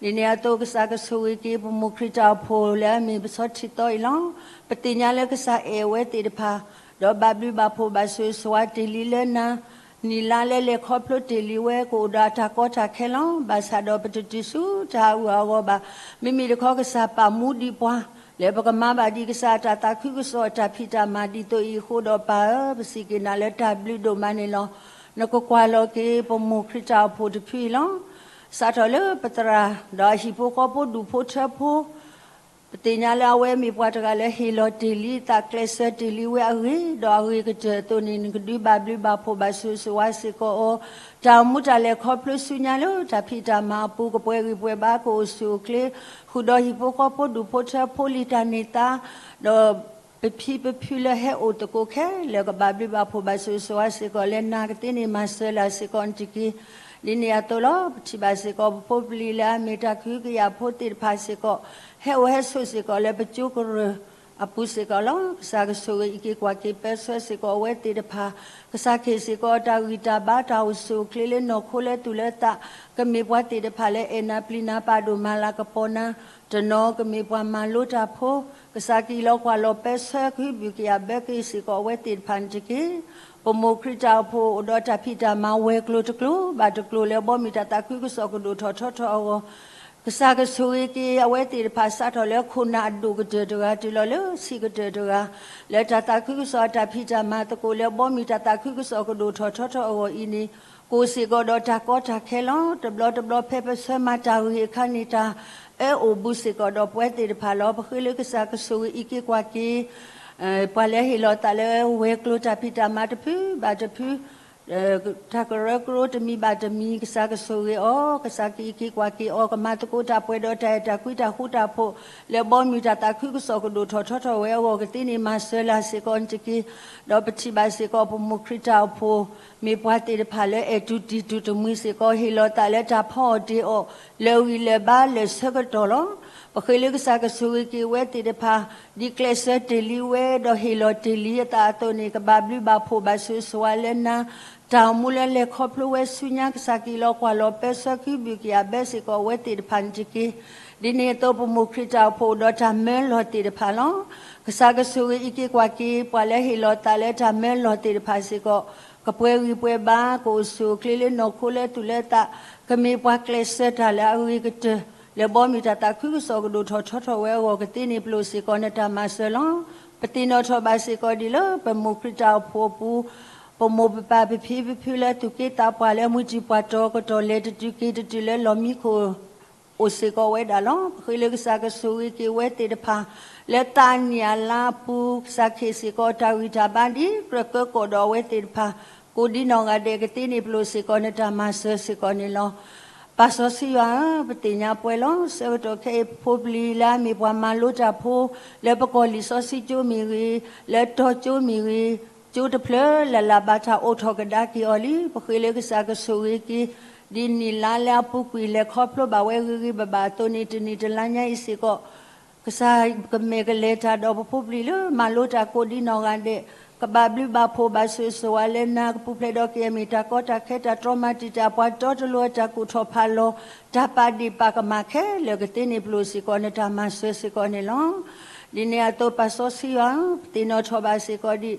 လီၤ. ဒ်န့ၣ်အသိး ကစၢ်ကဆိၣ်ဂ့ၤက့ၤ ပမိၢ်ခရံာ်တၢ်အိၣ်ဖှိၣ်လၢအမ့ၢ်ပဆီထံသီအံၤလီၤ. ပသ့ၣ်ညါလၢကစၢ်အဲၣ်အဝဲသ့ၣ်တဖၣ်, ဒီးဘၣ်ဘျုးဘၣ်ဖှိၣ်ဘၣ်ဆိၣ်ဂ့ၤဆိၣ်ဝါတ့ၢ်လံလၢနၤ, နံၣ်လါလၢလဲၤခီဖျိတ့ၢ်လံဝဲ ကအိၣ်ဒီးအတၢ်ကီတၢ်ခဲလီၤ. ဘၣ်ဆၣ်ဒီးပတတုၤဆူတၢ်ဟးဂူာ်ဟးဂီၤဘၣ်. မ့မ့ၢ်တခီကစၢ်ပာ်မူဒံးပှၤ လၢပကမၤဘၣ်ဒံးကစၢ်အတၢ်သးခုကစီၣ်အတၢ်ဖံးတၢ်မၤဒ်သိးအံၤအဃိဒီးပၢ်ဧၢ, ပစံးက့ၤနၤလၢတၢ်ဘျုးဒိၣ်မးန့ၣ်လီၤ. နကကွၢ်လီၤက့ၤ ပမိၢ်ခရံာ်တၢ်အိၣ်ဖှိၣ်တဖုအံၤလီၤ. စးထီၣ်လၢပသရၣ် ဒီးအဟံၣ်ဖိဃီဖိဒူၣ်ဖိထၢဖိ ပသ့ၣ်ညါလၢအဝဲမ့ၢ်ပှၤတဂၤလၢဟ့ၣ်လီၤတ့ၢ်လံ သးကျဲးစၢးတ့ၢ်လံဝဲအဂ့ၢ်, ဒီးအဂ့ၤကတၢၢ်အသိးန့ၣ် နကဒုးဘၣ်ဘျုးဘၣ်ဖှိၣ်ဘၣ်ဆိၣ်ဂ့ၤဆိၣ်ဝါစ့ၢ်ကီးအီၤ, တၢ်အိၣ်မူတၢ်လဲၤခီဖျိဆူညါလၢတၢ်ဖံးတၢ်မၤအပူၤ ကပှဲၤဂံၢ်ပှဲၤဘါ ကအိၣ်ဆူၣ်အိၣ်ချ့, ဃုာ်ဒီးဟံၣ်ဖိဃီဖိဒူၣ်ဖိထၢဖိလံာ်တၢ်န့ၢ်သါ, ဒီး ပဖံပဖုလၢဟဲအိၣ်သကိးခဲလၢာ် ကဘၣ်ဘျုးဘၣ်ဖှိၣ်ဘၣ်ဆိၣ်ဂ့ၤဆိၣ်ဝါစ့ၢ်ကီးလၢနၤကသ့န့ၣ် မၤစၢၤလၢ်စ့ၢ်ကီးနတက့ၢ်. ဒ်န့ၣ်အသိးလီၤ. ပထံၣ်ဘၣ်စ့ၢ်ကီး ပဖိပလံၤလၢအမ့ၢ်တၢ်ကဟုကယာ်ဖိသ့ၣ်တဖၣ်စ့ၢ်ကီး ဟဲအိၣ်ဟဲဆိးစ့ၢ်ကီးလၢပကၠိကရၢၢ်အပူၤစ့ၢ်ကီးလီၤ. ကစၢ်ကဆိၣ်ဂ့ၤအံးက့ၤကွၢ်က့ၤပၢဆှၢစ့ၢ်ကီးအဝဲသ့ၣ်တဖၣ်, ကစၢ်ခ့ၣ်စ့ၢ်ကီးတၢ်ဂံၢ်တၢ်ဘါတၢ်အိၣ်ဆူၣ်အိၣ်ချ့လၢနီၢ်ခိလၢသူၣ်လၢသး, ကမ့ၢ်ပှၤသ့ၣ်တဖၣ်လၢအဲၣ်နၤပျံၤနၤပာ်ဒိၣ်မၤလၤကပီၤနၤ, တနီၤကမ့ၢ်ပှၤမၤလိတၢ်ဖိ, ကစၢ်က့ၤလီၤကွၢ်လီၤပၢဆှၢကဟုဘုၣ်ကယာ်ဘၢက့ၤစ့ၢ်ကီးအဝဲသ့ၣ်တဖၣ်န့ၣ်တက့ၢ်. ပမိၢ်ခရံာ်တၢ်အိၣ်ဖှိၣ်အိၣ်ဒီးတၢ်ဖံးတၢ်မၤဝဲၤကျိၤတကျိၤဘၣ်တကျိၤလၢဘီမုၢ်တၢ်သးခုကစီၣ်ကဒိၣ်ထီၣ်ထီထီၣ်အဂီၢ်, ကစၢ်ကဆိၣ်ဂ့ၤက့ၤအဝဲသ့ၣ်တဖၣ်စးထီၣ်လၢခိၣ်နၢ်အဒိၣ်ကတၢၢ်တဂၤတုၤလီၤလၢဆံးကတၢၢ်တဂၤ, လၢတၢ်သးခုကစီၣ်အတၢ်ဖံးတၢ်မၤသကိးလၢဘီမုၢ်တၢ်သးခုကစီၣ်ကဒိၣ်ထီၣ်ထီထီၣ်အဂီၢ်အံၤန့ၣ်, ကအိၣ်စ့ၢ်ကီးဒီးတၢ်ကီတၢ်ခဲလီၤ. တဘျီတဘျီဖဲပဆၢမၤတၢ်ဂ့ၤအခါန့ၣ် တၢ်အၢအိၣ်ဘူးစ့ၢ်ကီးဒီးပဝဲသ့ၣ်တဖၣ်လီၤ. ပဃ့လၢကစၢ်ကဆိၣ်ဂ့ၤအံးက့ၤကွၢ်က့ၤ ပှၤလၢဟ့ၣ်လီၤသးလၢဝဲၤကျိၤတၢ်ဖံးတၢ်မၤတဖုဘၣ်တဖု, တၢ်ကရၢကရိတမံၤဘၣ်တမံၤ ကစၢ်ကဆိၣ်ဂ့ၤအီၤ, ကစၢ်ကအံးက့ၤကွၢ်က့ၤအီၤ, ကမၤသကိးတၢ်ပှဲၤဒီးတၢ်အဲၣ်တၢ်ကွံတၢ်ဃူတၢ်ဖိး, လၢဘီမုၢ်တၢ်သးခုကစီၣ်ကဒိၣ်ထီၣ်ထီထီၣ်ဝဲအဂီၢ် ကသ့န့ၢ်မၤစၢၤလၢ်စ့ၢ်ကီးန့ၣ်တက့ၢ်. ဒီးပထံၣ်ဘၣ်စ့ၢ်ကီး ပမိၢ်ခရံာ်တၢ်အိၣ်ဖှိၣ် မ့ၢ်ပှၤသ့ၣ်တဖၣ်လၢအဲၣ်တူၢ်တံၢ်တူၢ်တမှံၤစ့ၢ်ကီး ဟ့ၣ်လီၤသးလၢတၢ်ဖီအီၣ်တ့ၢ်အီၣ် လၢာ်ဂံၢ်လၢာ်ဘါလၢာ်ဆၢကတီၢ်လီၤ. ပဃ့လၢကစၢ်ကဆိၣ်ဂ့ၤက့ၤဝဲသ့ၣ်တဖၣ် ဒ်ကျဲးစၢးတ့ၢ်လံဝဲ ဒီးဟ့ၣ်လီၤတ့ၢ်လံအသးအသိးန့ၣ် ကဘၣ်ဘျုးဘၣ်ဖှိၣ်ဘၣ်ဆိၣ်ဂ့ၤဆိၣ်ဝါလၢနၤ, တၢ်အိၣ်မူလၢလဲၤခီဖျိဝဲဆူညါ ကစၢ်က့ၤလီၤကွၢ်လီၤပၢဆှၢ ကဟုဘုၣ်က့ၤအဘဲစ့ၢ်ကီးအဝဲသ့ၣ်တဖၣ်န့ၣ်တက့ၢ်. ဒ်န့ၣ်အသိး ပမိၢ်ခရံာ်တၢ်အိၣ်ဖှိၣ်အိၣ်ဒီးတၢ်မၢလီၤသ့ၣ်တဖၣ်လီၤ. ကစၢ်ကဆိၣ်ဂ့ၤအံးက့ၤကွၢ်က့ၤ ပှၤလၢဟ့ၣ်လီၤသးလၢတၢ်မၢလီၤသ့ၣ်တဖၣ်စ့ၢ်ကီး ကပှဲၤဂံၢ်ပှဲၤဘါ ကအိၣ်ဆူၣ်အိၣ်ချ့လၢနီၢ်ခိလၢသူၣ်လၢသး ကမ့ၢ်ပှၤကျဲးစၢးတၢ်လၢအဂ့ၤကတၢၢ် လၢဘီမုၢ်တၢ်သးခုကစီၣ်ကဒိၣ်ထီၣ်ထီထီၣ်ဝဲအဂီၢ် ကသ့န့ၢ်ပလိာ်စ့ၢ်ကီးနတၢ်မၤစၢၤလီၤ. ပသ့ၣ်နီၣ်ထီၣ်ဘၣ်စ့ၢ်ကီးဒ်လၢ ပမိၢ်ခရံာ်တၢ်အိၣ်ဖှိၣ်အပူၤ ပမိၢ်ပပၢ်ပဖံပဖုလၢသူၣ်က့သးပှၢ်လၢမုၢ်တံၢ်ပှၢ်တီၤကတီၢ်လဲၤတတုၤက့ၤတတုၤလၢလီၢ်မံခိၣ် အိၣ်စ့ၢ်ကီးဝဲဒၣ်လီၤ. ပဃ့လၢကစၢ်ကဆိၣ်ဂ့ၤက့ၤဝဲသ့ၣ်တဖၣ် လၢသးနံၣ်အလါအပူၤ ကစၢ်ခ့ၣ်စ့ၢ်ကီးတၢ်ဂံၢ်တၢ်ဘါဒ်ကြၢးကၢကီၣ်ဒီးအဝဲသ့ၣ်တဖၣ် ကိးဒ်နီၢ်ဂၤဒဲး ကသ့န့ၢ်ပလိာ်စ့ၢ်ကီးနတၢ်မၤစၢၤစ့ၢ်ကီးန့ၣ်လီၤ. ပၢ်စီဆှံယွၤဧၢ, ပသ့ၣ်ညါပှဲၤလီၤ. ဆၢကတီၢ်ခဲအံၤ ပဖိပလံၤလၢအမ့ၢ်ပှၤမၤလိတၢ်ဖိ လၢပကီၢ်လံာ်စီဆှံကၠိမ့ၢ်ဂ့ၤ, လၢတီကၠိမ့ၢ်ဂ့ၤ, ကၠိတဖျၢၣ်လၢ်လၢ်ဘၣ်တၢ်အိးထီၣ်ကဒါက့ၤအီၤလံ. ပဃ့လၢကစၢ်ကဆိၣ်ဂ့ၤက့ၤ ဒ်နံၣ်လါလၢအပူၤကွံာ် လဲၤခီဖျိဘၣ်ဝဲဂ့ၤဂ့ၤဘၣ်ဘၣ်အသိးန့ၣ် တနံၣ်တလါညါအံၤစ့ၢ်ကီး ကစၢ်ကမဲာ်ကလဲၤတၢ်ဒီးပဖိပလံၤလၢမၤလိတၢ်ကိးဒ်နီၢ်ဂၤဒဲး ကဘၣ်ဘျုးဘၣ်ဖှိၣ်ဘၣ်ဆိၣ်ဂ့ၤဆိၣ်ဝါလၢနၤ ကပူၤဖျဲးဒီးကယဲၢ်မ့ၢ်တၢ်ကီတၢ်ခဲ တၢ်တြီမၤတံာ်တာ် ပှၤတီတလိၤ တၢ်ကူၣ်ထီၣ်ဖးလီၤ တၢ်ပာ်ဒ့ၣ်ပာ်ကမၣ်ခဲလၢာ် ကသ့န့ၢ်ပလိာ်စ့ၢ်ကီးနတၢ်မၤစၢၤစ့ၢ်ကီးန့ၣ်လီၤ. ဒ်န့ၣ်အသိး ပၢ်စီဆှံယွၤဧၢ, ပသ့ၣ်နီၣ်ထီၣ်ဘၣ်စ့ၢ်ကီးဒ်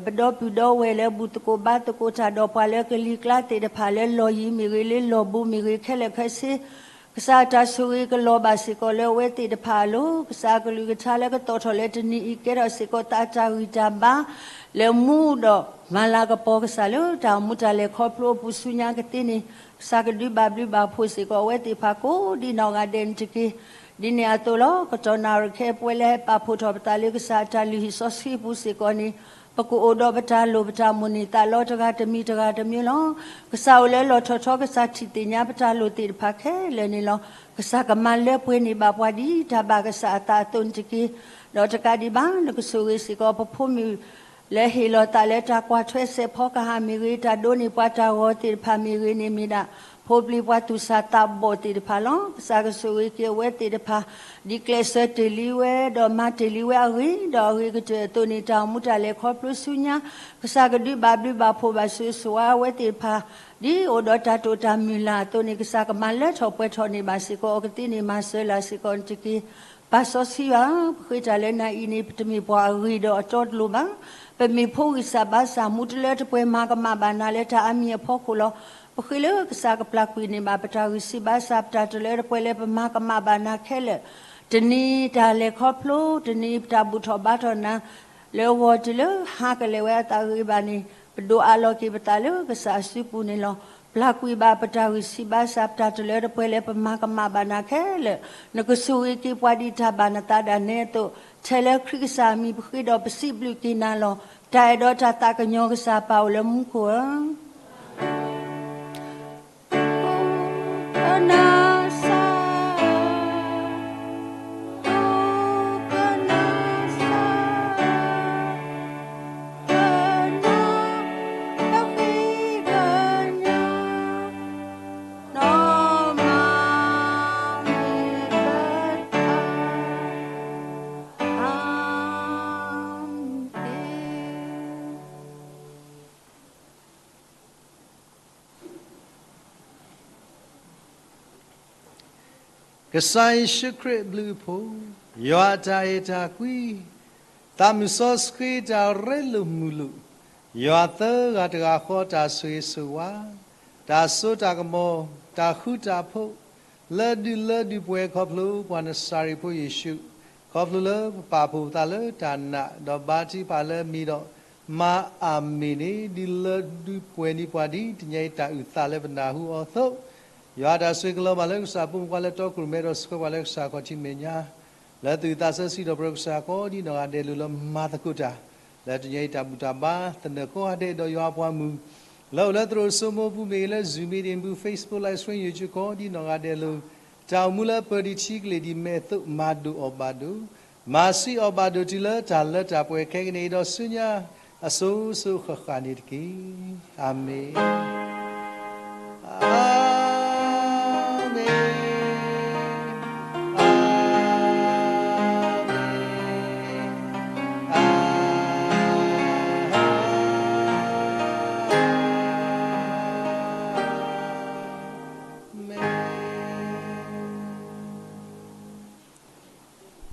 ပဒီပုၢ်ဒီဝဲၢ်လၢဘူၣ်သကိးဘါသကိးတၢ်ဒီးပှၤလၢကလံၤကျါသ့ၣ်တဖၣ်လၢလီၢ်ယံၤမ့ၢ်ဂ့ၤ လၢလီၢ်ဘူးမ့ၢ်ဂ့ၤ ခဲလၢာ်ခဲဆ့ ကစၢ်တၢ်ဆိၣ်ဂ့ၤကလီၤဘၣ်စ့ၢ်ကီးလၢအဝဲသ့ၣ်တဖၣ်အလိၤ ကစၢ်အကလုၢ်ကထါလၢကသီၣ်ထီၣ်လၢတနံၤအံၤ ကဲထီၣ်စ့ၢ်ကီးသးတၢ်ဂံၢ်တၢ်ဘါ လၢမူဒီးမၤလၤကပီၤကစၢ်လၢတၢ်အိၣ်မူတၢ်လဲၤခီဖျိအပူၤဆူညါကသ့န့ၣ် ကစၢ်ကဒုးဘၣ်ဘျုးဘၣ်ဖှိၣ်စ့ၢ်ကီးအဝဲသ့ၣ်တဖၣ်ကိးဒ်နီၢ်ဂၤဒဲးန့ၣ်တက့ၢ်. ဒ်န့ၣ်အသိးလီၤ ကတီၢ်နၣ်ရံၣ်ခဲအံၤ ပဝဲလၢဟဲပာ်ဖှိၣ်ထီၣ်ပသးလၢကစၢ်အတၢ်လုၢ်ဟံၣ်စီဆှံအပူၤစ့ၢ်ကီးန့ၣ် ပကအိၣ်ဒီးပတၢ်လိၣ်ပတၢ်မိၣ်န့ၢ်သးလီ တဂၤတမံၤတဂၤတမံၤလီၤ. ကစၢ်အိၣ်လၢလီၢ်ထီၣ်ထီ ကစၢ်ထံၣ်သ့ၣ်ညါပတၢ်လိၣ်သ့ၣ်တဖၣ်ခဲလၢာ်န့ၣ်လီၤ. ကစၢ်ကမၤလၢပှဲၤန့ၢ်ဘၣ်ပှၤဒ်တၢ်ဘၣ်ကစၢ်အသးအသိးန့ၣ်တက့ၢ်. ဒီးတကးဒံးဘၣ် နကဆိၣ်ဂ့ၤစ့ၢ်ကီးပဖိမုၣ် လၢဟ့ၣ်လီၤသးလၢတၢ်ကွၢ်ထွဲစဲးဖီကဟၣ်မ့ၢ်ဂ့ၤ တၢ်ဒိးန့ၢ်ပှၤတၢ်ဂီၤသ့ၣ်တဖၣ်မ့ၢ်ဂ့ၤန့ၣ်မ့ၢ်ဒၣ် ဖိပျံၤပှၤသူၣ်စၢ်သးဘီၣ်သ့ၣ်တဖၣ်လီၤ. ကစၢ်ကဆိၣ်ဂ့ၤက့ၤအဝဲသ့ၣ်တဖၣ် ဒ်ကျဲးစၢးတ့ၢ်လံဝဲ ဒီးမၤတ့ၢ်လံဝဲအဂ့ၢ် ဒီးအဂ့ၤကတၢၢ်အသိးန့ၣ် တၢ်အိၣ်မူတၢ်လဲၤခီဖျိဆူညါ ကစၢ်ကဒုးဘၣ်ဘျုးဘၣ်ဖှိၣ်ဘၣ်ဆိၣ်ဂ့ၤဆိၣ်ဝါအဝဲသ့ၣ်တဖၣ် ဒ်အိၣ်ဒီးတၢ်တိာ်တၢ်မုၢ်လၢ်အသိးန့ၣ် ကစၢ်ကမၤလၢထီၣ်ပှဲၤထီၣ်န့ၢ်ဘၣ်စ့ၢ်ကီး အကသ့န့ၢ်မၤစၢၤလၢ်စ့ၢ်ကီးန့ၣ်တက့ၢ်. ပၢ်စီဆှံယွၤဧၢ, ပဃ့တၢ်လၢနၤအံၤန့ၣ် ပတမ့ၢ်ပှၤအဂ့ၤဒီးအတီတလိၤဘၣ်. ပမ့ၢ်ဖိဂံၢ်စၢ်ဘါစၢ် မူတလၢတပှဲၤ မၤကမၣ်ဘၣ်နၤလၢတၢ်အါမံၤအဖီခိၣ်လီၤ. ပဃ့လၢကစၢ်ကပျၢ်ကွံာ်န့ၢ်ဘၣ် ပတၢ်ဂံၢ်ဆံးဘါစၢ် ပတၢ်တလၢတပှဲၤလၢပမၤကမၣ်ဘၣ်နၤခဲလၢာ် တနံၤတၢ်လဲၤခီဖျိ တနံၤပတၢ်ဘူၣ်ထီၣ်ဘါထီၣ်နၤ လၢအဂီၢ်တုၤလၢဟါကလဲာ်ဝဲအသးဂ့ၤဘၣ်န့ၣ် ပဒိးအးလီၤက့ၤပသးလၢကစၢ်အစုပူၤန့ၣ်လီၤ. ပျၢ်ကွံာ်ဘၣ်ပတၢ်ဂံၢ်ဆံးဘါစၢ် ပတၢ်တလၢတပှဲၤလၢပမၤကမၣ်ဘၣ်နၤခဲလၢာ် နကဆိၣ်ဂ့ၤက့ၤပှၤဒ်တၢ်ဘၣ်နသးဒၣ်နဲအသိး ထဲလၢခရံာ်ကစၢ်အမံၤပဃ့ဒီးပစံးဘျုးက့ၤနၤလီၤ. တၢ်အဲၣ်ဒီးတၢ်သးကညီၤကစၢ်ပၢ်အိၣ်လၢမူခိၣ်ဧၢ ကစၢ်ယ့ၣ်ၡူးခရံာ်အဘျုးအဖှိၣ်, ယွၤအတၢ်အဲၣ်တၢ်ကွံ, သးမုၢ်စီဆှံတၢ်ရ့လိာ်မုာ်လိာ်, ယွၤသၢဂၤတဂၤဃီတၢ်ဆိၣ်ဂ့ၤဆိၣ်ဝါ, တၢ်စိတၢ်ကမီၤ, တၢ်ဃူတၢ်ဖိး, လၢဒုးလၢဒုးပှဲၤခီဖျိပှၤနစၤရ့းဖိယ့ၣ်ၡူး, ခီဖျိလၢပပာ်ဖှိၣ်ပသးလၢတၢ်နာ်, ဒီးဘါထုကဖၣ်လၢအမံၤဒီး, မၤအၤမ့ၣ်န့ၣ် ဒုးလၢဒုးပှဲၤန့ၢ်ပှၤဒ်တနံၤအံၤတၢ်အုၣ်သးလၢပနၢ်ဟူအီၤအသိး, ယွၤတၢ်ဆိၣ်ဂ့ၤကလီၤဘၣ်လၢကစၢ်အဖိမုၣ်ခွါလၢတီခိၣ်ရိၣ်မဲဒီးဆှၢပှၤလၢကစၢ်ခီၣ်ထံးမဲာ်ညါ, လၢသူၣ်ဝံၣ်သးဆၢစံးထီၣ်ပတြၢၤကစၢ်ကိးဒ်နီၢ်ဂၤဒဲး လိၣ်လၢမၤသကိးတၢ်, လၢတနံၤအံၤတၢ်ဘူၣ်တၢ်ဘါသနၢၣ်ကိးဂၤဒဲးဒီးယွၤအပှၤမုၢ် လၢအိၣ်လၢသရိာ်စိမိပူၤမ့ၢ်ဂ့ၤ, လၢ Zoom မ့ၢ်ဂ့ၤ, Facebook Live Stream ယိၤကၠိ ကိးဒံနီၢ်ဂၤဒဲးလၢ တၢ်အိၣ်မူလၢပၢၤဒံးထံကလ့ၢ်ဒ်မဲာ်အသိး မၤဒိၣ်အီၣ်ဘၣ်ဒိး, မၤဆှံအီၣ်ဘၣ်ဒိးတုၤလၢတၢ်လၢတၢ်ပှဲၤခဲကနံၣ်အံၤဒီးဆူညါအစိၤစိၤဃၣ်ဃၣ်န့ၣ်တက့ၢ်. အၤမ့ၣ်, အၤမ့ၣ်, အၤမ့ၣ်, အၤ မ့ၢ်,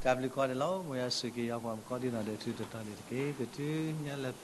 တၢ်ဘျုးကိးဂၤဒဲးလီၤ. မ်ယွၤဆိၣ်ဂ့ၤက့ၤယွၤပှၤကိးဒံနီၢ်ဂၤဒဲး ထူးထူးတီၤတီၤန့ၣ်တက့ၢ်. ပတုၤညါလၢ